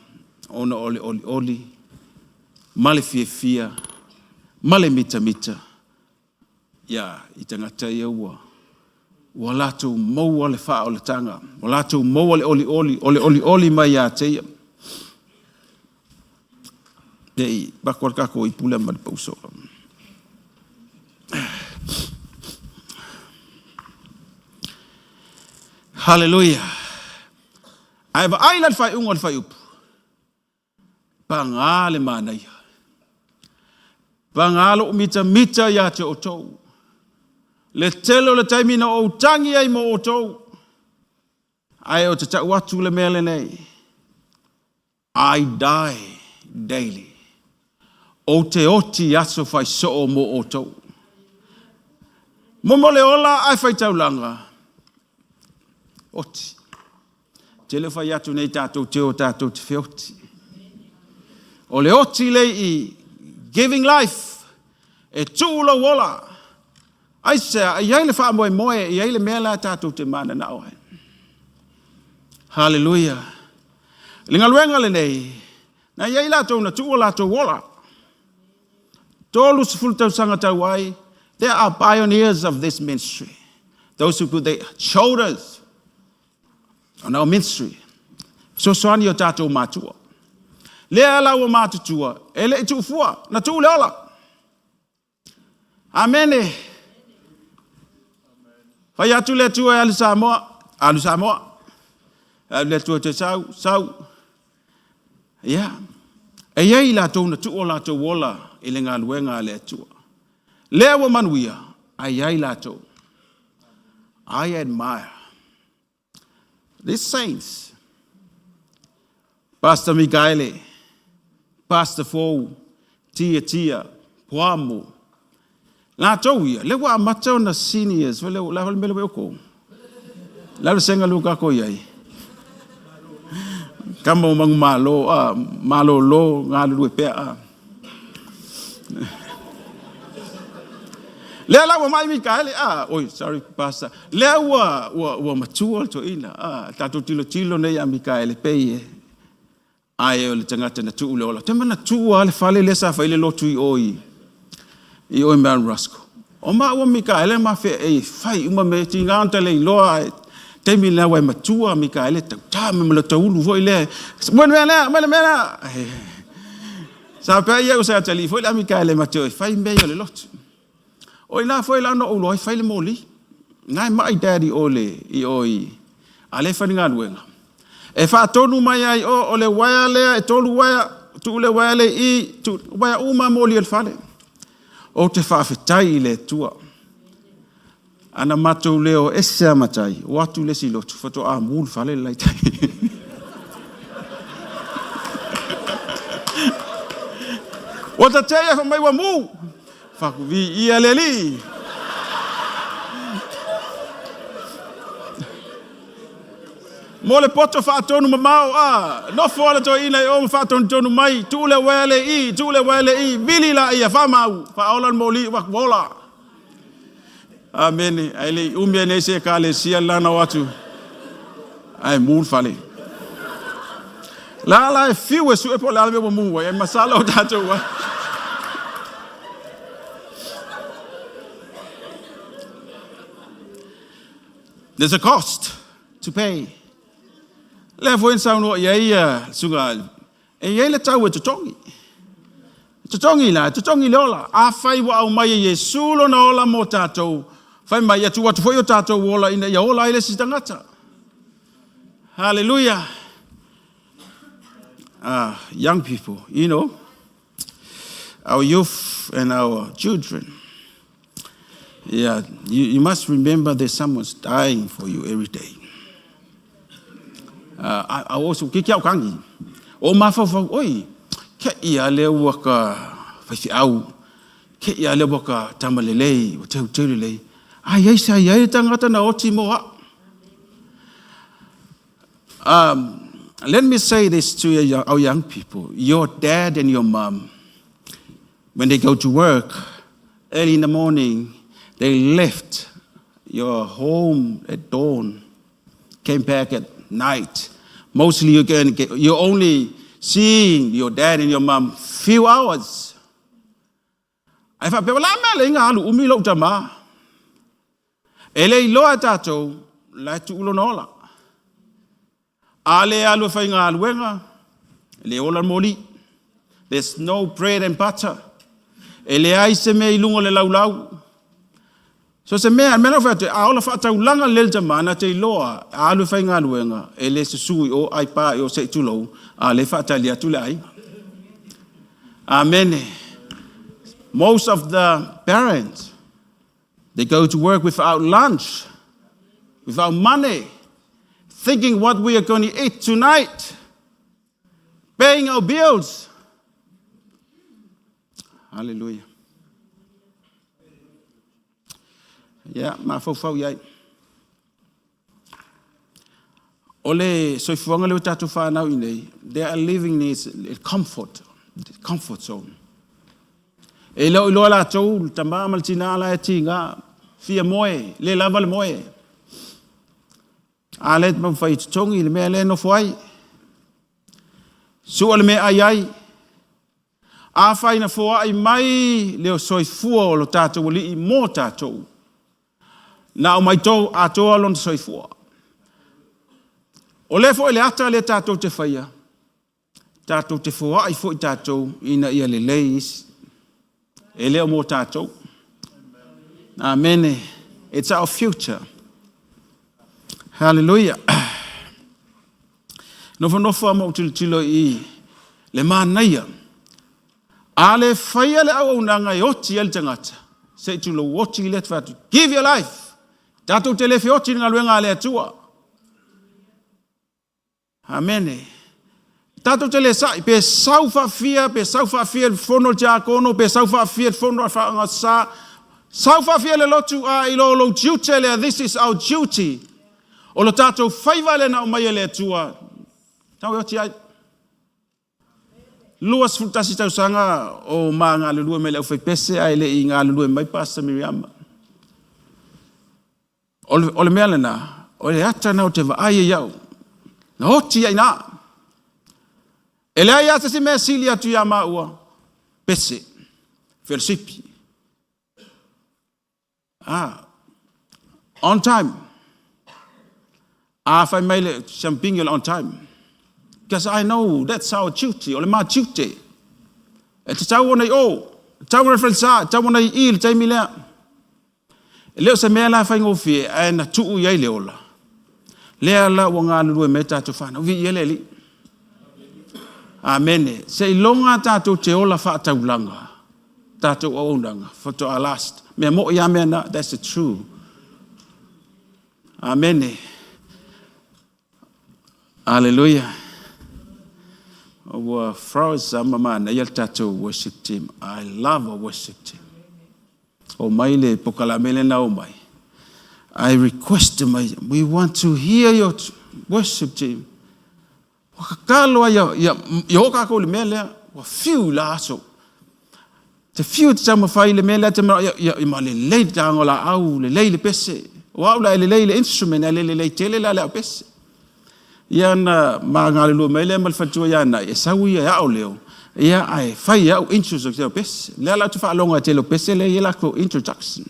ona o le olioli, ma le fiafia, ma le mitamita, ia i tagata ia ua ua latou maua le faaolataga, ua latou maua le olioli, o le olioli mai ia te ia. Nei, bako le kako i pule ma le pauso. Hallelujah. Ae vaai la le faaiuga o le fuaiupu. Paga le manaia. Paga lou mitamita ia te outou. Le tele o le taimi na ou tagi ai mo outou. Ae o te tau atu le mea lenei. I die daily. Ou te oti aso faisoo mo outou. Mo mo le ola ae faitaulaga. Oti. Tele o fai atu nei tātou te o tātou te feoti. O le oti lei i giving life, e tuu lou ola. Ai sea, i ai le faamoemoe, i ai le mea la tātou te mananao ai. Hallelujah. Le galuega lenei, na i ai latou na tuu o latou ola. 30 tausaga tau ai, there are pioneers of this ministry. Those who put their shoulders on our ministry. Fesoasoani o tātou matua. Lea la ua matutua, e le i tuufua, na tuu le ola. Amene. Fai atu le Atua e alu Samoa, alu Samoa. Alu le Atua te sau, sau. Ia. E i ai latou na tuu o latou ola i le galuega a le Atua. Lea ua manuia, ae i ai latou. I admire these saints. Pastor Mikaele, Pastor Fou, Tia Tia, Poamo. Latou ia, lea ua amata ona seniors, la le mea le oko. La le senga lu kako iai. Kama o mangu malo, a, malo lo, ngā lulu e pea, a. Lea la ua mai Mikaele, a, oi, sorry, pastor. Lea ua, ua, ua matua le toeaina, a, tatou tilotilo nei a Mikaele pei e, ae o le tagata na tuu le ola. Te mana tuu a le fale lea sa fai le lotu i o i, i o i Mount Rusko. O ma ua Mikaele ma fe e fai uma me ti ngā le iloa e Taimi lena ua e matua Mikaele tautā mai ma le taulu foi lea. Mo le mea lea, mo le mea lea. Sa pea ia sa tali foi la Mikaele ma te fai mea o le lotu. O ina foi la no ulo ai fai le moli. Nai mai daddy o le i o i a le fai galuega. E faatonu mai ai o o le uaea lea e tolu uaea, tuu le uaea lea i, tuu uaea uma moli o le fale. Ou te faafetai i le Atua. Ana matou le o ese a matai, o atu le isi lotu, faatoa mu le fale le laitai. Ua tatea ia mai ua mu. Fakuvi ia le alii. Mo le poto faatonu mamao a nofo ala toeaina i o ma faatonutonu mai, tuu le uaea le i, tuu le uaea le i, vili la ia faamau, faaola le moli ua ola. Amene. Ae le i umi ai nei se ekalesia lana o atu. Ae mu le fale. La la e fiu e sue po o le a le mea ua mu ai, ai masalo o tatou ai. There's a cost to pay. Lea foi na saunoa i ai le susuga, e i ai le tau e totogi. Totogi la, totogi le ola. Afai ua aumai e Iesu lona ola mo tatou, fai mai ia tuu atu foi o tatou ola ina ia ola ai le isi tagata. Hallelujah. Young people, you know, our youth and our children. Yeah, you must remember that someone's dying for you every day. I also, ke kia o kangi. O mafaufau, oi, ke ia le ua ka faifeau, ke ia le ua ka tamalelei, ua teu teu lelei. Ai ai sa iai le tangata na oti mo a. Let me say this to our young people. Your dad and your mom, when they go to work early in the morning, they left your home at dawn, came back at night. Mostly you're only seeing your dad and your mom few hours. Ai faapea, la mea le inga alu umi lou tama. E le iloa e tatou, la e tuu lona ola. A le alu e faigaluega, e le ola le moli. There's no bread and butter. E leai se mea i luga o le laulau. So se mea, mea lau fai atu, a ola faataulaga le le tama, na te iloa, a alu e faigaluega, e le susu i o ai pa i o se i tulou, a le faatali atu le aiga. Amen. Most of the parents, they go to work without lunch, without money, thinking what we are going to eat tonight, paying our bills. Hallelujah. Yeah, mafaufau i ai. O le soifuaga lea ua tatou fanau i nei, they are living in comfort, comfort zone. E le o iloa latou, le tama ma le tina la e tiga, fia moe, le lava le moe. A le taumafai e totogi le mea lea e nofo ai. Sua le mea ai ai. Afai na foai mai le soifua o lo tatou alii mo tatou. Na au mai tō atoa lona soifua. O lea foi le ata le tatou te whaia, tatou te foai foi tatou ina ia lelei isi. E leo mo tatou. Amen. It's our future. Hallelujah. Nofonofo a mo tilotilo i le manaia. A le faia le auaunaga e oti ai le tagata, se i tulou oti i le atu atu. Give your life. Tatou te le feoti i le galuega a le Atua. Amene. Tatou te le sa'i, pe sau faafia, pe sau faafia le fono le tiakono, pe sau faafia le fono a faagasa, sau faafia le lotu a i lo lou tiute lea, this is our duty. O lo tatou faiva le na o mai e le Atua. Tau e oti ai. 21 tausaga o ma galulue mai le aufaipese ae le i galulue mai Pastor Miriama. O le mea lena, o le ata na o te vaai ai au. Na oti ai nā. E leai a se si mea sili atu ia maua, pese, fellowship. Ah, on time. A fai mai le siampingi o le on time. Because I know that's our duty, o le ma tiute. E tatau ona i o, tatau ona i falesa, tatau ona i i le taimi lea. E le o se mea la faigofie, ae na tuu i ai le ola. Lea la ua galulue mai tatou fanau, viia le Alii. Amene. Seiloga tatou te ola faataulaga, tatou auaunaga, faatoa last. Mea moi lava mea na, that's the true. Amene. Aleluia. Ua froze ma manaia le tatou worship team. I love our worship team. O mai le pokalame le na o mai. I request mai, we want to hear your worship team. Ua kakalo ai ia, ia, ia o kākou le mea lea, ua fiu la aso. Te fiu te taumafai le mea lea te mea, ia, ia, ia ma lelei le taga o laau, lelei le pese. O au la e lelei le instrument, ae le lelei tele la le au pese. Ia na ma galulue mai lea ma le faletua ia Nai, e sau ia e ao leo, ia ae fai e au intros o te au pese. Lea la ou te faalogo ai tele o pese lea e i ai latou introduction.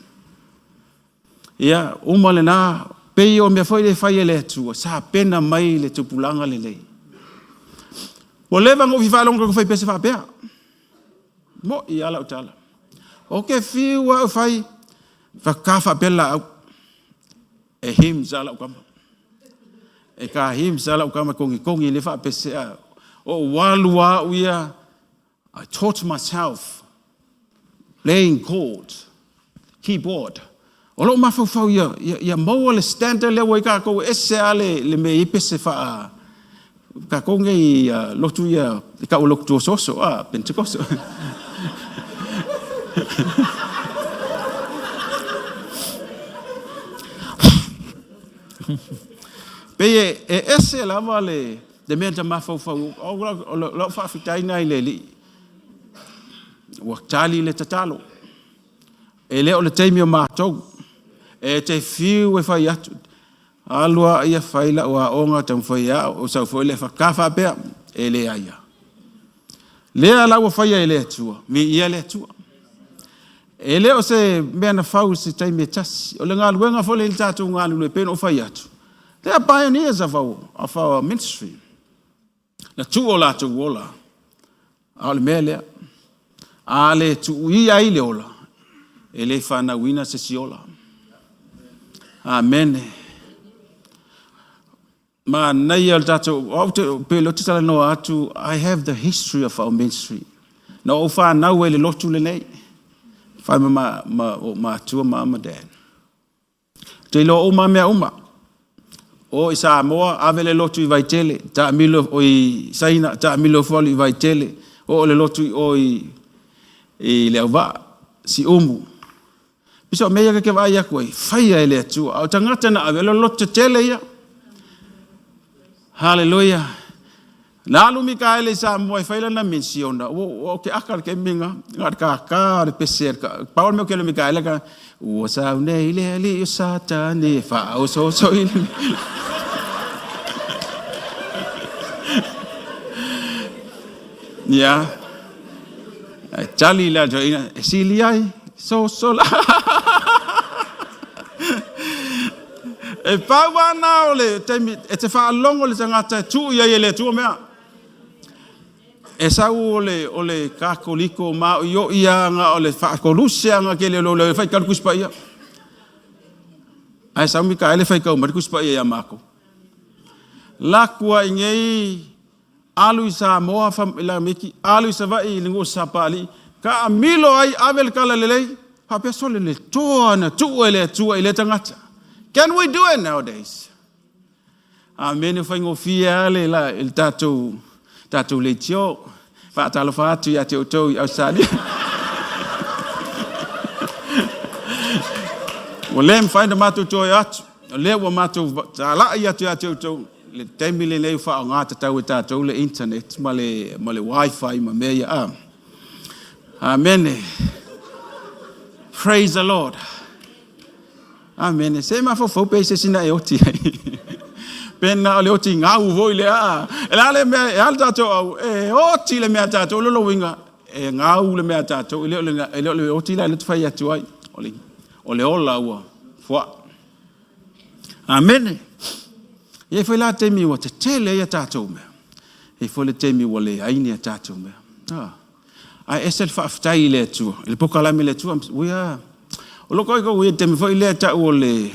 Ia, uma lena, pei o mea foi lea e fai e le Atua, sapena mai le tupulaga lenei. Ua leva ona ou fia faalogo i fai pese faapea. Mo'i lava lau tala. O ke fiu au fai, whaka faapea la au. E hymns a lau kama. E ka hymns a lau kama kongi kongi le faapese a. O walu au ia, I taught myself playing chord, keyboard. O lou mafaufau ia, ia, ia maua le standard lea ua i kākou e ese a le, le mea i pese faa kākou nei lotu ia e kau lotu tuososo, a Pentecost. Pei e, e ese lava le, le mea na mafaufau, o lau faafetai na i le Alii, ua tali le tatalo. E le o le taimi o matou, e te fiu e fai atu, alu a ia fai lau aoga, taumafai au, o sau foi le whaka faapea, e le aia. Lea la ua faia e le Atua, viia le Atua. E le o se mea na fau se taimi e tasi, o le galuega foi le tatou galulue pei ona ou fai atu. They are pioneers of our ministry. Na tuu o latou ola, a o le mea lea. A le tuuia ai le ola, e le fanauina se si ola. Amene. Manaia o le tatou, au te, pe le o te talanoa atu, I have the history of our ministry. Na ou whanau e le lotu lenei. Whai ma, ma, ma, o matua ma ma dad. Te iloa uma mea uma. O i Samoa, ave le lotu i Vaitele, taamilo o i Saina, taamilo fualu i Vaitele, o le lotu i o i, i Leauvaa, Siumu. Pisa o mea ia ke vaai aku ai, whaia e le Atua. Au tangata na ave, o le lotu tetele ia. Hallelujah. Na alu Mikaele i Samoa e whai lana minsiona. O, o ke aka le keminga, ngā ka ka le pese, pau le mea ke le Mikaele ka, ua sau nei le ali o Satani, wha o so so i le. Ia. E tali la toeaina, e sili ai, so so la. E pau ana o le taimi, e te faalogo le tagata e tuu i ai e le Atua mea. E sau o le, o le kakoliko ma o i anga o le whaakoluse anga ke le lo le whai kalu kuspa ia. Ai sau Mikaele whai kau mari kuspa ia ia mako. Lakua i ngei alu i Samoa fam la miki alu i Savaii i le sapali ka amilo ai ave le kala lelei faapea sole le toa na tuu e le Atua i le tagata. Can we do it nowadays? Amene faigofie lava le la le tatou tatou leitio. Faatalofa atu ia te outou i Australia. Ua le mafai ona matou toe atu. O lea ua matou talai atu ia te outou le taimi lenei ua faaaoga tatau e tatou le internet ma le, ma le wifi ma mea ia. Ah. Amene. Praise the Lord. Amene. Se mafaufau pe se sina e oti ai. Pena o le oti ngau foi le a. E la le mea, e ala tātou au, e oti le mea tātou, lo winga, e ngau le mea tātou, e le o le, e le o le oti la le te atu ai. O le, o le ola ua, fua. Amene. E i ai foi la taimi ua tetele ai a tatou mea, e i ai foi le taimi ua leai ni a tatou mea. Ah. Ae ese le faafetai i le Atua, i le pokalame i le Atua. We are, o loko ai ko taimi foi lea ta'u o le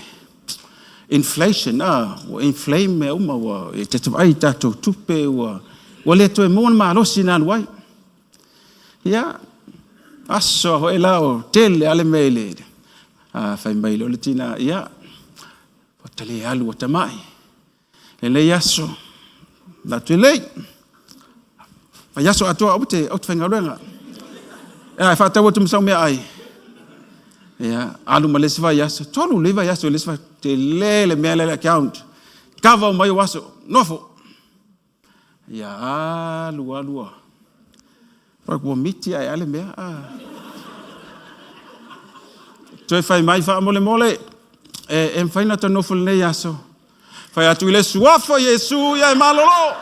inflation, ah, ua inflame mea uma, ua e te vaai i tatou tupe, ua, ua le toe maua le malosi na alu ai. Ia, aso foi la o tele ale mea i le, ah, fai mai loa le tina, ia, ua ta le alu ua tamai. Lenei aso, manatu e lei. Fai aso atoa ou te, ou te faigaluega. Ia, e faatau atu ma sau meaai. Ia, alu ma le isi vaiaso, tolu lelei vaiaso i le isi vaiaso, tele le mea lea i le account. Kava uma ai ou aso, nofo. Ia, alu, alu, a. Ua miti ae a le mea. Ah. Toe fai mai faamolemole, e, e mafai ona ta nofo lenei aso. Fai atu i le suafa Iesu ia e malolo.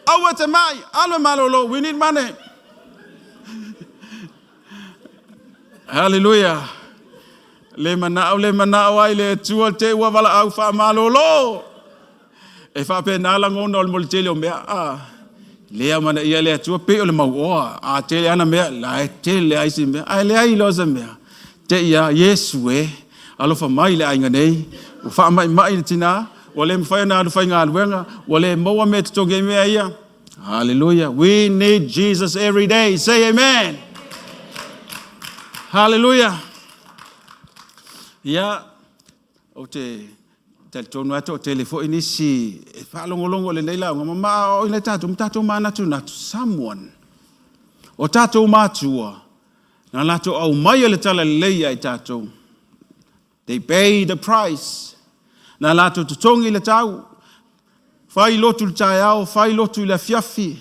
Aua te mai, alu e malolo, we need money. Hallelujah. Le manao, le manao ai le Atua te ua valaau faamalolo. E faapena lagona o le moli tele o mea. Ah, lea mana ia le Atua pe o le mauoa. A tele ana mea, la e tele ai si mea. Ae leai loa se mea. Te ia Iesu e, alofa mai le aiga nei, ua faamaimai le tina, ua le mafai ona alu faigaluega, ua le maua mea e totogi ai mea ia. Hallelujah. We need Jesus every day. Say amen. Hallelujah. Ia, ou te talitonu lava e toatele foi nisi e faalogologo i lenei lauga ma maaaoaoina ai tatou ma tatou manatunatu. Someone, o tatou matua, na latou aumaia le talalelei ia i tatou. They paid the price. Na latou totogi le tau. Fai lotu i le taeao, fai lotu i le afiafi.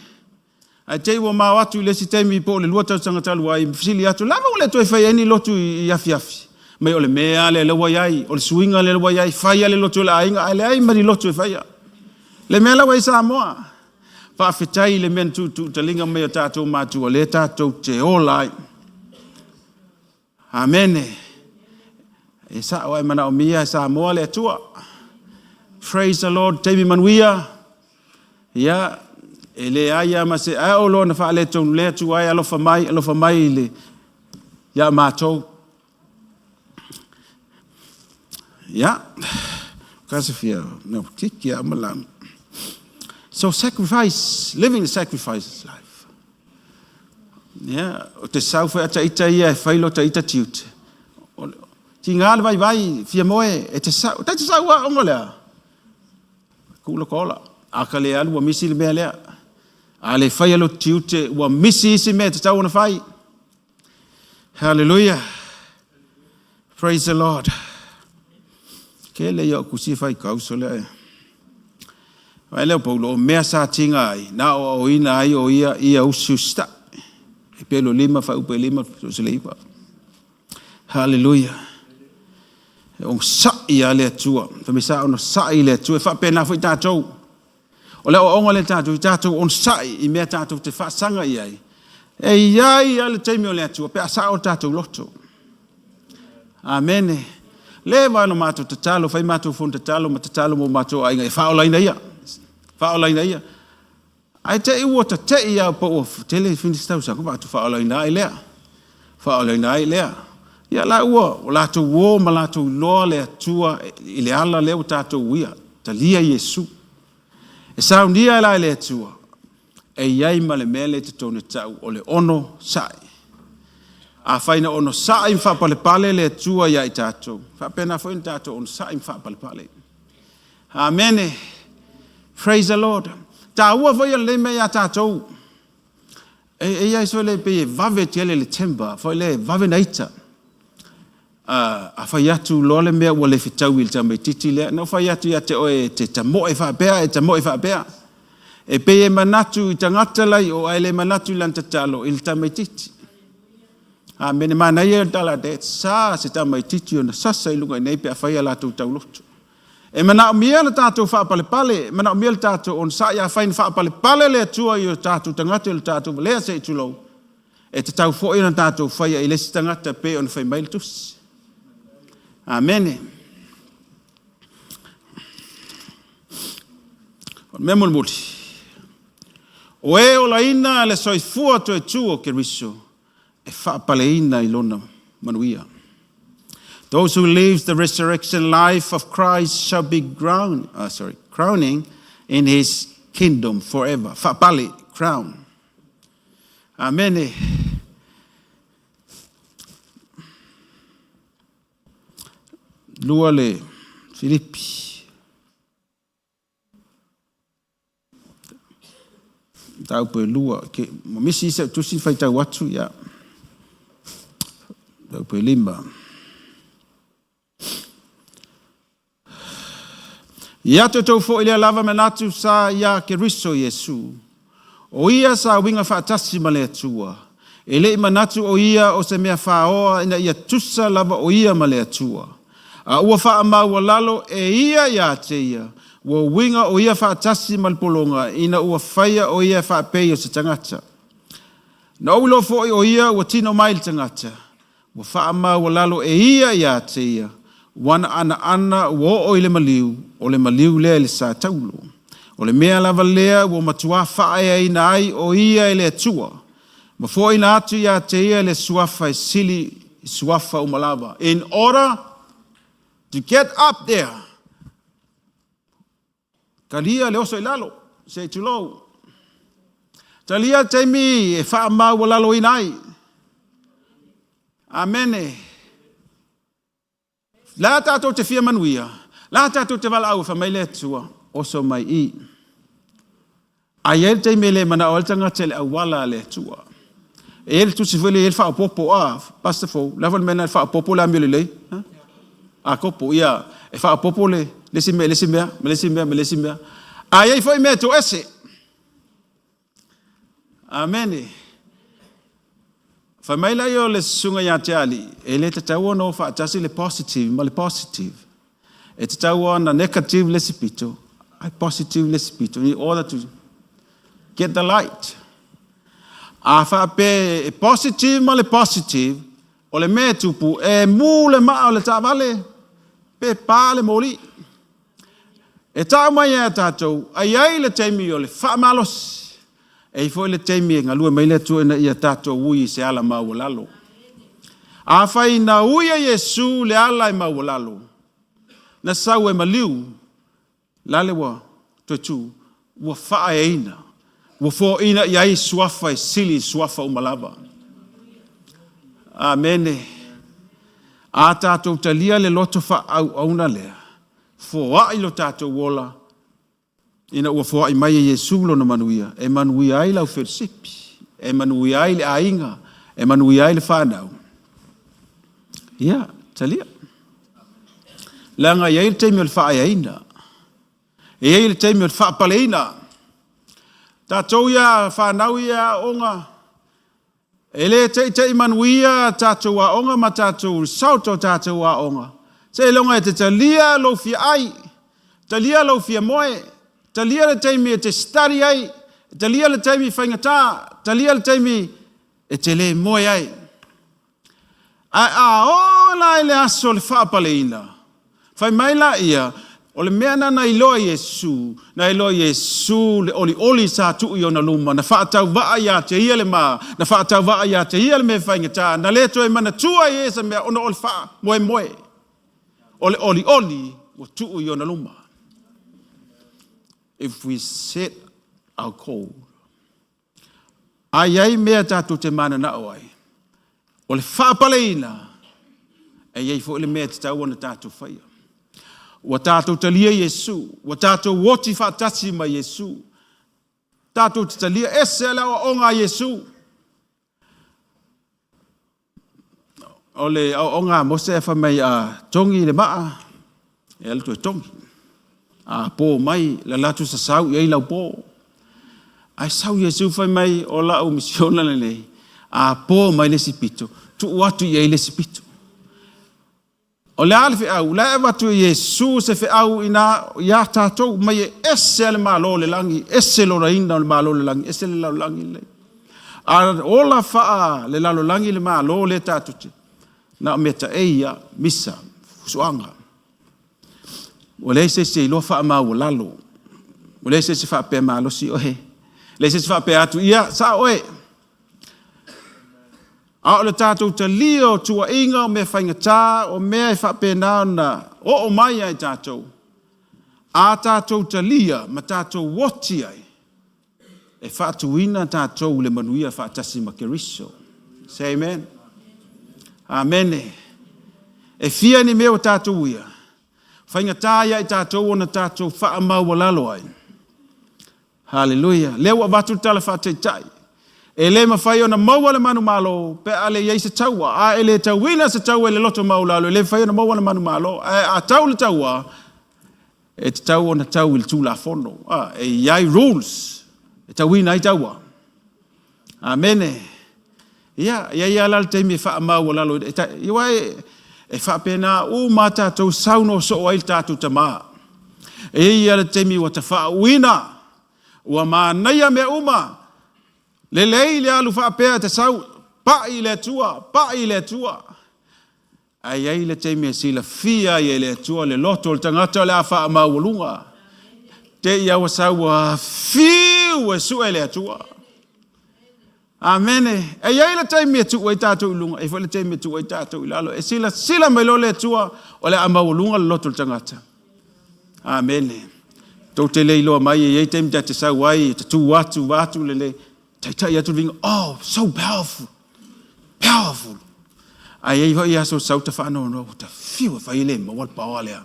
Ae te i ua mao atu i le isi taimi po o le 2 tausaga talu ai, fesili atu, lava ua le toe fai ai ni lotu i afiafi? Mai o le mea lea lea ua i ai, o le suiga lea ua i ai, fai lava le lotu a le aiga, ae leai ma ni lotu e faia. Le mea la ua i Samoa. Faafetai i le mea na tuutuutaliga mai o tatou matua, lea tatou te ola ai. Amene. E sa'o ae manaomia e Samoa le Atua. Praise the Lord. Taimi manuia. Ia, e leai lava ma se ae o loa na faaletonu le Atua e alofa mai, alofa mai i le ia matou. Ia, ka se fia, no, tiki a malang. So sacrifice, living the sacrifice life. Ia, o te sau foi a ita ia e fai lo ta ita tiute. Tiga le vaivai, fia moe, e te sau, ta te sau a onga lea. Kula kola, a ka le alu ua misi le mea lea. A le fai lo tiute, ua misi isi mea te tau ona fai. Hallelujah. Praise the Lord. Ke le ia kusi fai kauso lea. Vai lea o Paulo, o mea sa tiga ai, na o o ina ai o ia, ia usiusita'i. E pelo 5, faaupu e 5, so se le 9. Hallelujah. E onosa'i a le Atua. Fai mai sa onosa'i le Atua. E faapena foi tatou. O le aoaoga lea tatou, i tatou onosa'i i mea tatou te faasaga i ai. E i ai a le taimi o le Atua, pe a sao o tatou loto. Amene. Le va no matou tatalo, fai matou fono tatalo ma tatalo mo matou aiga e faaolaina ia. Faaolaina ia. Ae te i ua tatei ia po ua tele finish tausaga pa atu faaolaina ai lea. Faaolaina ai lea. Ia la ua o latou o ma latou iloa le Atua i le ala lea ua tatou uia. Talia Iesu. E saunia e la i le Atua. E i ai ma le mea le totonu tau o le onosa'i. A fai na onosa'i ma faapalepale le Atua ia i tatou. Faapena foi na tatou onosa'i ma faapalepale. Amene. Praise the Lord. Tāua foi o lenei mea ia tatou. E ia so le pe vave tele le temper, foi le vave na ita. A fai atu loa le mea ua le fetau i le tamaititi lea. Na fai atu ia te oe te tamoe faapea, e tamoe faapea. E pe e manatu i tagata lai o ai le manatu i lana tatalo i le tamaititi. Amene manaia le tala te sa se tamaititi ona sasa i luga i nei pe a fai a latou tauloto. E manaomia le tatou faapalepale, e manaomia le tatou onosa'i a fai na faapalepale le Atua i o tatou tagata i le tatou valea se i tulou. E tatau foi ona tatou faia i le isi tagata pe ona fai mai le tusi. Amene. O le mea mulimuli, o e olaina le soifua toe tu o Keriso e faapaleina i lona manuia. Those who live the resurrection life of Christ shall be ground, sorry, crowning in his kingdom forever. Faapale, crown. Amene. Lua le Filipi. Mataupu e lua, ke, ma misi isi au tusi faitau atu, ia. Mataupu e lima. Ia te outou foi lea lava manatu sa iā Keriso Iesu. O ia sa uiga faatasi ma le Atua. E le i manatu o ia o se mea faoa ina ia tusa lava o ia ma le Atua. A ua faamaualalo e ia ia te ia, ua uiga o ia faatasi ma le pologa ina ua faia o ia e faapei o se tagata. Na ou iloa foi o ia ua tino mai le tagata, ua faamaualalo e ia ia te ia, ua na anaana ua oo i le maliu, o le maliu lea i le sa taulo. O le mea lava lea ua matuā faaeaina ai o ia e le Atua, ma foaiina atu ia te ia le suafa e sili i suafa uma lava. In order to get up there, talia le oso i lalo, se i tulou. Talia le taimi e faamaualaloina ai. Amene. La tātou te fia manuia, la tātou te valaau e fai mai le Atua, oso mai i. A i ai le taimi e le manao ai le tagata i le auala a le Atua. E i ai le tusi foi lea e i ai le faaopoopo, a, Pastor Fou, o le a foi le mea lena e faaopoopo le amio lelei? A kopo, ia, e faaopoopo le, le isi mea i le isi mea, ma le isi mea, ma le isi mea. A i ai foi mea e toese. Amene. Fai mai lea o le susuga ia te Alii, e le tatau ona o faatasi le positive ma le positive. E tatau ona negative le isi pito, ae positive le isi pito, in order to get the light. A faapea e positive ma le positive, o le mea e tupu, e mu le maa o le taavale, pe pa le moli. E tau mai ia tatou, ai ai le taimi o le faamalosi, e i ai foi le taimi e galue mai le Atua ina ia tatou ui i se ala maualalo. Afai na ui e Iesu le ala e maualalo, na sau e maliu, lale ua toe tu, ua faaeaina, ua foaiina i ai suafa e sili i suafa uma lava. Amene. A tatou talia le loto faaauauna lea, foai lo tatou ola, ina ua foai mai e Iesu lona manuia, e manuia ai lau felosipi, e manuia ai le aiga, e manuia ai le whanau. Ia, talia. Leaga e i ai le taimi o le faaeaina. E i ai le taimi o le faapaleina. Tatou ia whanau ia aoga, e le teitei manuia tatou aoga ma tatou result o tatou aoga. Seiloga e te talia lou fia ai, talia lou fia moe, talia le taimi e te study ai, talia le taimi faigata, talia le taimi e te le moe ai. Ae a oo la i le aso o le faapaleina, fai mai la ia, o le mea na na iloa Iesu, na iloa Iesu le olioli sa tuu i ona luma, na faatauvaa ia te ia le ma, na faatauvaa ia te ia le mea faigata, na le toe manatua i e se mea ona o le faamoemoe. O le olioli ua tuu i ona luma. If we set our goal, a i ai mea tatou te mananao ai, o le faapaleina, e i ai foi le mea e tatau ona tatou faia. Ua tatou talia Iesu, ua tatou oti faatasi ma Iesu. Tatou te talia ese le aoaoga a Iesu. O le aoaoga a Mose e fai mai a togi le maa, e alu toe togi. A pō mai, le latu sasau i ai lau pō. Ae sau Iesu fai mai o lau misiona lenei, a pō mai le isi pito, tuu atu i ai le isi pito. O le a le feau, o la e avatu e Iesu se feau ina ia tatou mai e ese le malo o le lagi, ese le olaina o le malo o le lagi, ese le lalolagi lenei. A ola faa le lalolagi le malo le tatou te, na o mea taei ia, misa, fusuaga. Ua leai se isi e iloa faamaualalo. Ua leai se isi faapea malosi oe. Leai se isi faapea atu, ia, sao oe. A o le tatou talia o tuuaiga, o mea faigata, o mea e faapena ona oo mai ia i tatou, a tatou talia ma tatou oti ai, e faatuina tatou i le manuia faatasi ma Keriso. Say amen. Amene. E fia ni mea ua tatou uia, faigata ia i tatou ona tatou faamaualalo ai. Haleluia! Lea ua avatu le tala faataitai. E le mafai ona maua le manumalo pe a le i ai se taua. A e le tauina se taua i le loto maualalo, e le mafai ona maua le manumalo. Ae a tau le taua, e tatau ona tau i le tulafono. A, e i ai rules e tauina ai taua. Amene. Ia, e i ai lava la le taimi e faamaualalo. Aua e faapena uma lava tatou saunoa soo ai le tatou Tama. E i ai lava le taimi ua tafaauina, ua manaia mea uma, lelei le alu faapea te sau, pai i le Atua, pai i le Atua. Ae i ai le taimi e silafia ai e le Atua le loto o le tagata o le a faamaualuga. Te i ua sau ua fiu e sue le Atua. Amene. E i ai le taimi e tuu ai tatou i luga, e i ai foi le taimi e tuu ai tatou i lalo. E silasila mai loa le Atua o le a maualuga le loto o le tagata. Amene. Tou te le iloa mai e i ai taimi ta te sau ai, e tatū atu, vaeatu le le taitai atu le viiga. Oh, so powerful. Powerful. Ae i ai foi aso sau ta faanoanoa, ua ta fiu e fai e le maua le power lea.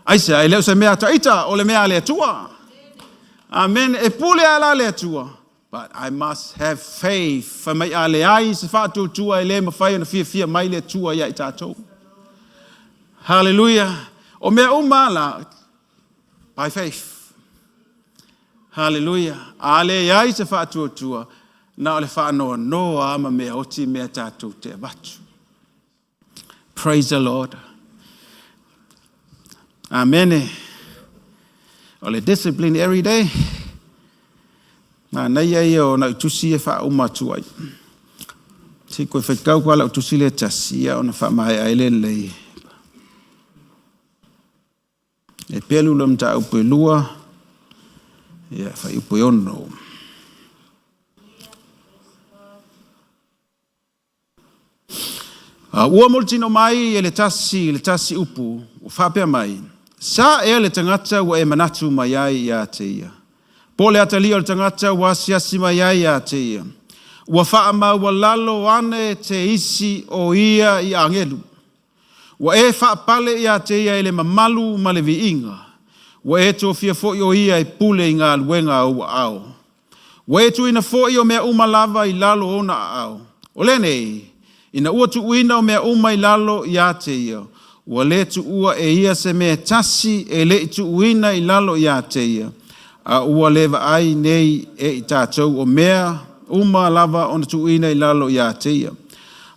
Aisea, e le o se mea a ita, o le mea a le Atua. Amen. E pule lava la le Atua. But I must have faith. Fai mai a leai se faatuatua e le mafai ona fiafia mai le Atua ia i tatou. Hallelujah. O mea uma la, by faith. Hallelujah. A leai se faatuatua, na o le faanoanoa ma mea oti mea tatou te avatu. Praise the Lord. Amene. O le discipline every day. Manaia ia o nai tusi e faauma atu ai. Se i koe faitau kwa lau tusi le tasi ia ona faamaea ai le lelei. E pelu le mataupu e 2, ia fuaiupu e 6. A ua mulitino mai e le tasi i le tasi upu, ua faapea mai, Sa ea le tagata ua e manatu mai ai ia te ia? Po o le atalia o le tagata ua asiasi mai ai ia te ia? Ua faamaualalo ane te isi o ia i agelu. Ua e faapale ia te ia i le mamalu ma le viiga. Ua e tofia foi o ia e pule i galuega a ou aao. Ua e tuuina foi o mea uma lava i lalo ona aao. O lenei, ina ua tuuina o mea uma i lalo ia te ia, ua le tuua e ia se mea tasi e le i tuuina i lalo ia te ia, a ua le vaai nei e i tatou o mea uma lava ona tuuina i lalo ia te ia.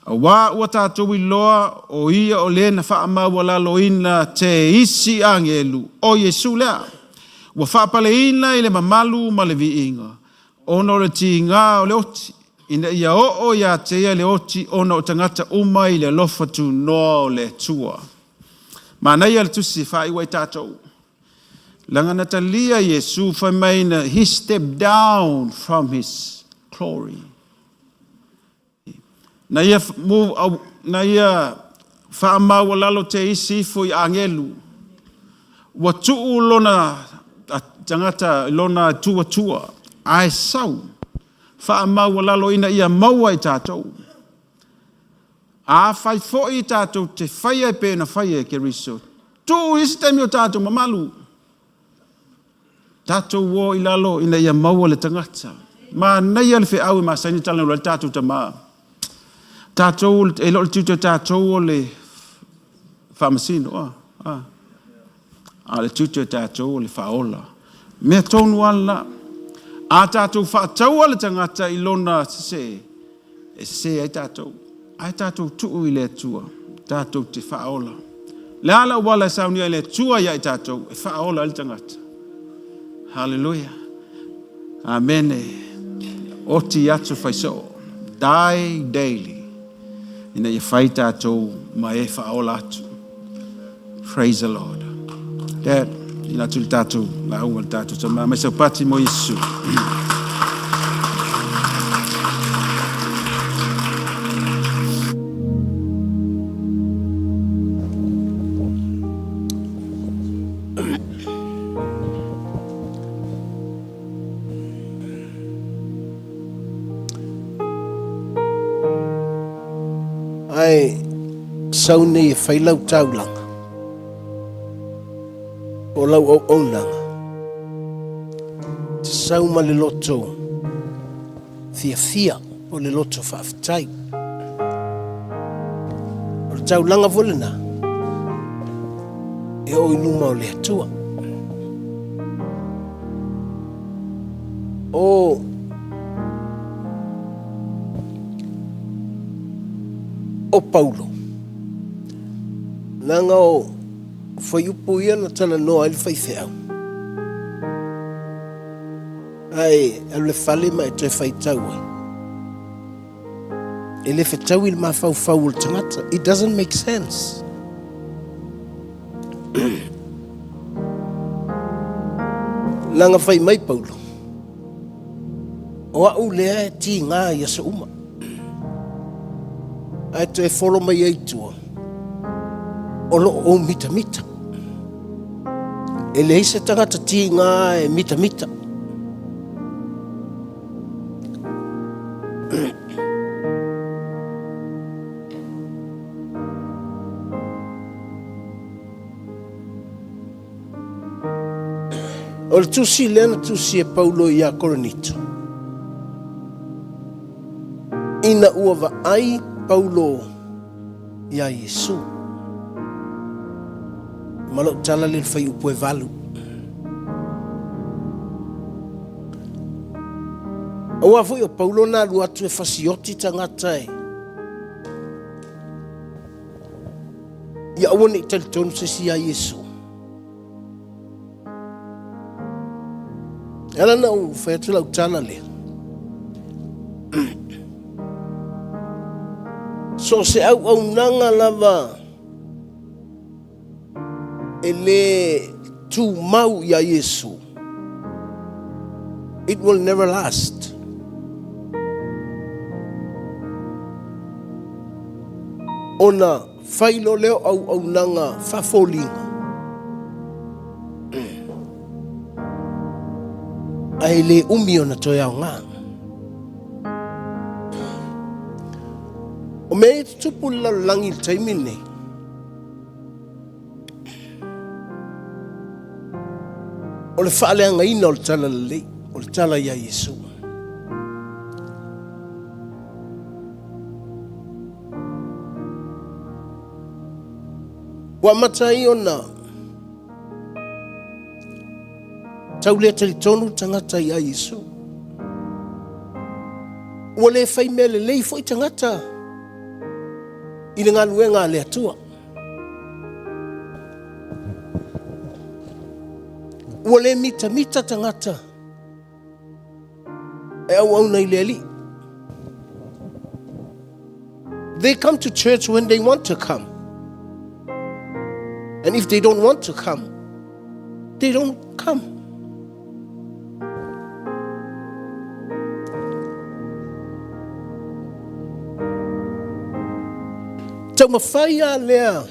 Auā ua tatou iloa o ia o le na faamaualaloina te isi agelu, o Iesu lea, ua faapaleina i le mamalu ma le viiga, ona o le tiga o le oti, ina ia oo ia te ia le oti ona o tagata uma i le alofa tunoa o le Atua. Manaia le tusi e faaiu ai tatou. Leaga na talia Iesu fai mai na he stepped down from his glory. Na ia, na ia faamaualalo te isi ifo i agelu. Ua tuu lona tagata lona tuatua, ae sau faamaualalo ina ia maua i tatou. A fai foi tatou te faia e pe na faia e Keriso, tuu isi taimi o tatou mamalu. Tatou o i lalo ina ia maua le tagata. Manaia le feau e masani talanoa ai le tatou tama. Tatou, e le o le tiute o tatou o le faamasino. A, a. A o le tiute o tatou o le faaola. Mea tonu lava lena. A tatou faataua le tagata i lona sese, e sese ai tatou. Ae tatou tuu i le Atua, tatou te faaola. Le a le auala e saunia ai le Atua ia i tatou, e faaola ai le tagata. Hallelujah. Amene. Oti atu faisoo. Die daily. Ina ia fai tatou ma e faaola atu. Praise the Lord. Dad. Ila atu le tatou lauga le tatou tama mai Saupati mo Iesu. Ae sau nei e fai lau taulaga o lau auaunaga te sau ma le loto fiafia o le loto faafetai. O le taulaga foi lena e oo i luma o le Atua. O o Paulo, leaga o fuaiupu ia na talanoa ai le faifeau. Ae alu le fale ma e toe faitau ai. E le fetaui le mafaufau o le tagata. It doesn't make sense. Leaga fai mai Paulo, o au lea e tiga i aso uma. Ae toe folo mai ai tua, o loo ou mitamita. E leai se tagata tiga e mitamita. O le tusi lea na tusi e Paulo ia Korinito. Ina ua vaai Paulo iā Iesu. Ma lou tala lea i le fuaiupu e 8. Aua foi o Paulo na alu atu e fasioti tagata e ia aua ne i talitonu se isi iā Iesu. E ala na ou fai atu lau tala lea. So o se auaunaga lava e le tumau iā Iesu, it will never last. Ona fai loa lea o auaunaga faafoliga, ae le umi ona toe aoga. O mea ia e tutupu i le lalolagi i le taimi lenei, o le faaleagaina o le tala lelei, o le tala iā Iesu. Ua amata ai ona tau le talitonu tagata iā Iesu. Ua le fai mea lelei foi tagata i le galuega a le Atua. Ua le mitamita tagata e auauna i le Alii. They come to church when they want to come. And if they don't want to come, they don't come. Taumafai lava lea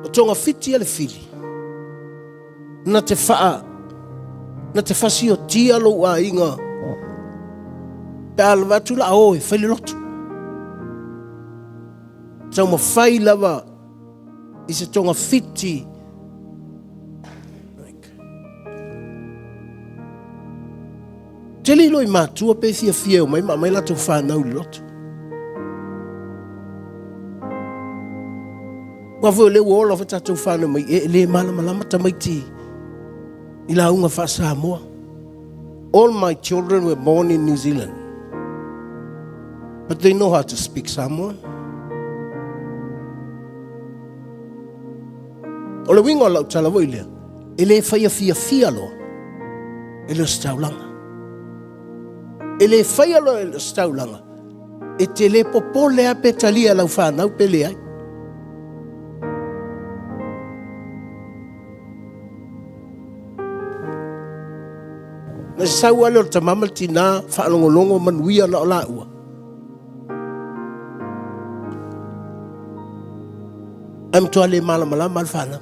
o togafiti a le fili na te faa na te fasiotia lou aiga pe a lava atu la o e fai le lotu. Taumafai lava i se togafiti. Tele iloa i matua pe fiafia e omai ma aumai latou fanau i le lotu. Aua foi o lea ua ola foi tatou fanau mai e le malamalama tamaiti i lauga faa-Samoa. All my children were born in New Zealand. But they know how to speak Samoan. O le uiga o lau tala foi lea, e le faia fiafia loa e le ositaulaga. E le faia loa e le ositaulaga, e te le popole lava pe talia e lau fanau pe leai. Na sau lava lea o le tama ma le tinā faalogologo manuia na o laua. Ae matua le malamalama le fanau.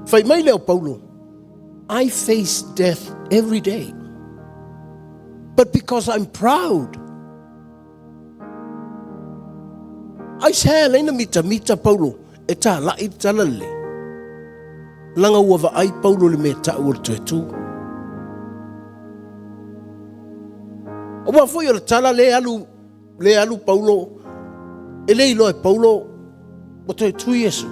Fai mai lea o Paulo, I face death every day. But because I'm proud, Aisea e ala ai na mitamita Paulo e tālaʻi le talalelei? Leaga ua vaai Paulo i le mea taʻu o le toe tu. Aua foi o le tala le alu, le alu Paulo, e le iloa e Paulo ua toe tu Iesu.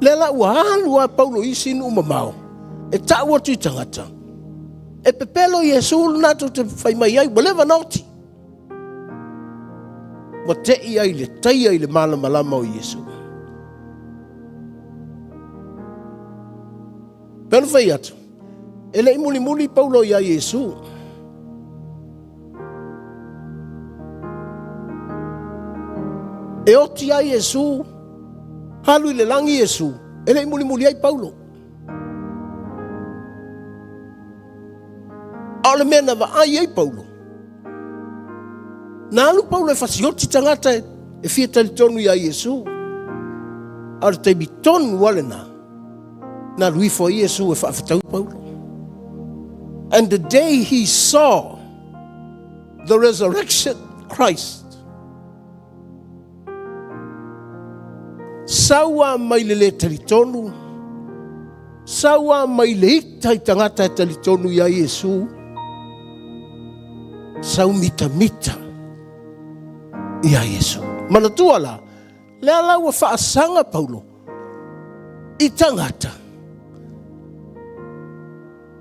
Lea la ua alu a Paulo i isi nuu mamao e taʻu atu i tagata. E pepelo Iesu lena tou te fai mai ai, ua leva na oti. Ua teʻi ai le taia i le malamalama o Iesu. Pei ona fai atu, e le i mulimuli Paulo iā Iesu. E oti ai Iesu, alu i le lagi Iesu, e le i mulimuli ai Paulo. A o le mea na vaai ai Paulo, na alu Paulo e fasioti tagata e fia talitonu iā Iesu. A o le taimi tonu lava lena, Na alu ifo ai Iesu e faafetau Paulo. And the day he saw the resurrection Christ, sau a mai le le talitonu, sau a mai le ita i tagata e talitonu iā Iesu, sau mitamita iā Iesu. Manatua la, Lea la ua faasaga Paulo i tagata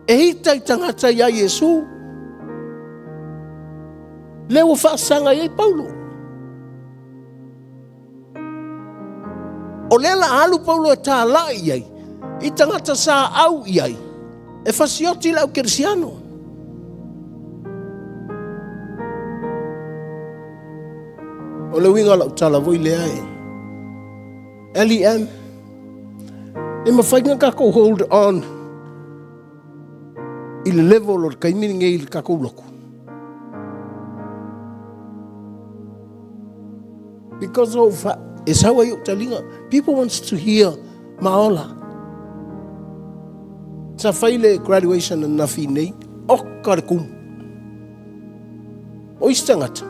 e ita i tagata iā Iesu, lea ua faasaga i ai Paulo. O lea la alu Paulo e tālaʻi i ai i tagata sa au i ai e fasioti le au kerisiano. O le uiga o lau tala foi lea e LEM, e mafai ona tatou hold on i le level o le taimi lenei i le tatou lotu. Because of e sau ai ou taliga, people wants to hear maola. Sa fai le graduation ananafi nei, oka le kumu. O isi tagata,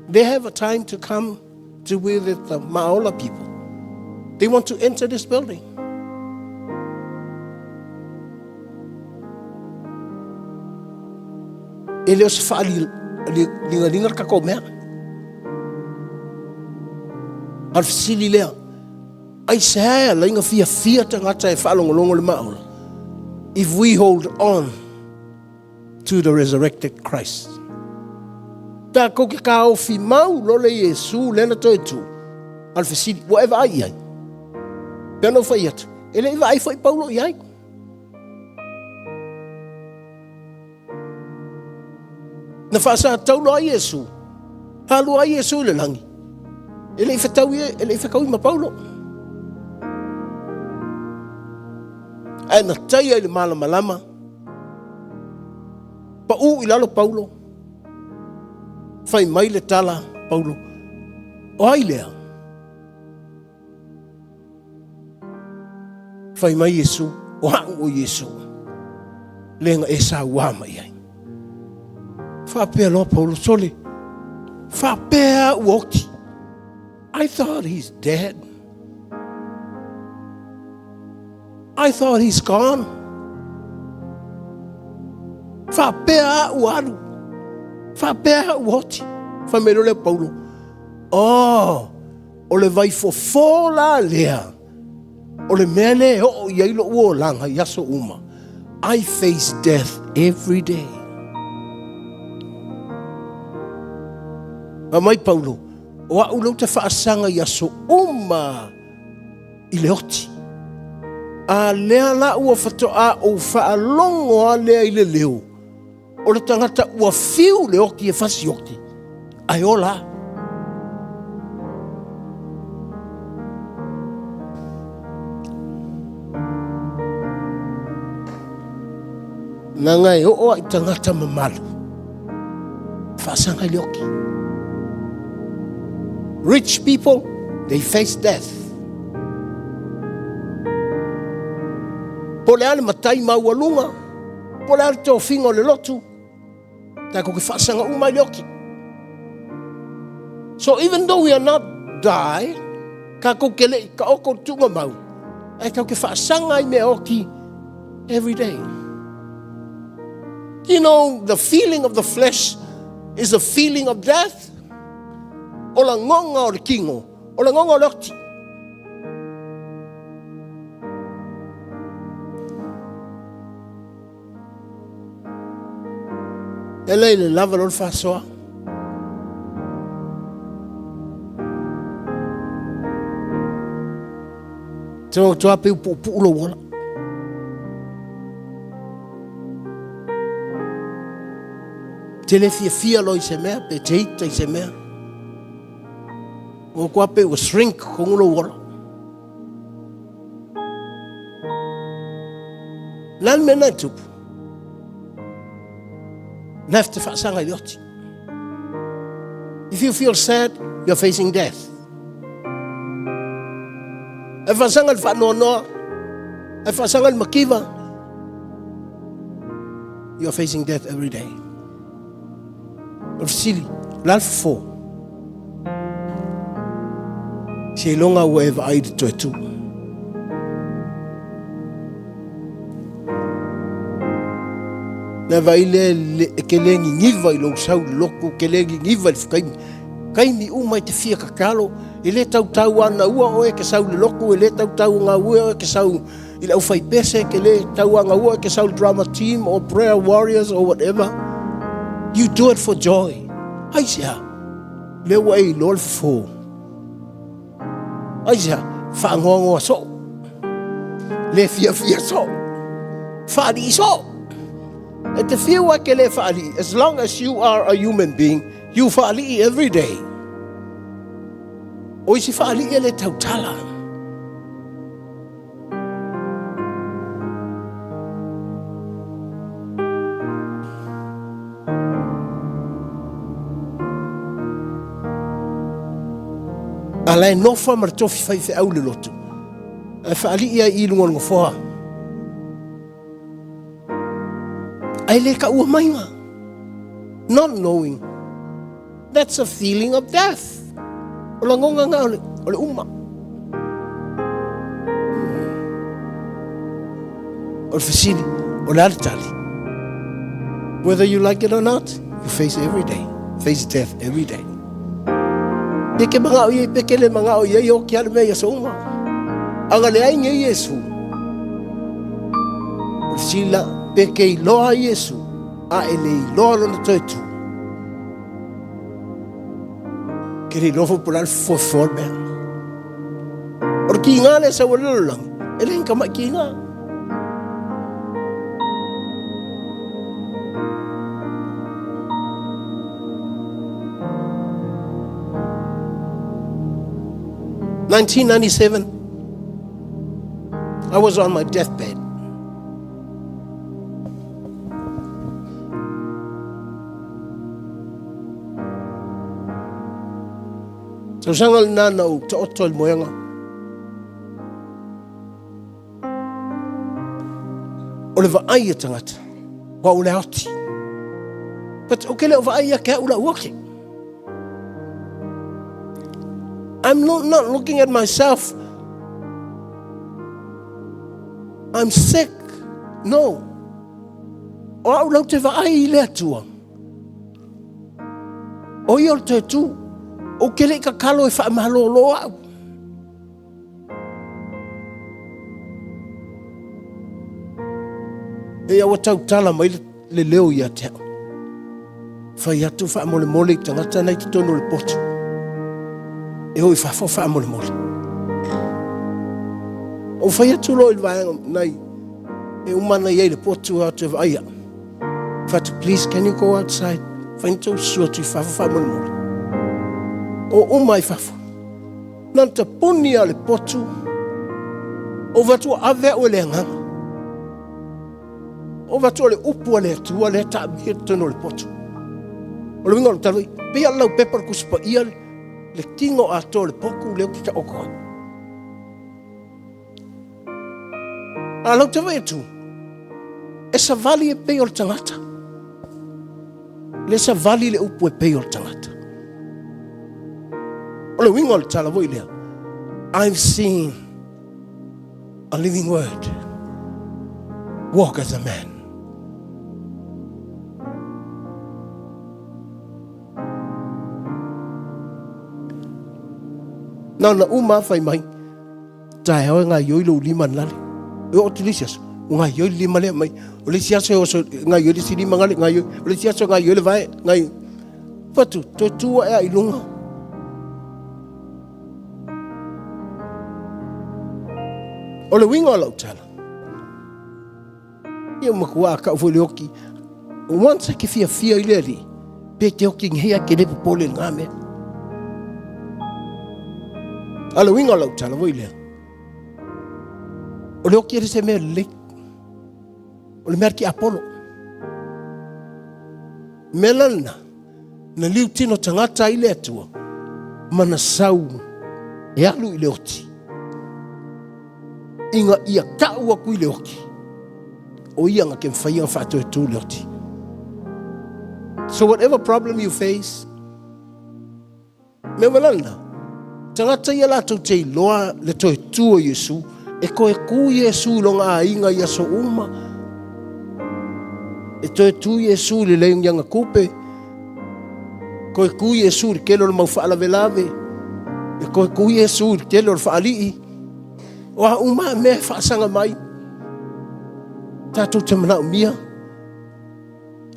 they have a time to come to with the Maola people. They want to enter this building. E le o se faaligalinga le tatou mea. A o le fesili lea, aisea e ala ai na fiafia tagata e faalogologo i le Maola? If we hold on to the resurrected Christ. Tatou ke taofi mau lo le Iesu lea na toe tu, a le fesili, ua e vaai i ai? Pea na fai atu, e le i vaai foi Paulo i ai. Na faasataulo ai Iesu, alu ai Iesu i le lagi, e le i fetau, e le i fetaui ma Paulo. Ae na taia i le malamalama, Paʻū i lalo Paulo, fai mai le tala Paulo, o ai lea? Fai mai Iesu, o a'u o Iesu, le na e sauā mai ai. Faapea loa Paulo, sole, faapea ua oti. I thought he's dead. I thought he's gone. Faapea a'u alu. Faapea a'u oti. Fai mai loa lea Paulo, oh, o le vaifofo la lea, o le mea lea e oo i ai lo'u olaga i aso uma. I face death every day. Fai mai Paulo, o a'u lea ou te faasaga i aso uma i le oti. A lea la ua faatoa ou faalogo a lea i le leo o le tagata ua fiu le oti e fasioti. Ae ola lava. Leaga e oo lava i tagata mamalu, faasaga i le oki. Rich people, they face death. Po o le a le matai maualuga, po o le a le tofiga o le lotu, tatou te faasaga uma i le oki. So even though we are not die, tatou te le i taoto i le tuugamau, ae tatou te faasaga i mea oti every day. You know, the feeling of the flesh is a feeling of death. O lagona o le tino, o lagona o le oti. E lei le lava lo le faasoa. Te o toa pe upu lo ola. Te le fia fia lo i se mea, pe te ita i se mea. O kua pe ua shrink kongu lo ola. Le a le mea na e tupu? Na te faasaga i le oti. If you feel sad, you're facing death. E faasaga le faanoanoa, e faasaga le makiva, you are facing death every day. O le fesili, o le a le fofo? Seiloga ua e vaai i le toe tu. Na vaai le e ke le gigiva i lou sau i le lotu, ke le gigiva i le fakaimi. Kaimi uma i te fia tatalo, e le tautau ana ua oe ke sau i le lotu, e le tautau ngā ua oe ke sau i le aufaipese, ke le tau ana ua oe ke sau i le drama team or prayer warriors or whatever. You do it for joy. Aisea? Lea ua e iloa le fofo. Aisea? Faanoanoa soo. Le fiafia soo. Faalii soo. E te fiu ai ke le faalii. As long as you are a human being, you faalii every day. O isi faalii e le tautala. A la e nofa ma le tofi faifeau le lotu. Ae faalii ai i luga o le nofoa. Ae le taua maiga. Not knowing. That's a feeling of death. O lagona nga o le, o le uma. O le fesili, o le a le tali? Whether you like it or not, you face every day. Face death every day. Pe ke mangao iei, pe ke le mangao iei, o ke ale mea ia souma. Anga le ai ngei Iesu. O le fesili la, pe ke iloa Iesu, a e le iloa lona toe tu. Ke le iloa foi po o le a le fofoa o le mea. O le kiga lea e sau ai le lalolagi, e le ni tamai kiga. 1997, I was on my deathbed. Tausaga lena na ou taoto i le moega. O le vaai a tagata, ua o le aoti. But o ke le o vaai ia ke au la uake. I'm not, not looking at myself. I'm sick. No. O au lau te vaai i le Atua. O ia o le toe tu. Ou te le i tatalo e faamalolo au. E ia ua tautala mai le leo ia te au. Fai atu faamolemole i tagata na i totonu o le potu. E o i fafo faamolemole. Ou fai atu loa i le vaega nai e uma ana i ai le potu atu e vaai au. Fai atu, please can you go outside? Fai na tou susu atu i fafo faamolemole. O uma i fafo. Na ona tapuni lava o le potu, ou vaai atu ua ave au e le Agaga. Ou vaai atu o le upu a le Atua lea e taamia i totonu o le potu. O le uiga o le tala, pei lava o le laupepa o le Tusi Paia le tino atoa o le potu lea ou te taoto ai. A lau te vaai atu, e savali e pei o le tagata. Le savali le upu e pei o le tagata. O le uiga o le tala foi lea, I've seen a living word walk as a man. Na ona uma fai mai, taeao e gaioi lou lima nale. E oo atu le isi aso, ua gaioi le lima lea mai. O le isi aso e oso gaioi le isi lima ngale, gaioi. O le isi aso gaioi le vae, gaioi. Fatu, toe tu ae a i luga. O le uiga o lau tala, ia matua kau foi le oki. Once ke fiafia i le alii, pe te oki nei a ke le popole i ngā mea. A le uiga o lau tala foi lea, o le oki e le se mea lelei. O le mea ki Apollo. Mea la lena, na liu tino tagata ai le Atua, ma na sau e alu i le oti. Ina ia kau aku i le oti, o ia na ke mawhai nga whaatoe tū le oti. So whatever problem you face, mea wala lena, tagata ia latou te iloa le toe tū o Iesu, e koe kū Iesu i longa aiga i aso uma, e toe tū Iesu i le leungianga kupe, koe kū Iesu i le tele o le mau faalavelave, e koe kū Iesu i le tele o le faalii, o a uma mea e faasaga mai, tatou te manaomia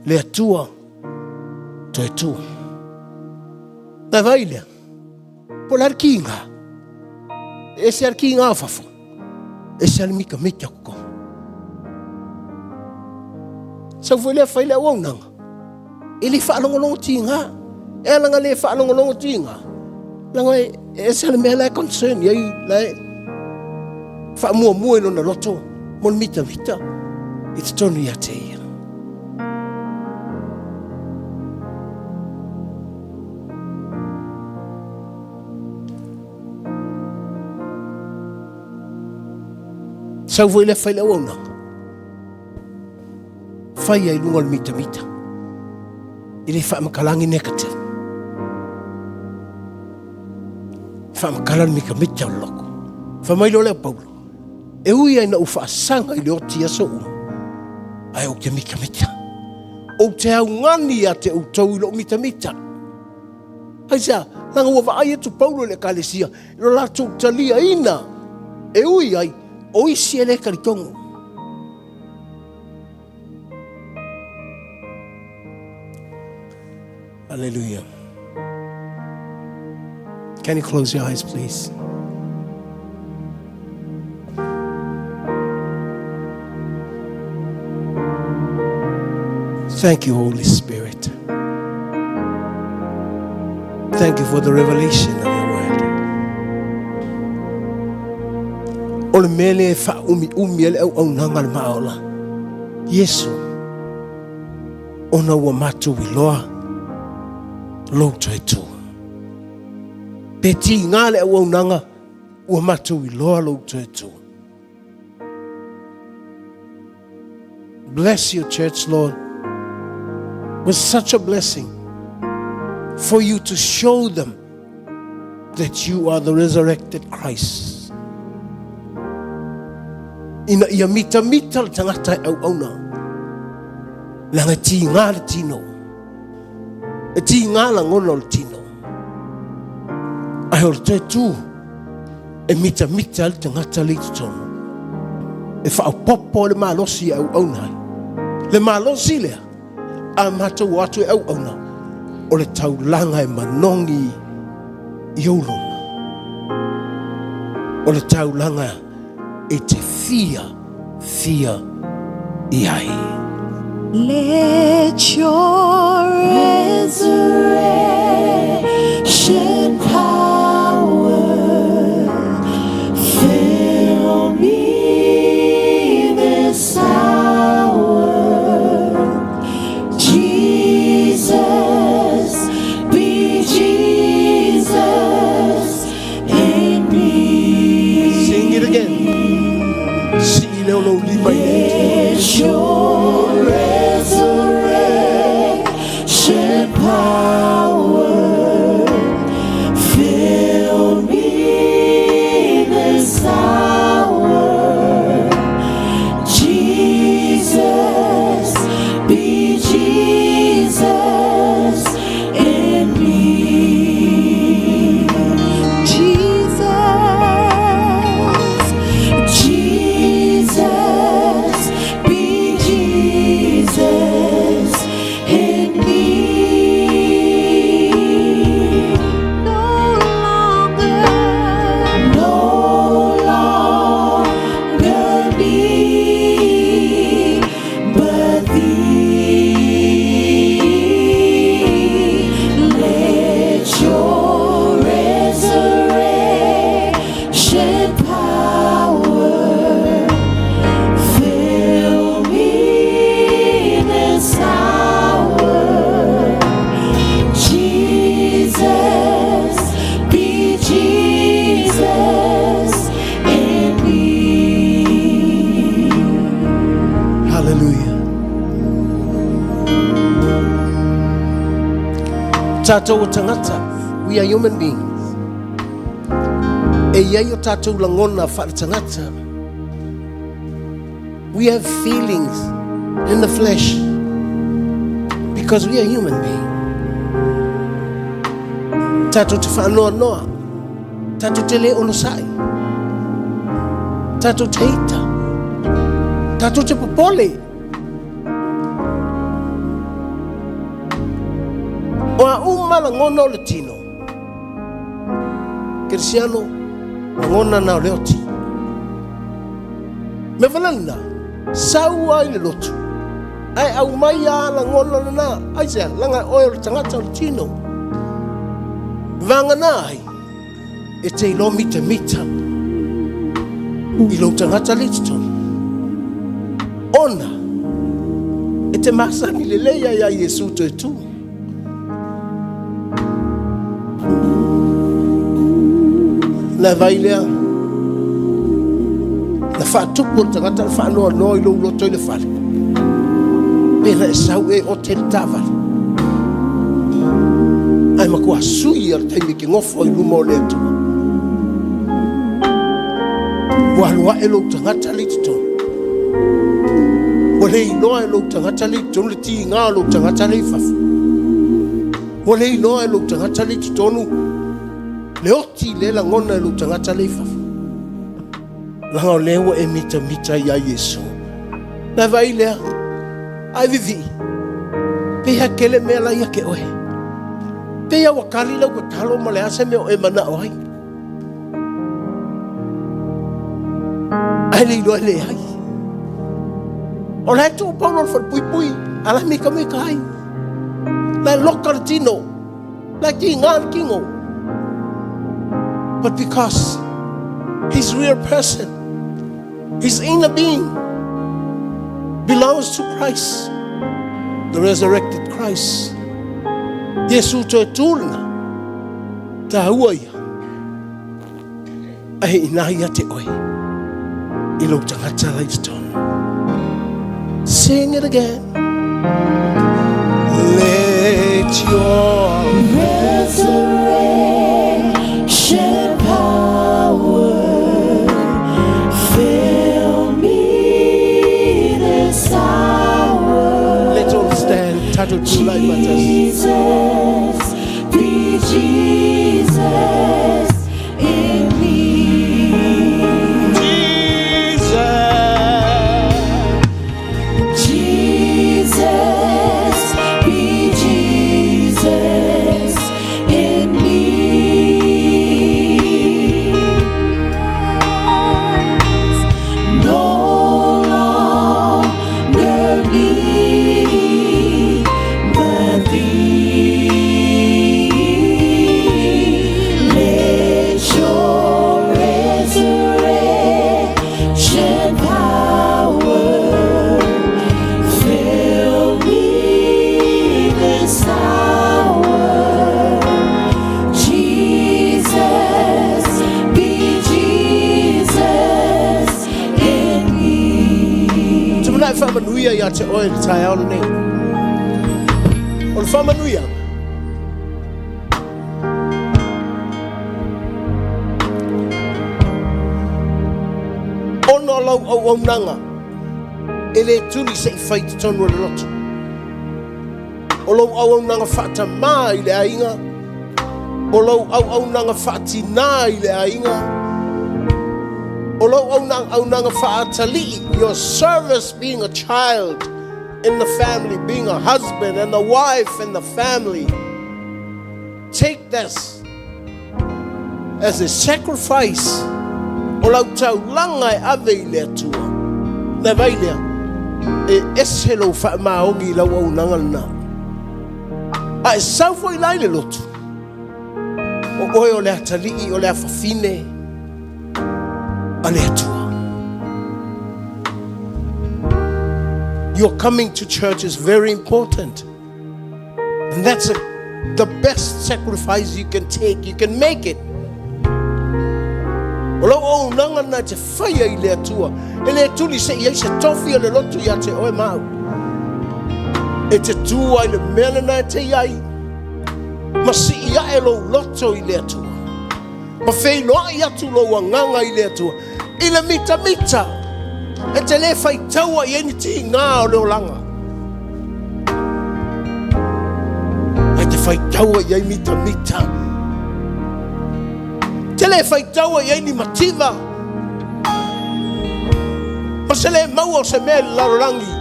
le Atua toe tū. Na vai lea, po le a le kiga, e ese a le kiga o fafo, ese a le mitamita o totonu. Sau foi lea fai le auaunaga, e le faalogologo tiga. E ala na le faalogologo tiga, leaga e ese le mea la e concern i ai, la e faamuamua i lona loto mo le mitamita i totonu ia te ia. Sau foi lea fai le auaunaga, fai ai luga o le mitamita. E le faamatalaga negative. Faamatala le mitamita o le loko. Fai mai loa lea Paulo, e ui ai na ou faasaga i le oti i aso uma, ae ou te mitamita. Ou te augani ia te outou i lou mitamita. Aisea? Leaga ua vaai atu Paulo i le Ekalesia, i lo latou taliaina e ui ai o isi e le talitonu. Hallelujah. Can you close your eyes, please? Thank you, Holy Spirit. Thank you for the revelation of your word. O le mea lea e faaumiumi ai le auaunaga a le Maaola, Iesu, ona ua matou iloa lou toe tū. Pe tiga le auaunaga, ua matou iloa lou toe tū. Bless your church, Lord, with such a blessing for you to show them that you are the resurrected Christ. Ina ia mitamita le tagata e auauna, leaga e tiga le tino, e tiga lagona o le tino, ae o le toe tū e mitamita ai le tagata le i totonu, e faaopoopo le malosi e auauna ai. Le malosi lea, a matou o atu e auauna, o le taulaga e manogi i ou luma. O le taulaga e te fia, fia i ai. Let your resurrection Tātou o tagata, we are human beings. E iai o tātou lagona faaletagata. We have feelings in the flesh because we are human beings. Tātou te whaanoanoa, tātou te le onosai, tātou te ita, tātou te popole. O a uma lagona o le tino, Kerisiano, lagona na o le oti. Mea vala lena, sau a i le lotu, ae aumai a lagona lena, aisea, laga oe o le tagata o le tino. Vagana ai, e te iloa mitamita i lou tagata le i totonu. Ona, e te masani lelei ai ia Iesu toe tu. Le vai lea, na faatupu o le tagata le faanoanoa i lou loto i le fale. Pena e sau e ote le taavale. Ae matua sui a le taimi ke gofo i luma o le Atua. Ua alu ae lou tagata le i totonu. Ua le iloa e lou tagata le i totonu le tiga o lou tagata le i fafo. Ua le iloa e lou tagata le i totonu le oti le lagona e lou tagata le i fafo. Laga o lea ua e mitamita iā Iesu. Na vai lea, ai vivii, pei ha kele mea la ia ke oe. Pei a ua kali lau tatalo ma le a se mea o e manao ai. Ae le iloa e leai. O la e tuu Paulo le falepuipui, a la e mikamika ai. La e loka le tino, la e kiga le kino. But because he's real person, his inner being belongs to Christ, the resurrected Christ. Iesu toe tu lena, taua ia, ae ina ia te oe, i lou tagata la i totonu. Sing it again. Let your Resurrection power fill me this hour. Let's all stand. Tatou tulai faatasi. Jesus, be Jesus in me. Jesus. Jesus, be Jesus in me. No longer me, but thee. Let your resurrection power fill me this hour. Jesus, be Jesus in me. Tumanai whaamanuia ia te oe le taeao lenei. O le whaamanuia. Ona o lau auaunaga e le tuli se i fai totonu o le loto. O lou auaunaga faatamā i le aiga, o lou auaunaga faatinā i le aiga, o lou auaunaga faatalii, your service being a child in the family, being a husband and a wife in the family. Take this as a sacrifice o lau taulaga e ave i le Atua. Na vai lea, e ese lou faamaoni i lau auaunaga lena. A e sau foi la i le lotu, o oe o le atalii o le afafine a le Atua. Your coming to church is very important. And that's the best sacrifice you can take. You can make it. O lau auaunaga na te faia i le Atua. E le tuli se i ai se tofi o le lotu ia te oe mau. E te tū ai le mea lena e te iai. Ma sii ae lou loto i le Atua. Ma feiloai atu lou agaga i le Atua. I le mitamita e te lē faitaua i ai ni tigā o le olaga. Ae te faitaua i ai mitamita. Te lē faitaua i ai ni mativa. Ma se lē maua o se mea i le lalolagi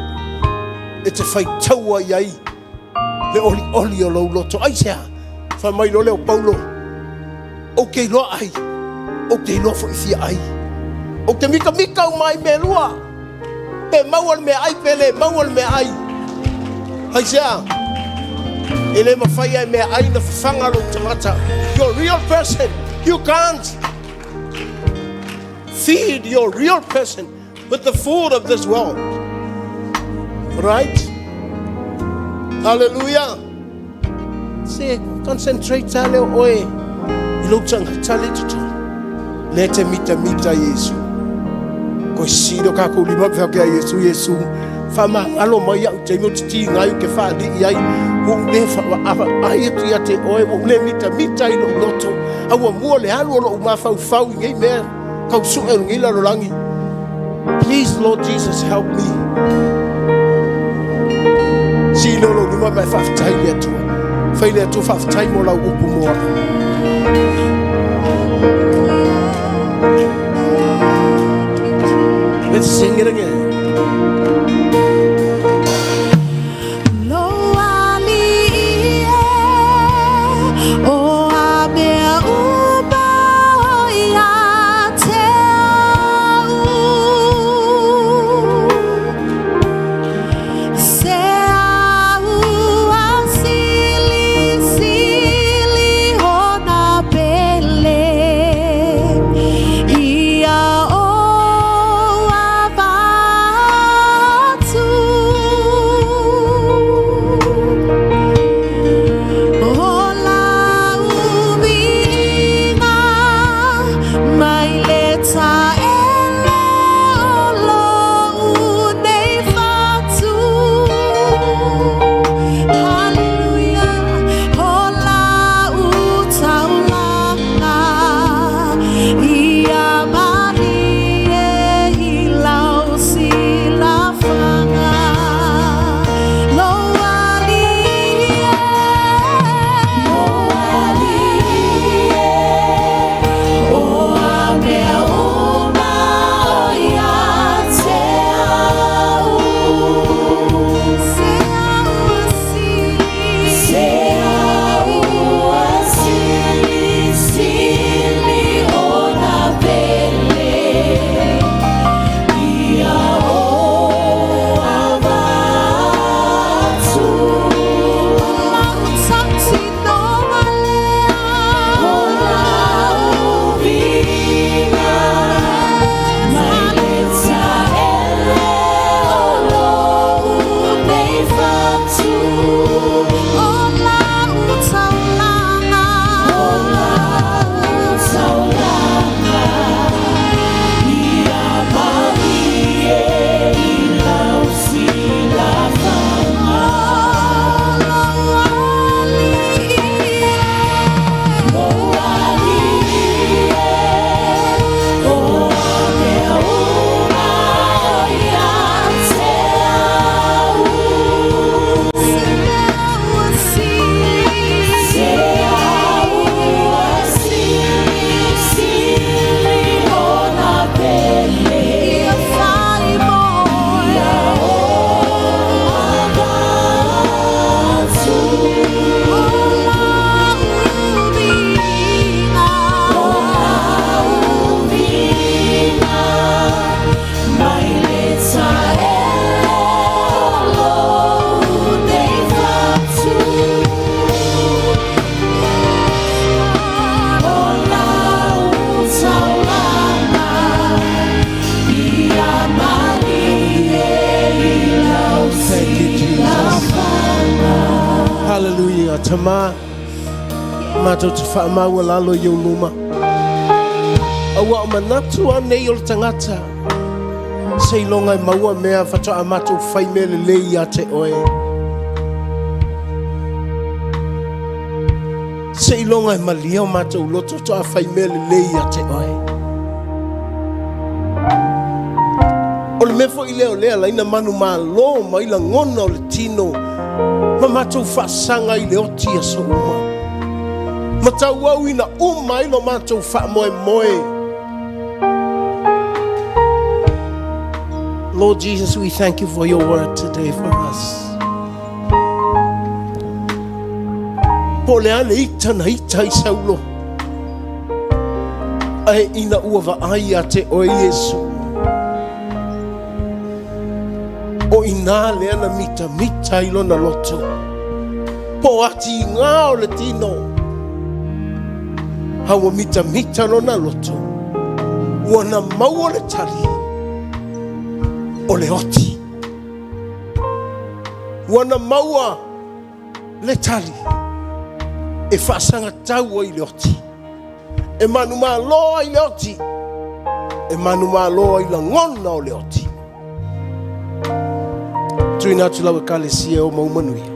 e te faitaua i ai le olioli o lou loto. Aisea? Fai mai loa lea o Paulo, Ou te iloa ai, ou te iloa foi fia ai. Ou te mikamika uma ai mea e lua, pe maua le meaai pe le maua le meaai. Aisea? E le mafai e meaai na fafaga lou tagata. Your real person, you can't feed your real person with the food of this world. Right? Hallelujah. Se concentrate a lea o oe i lou tagata le totonu. Le te mitamita Iesu. Koe sili o kakou lima pe ke Iesu Iesu. Whamangalo mai au te mo te tigai o ke whaali ai. Ua ou le whaai atu ia te oe, ua ou le mitamita i lou loto. A ua mua le alu o lou mafaufau i nei mea kau sue o lenei lalolagi. Please, Lord Jesus, help me. Sii lea o lou lima ma e faafetai i le Atua. Fai le Atua faafetai mo lau upu mo au. Let's sing it again. Lou alii e, o a mea uma ia te au. Se au a sili sili ona pele ia o avatu. O lau viiga mai le taele o lou nei fatu. Hallelujah. O lau taulaga ia malie i lau silafaga. Lou alii e, lou alii e, o a mea uma ia te au. Se au a sili, se au a sili, sili ona pele ia o avatu. O lau tautinoga lea, o lau viiga mai le taele o lou nei fatu. O lau taulaga, o lau taulaga ia malie i lau silafaga. Lou alii e, lou alii e, o a mea uma ia te au. Se au a sili, se au a sili, sili ona pele ia fai mo ia o avatu. O lau viiga, o lau viiga mai le taele o lou nei fatu. O lau taulaga ia malie i lau Thank you, Jesus. silafaga. Hallelujah. Tama, matou te faamaualalo i ou luma. Aua o manatu anei o le tagata. Seiloga e maua mea faatoa matou fai mea lelei ia te oe. Seiloga e malie o matou loto faatoa fai mea lelei ia te oe. O le mea foi lea o lea laina manumalo mai lagona o le tino ma matou faasaga i le oti aso uma. Ma tauauina uma ai lo matou faamoemoe. Lord Jesus, we thank you for your word today for us. Po o le a le ita na ita i Saulo, ae ina ua vaai ia te oe Iesu, o inā lea na mitamita ai lona loto, po o atiga o le tino, a ua mitamita lona loto, ua na maua le tali o le oti. Ua na maua le tali e faasagatau ai le oti, e manumalo ai le oti, e manumalo ai lagona o le oti. Tuuina atu lau ekalesia e o mau manuia.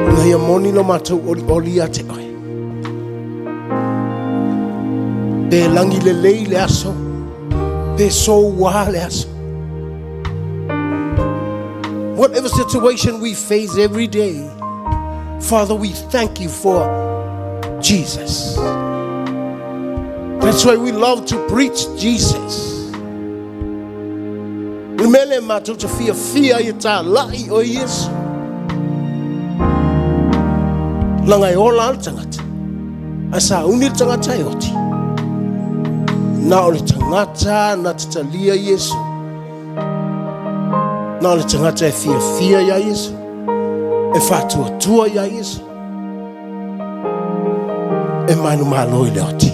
Ina ia moni lo matou olioli ia te oe. Pe lagi lelei le aso, pe soua le aso. Whatever situation we face every day, Father, we thank you for Jesus. That's why we love to preach Jesus. Le mea lea matou te fiafia ai e tāla'i o Iesu. Leaga e ola lava le tagata, ae sauni le tagata e oti. Na o le tagata na te talia Iesu. Na o le tagata e fiafia iā Iesu, e faatuatua iā Iesu, e manumalo i le oti.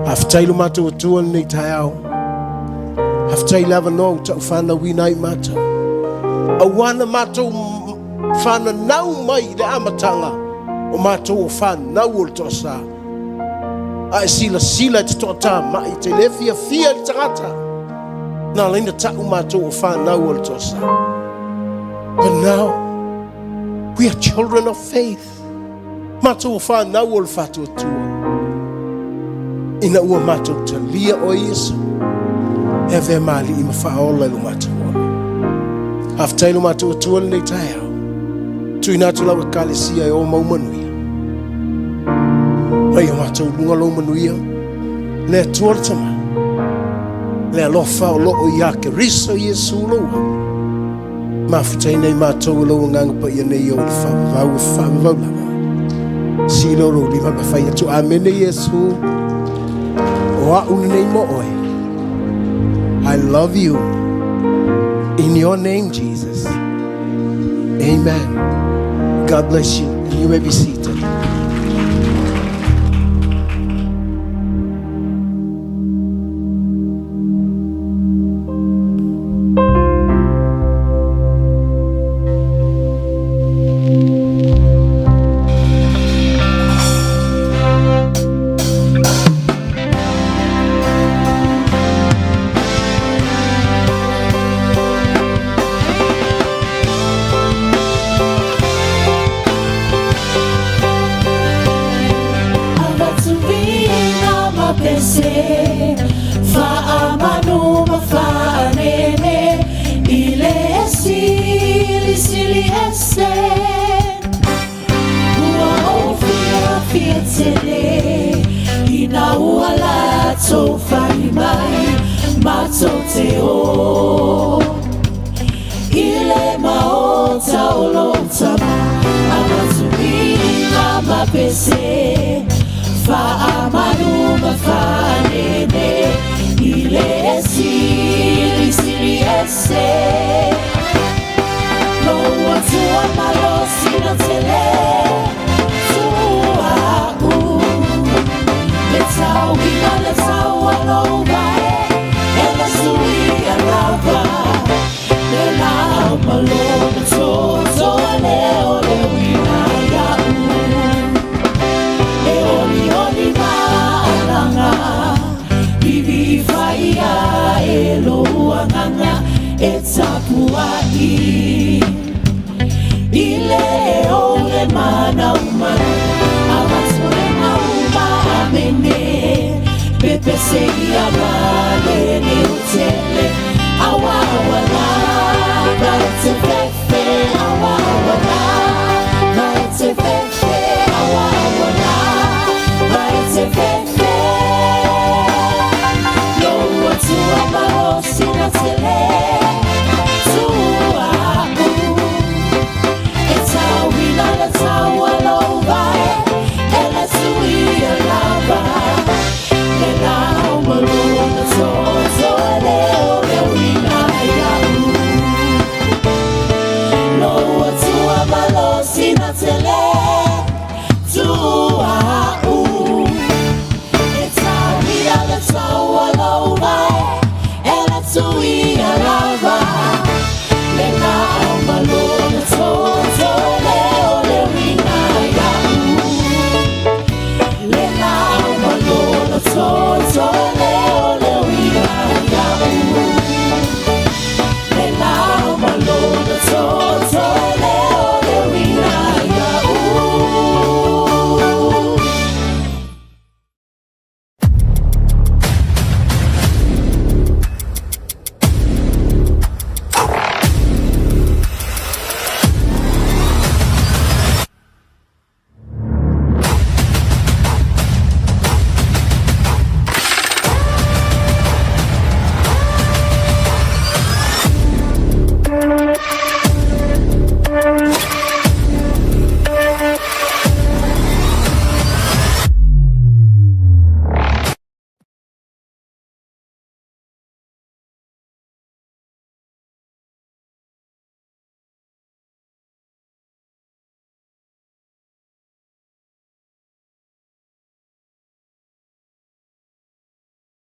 Faafetai lo matou Atua i lenei taeao. Faafetai le avanoa ua taufanauina ai matou. Aua na matou fananau mai i le amataga o matou o fanau o le toasa. A e silasila i te toatamai, e te le fiafia i le tagata. Na ala ai na tau matou o fanau o le toasa. But now, we are children of faith. Matou o fanau o le faatuatua. Ina ua matou talia oe Iesu, e avea ma alii ma faaola i lo matou ola. Faafetai lo matou Atua i lenei taeao. Tuuina atu lau ekalesia e o mau manuia. Mai o matou luga lou manuia, le Atua le Tama, le alofa o loo iā Keriso Iesu lou Alo. Mafutaina i matou e lou Agaga Paia nei o le faavavau e faavavau lava. Sii lea o lou lima ma fai atu, Amene Iesu, o a'u lenei mo oe. I love you. In your name, Jesus. Amen. God bless you. And you may be seated. tele.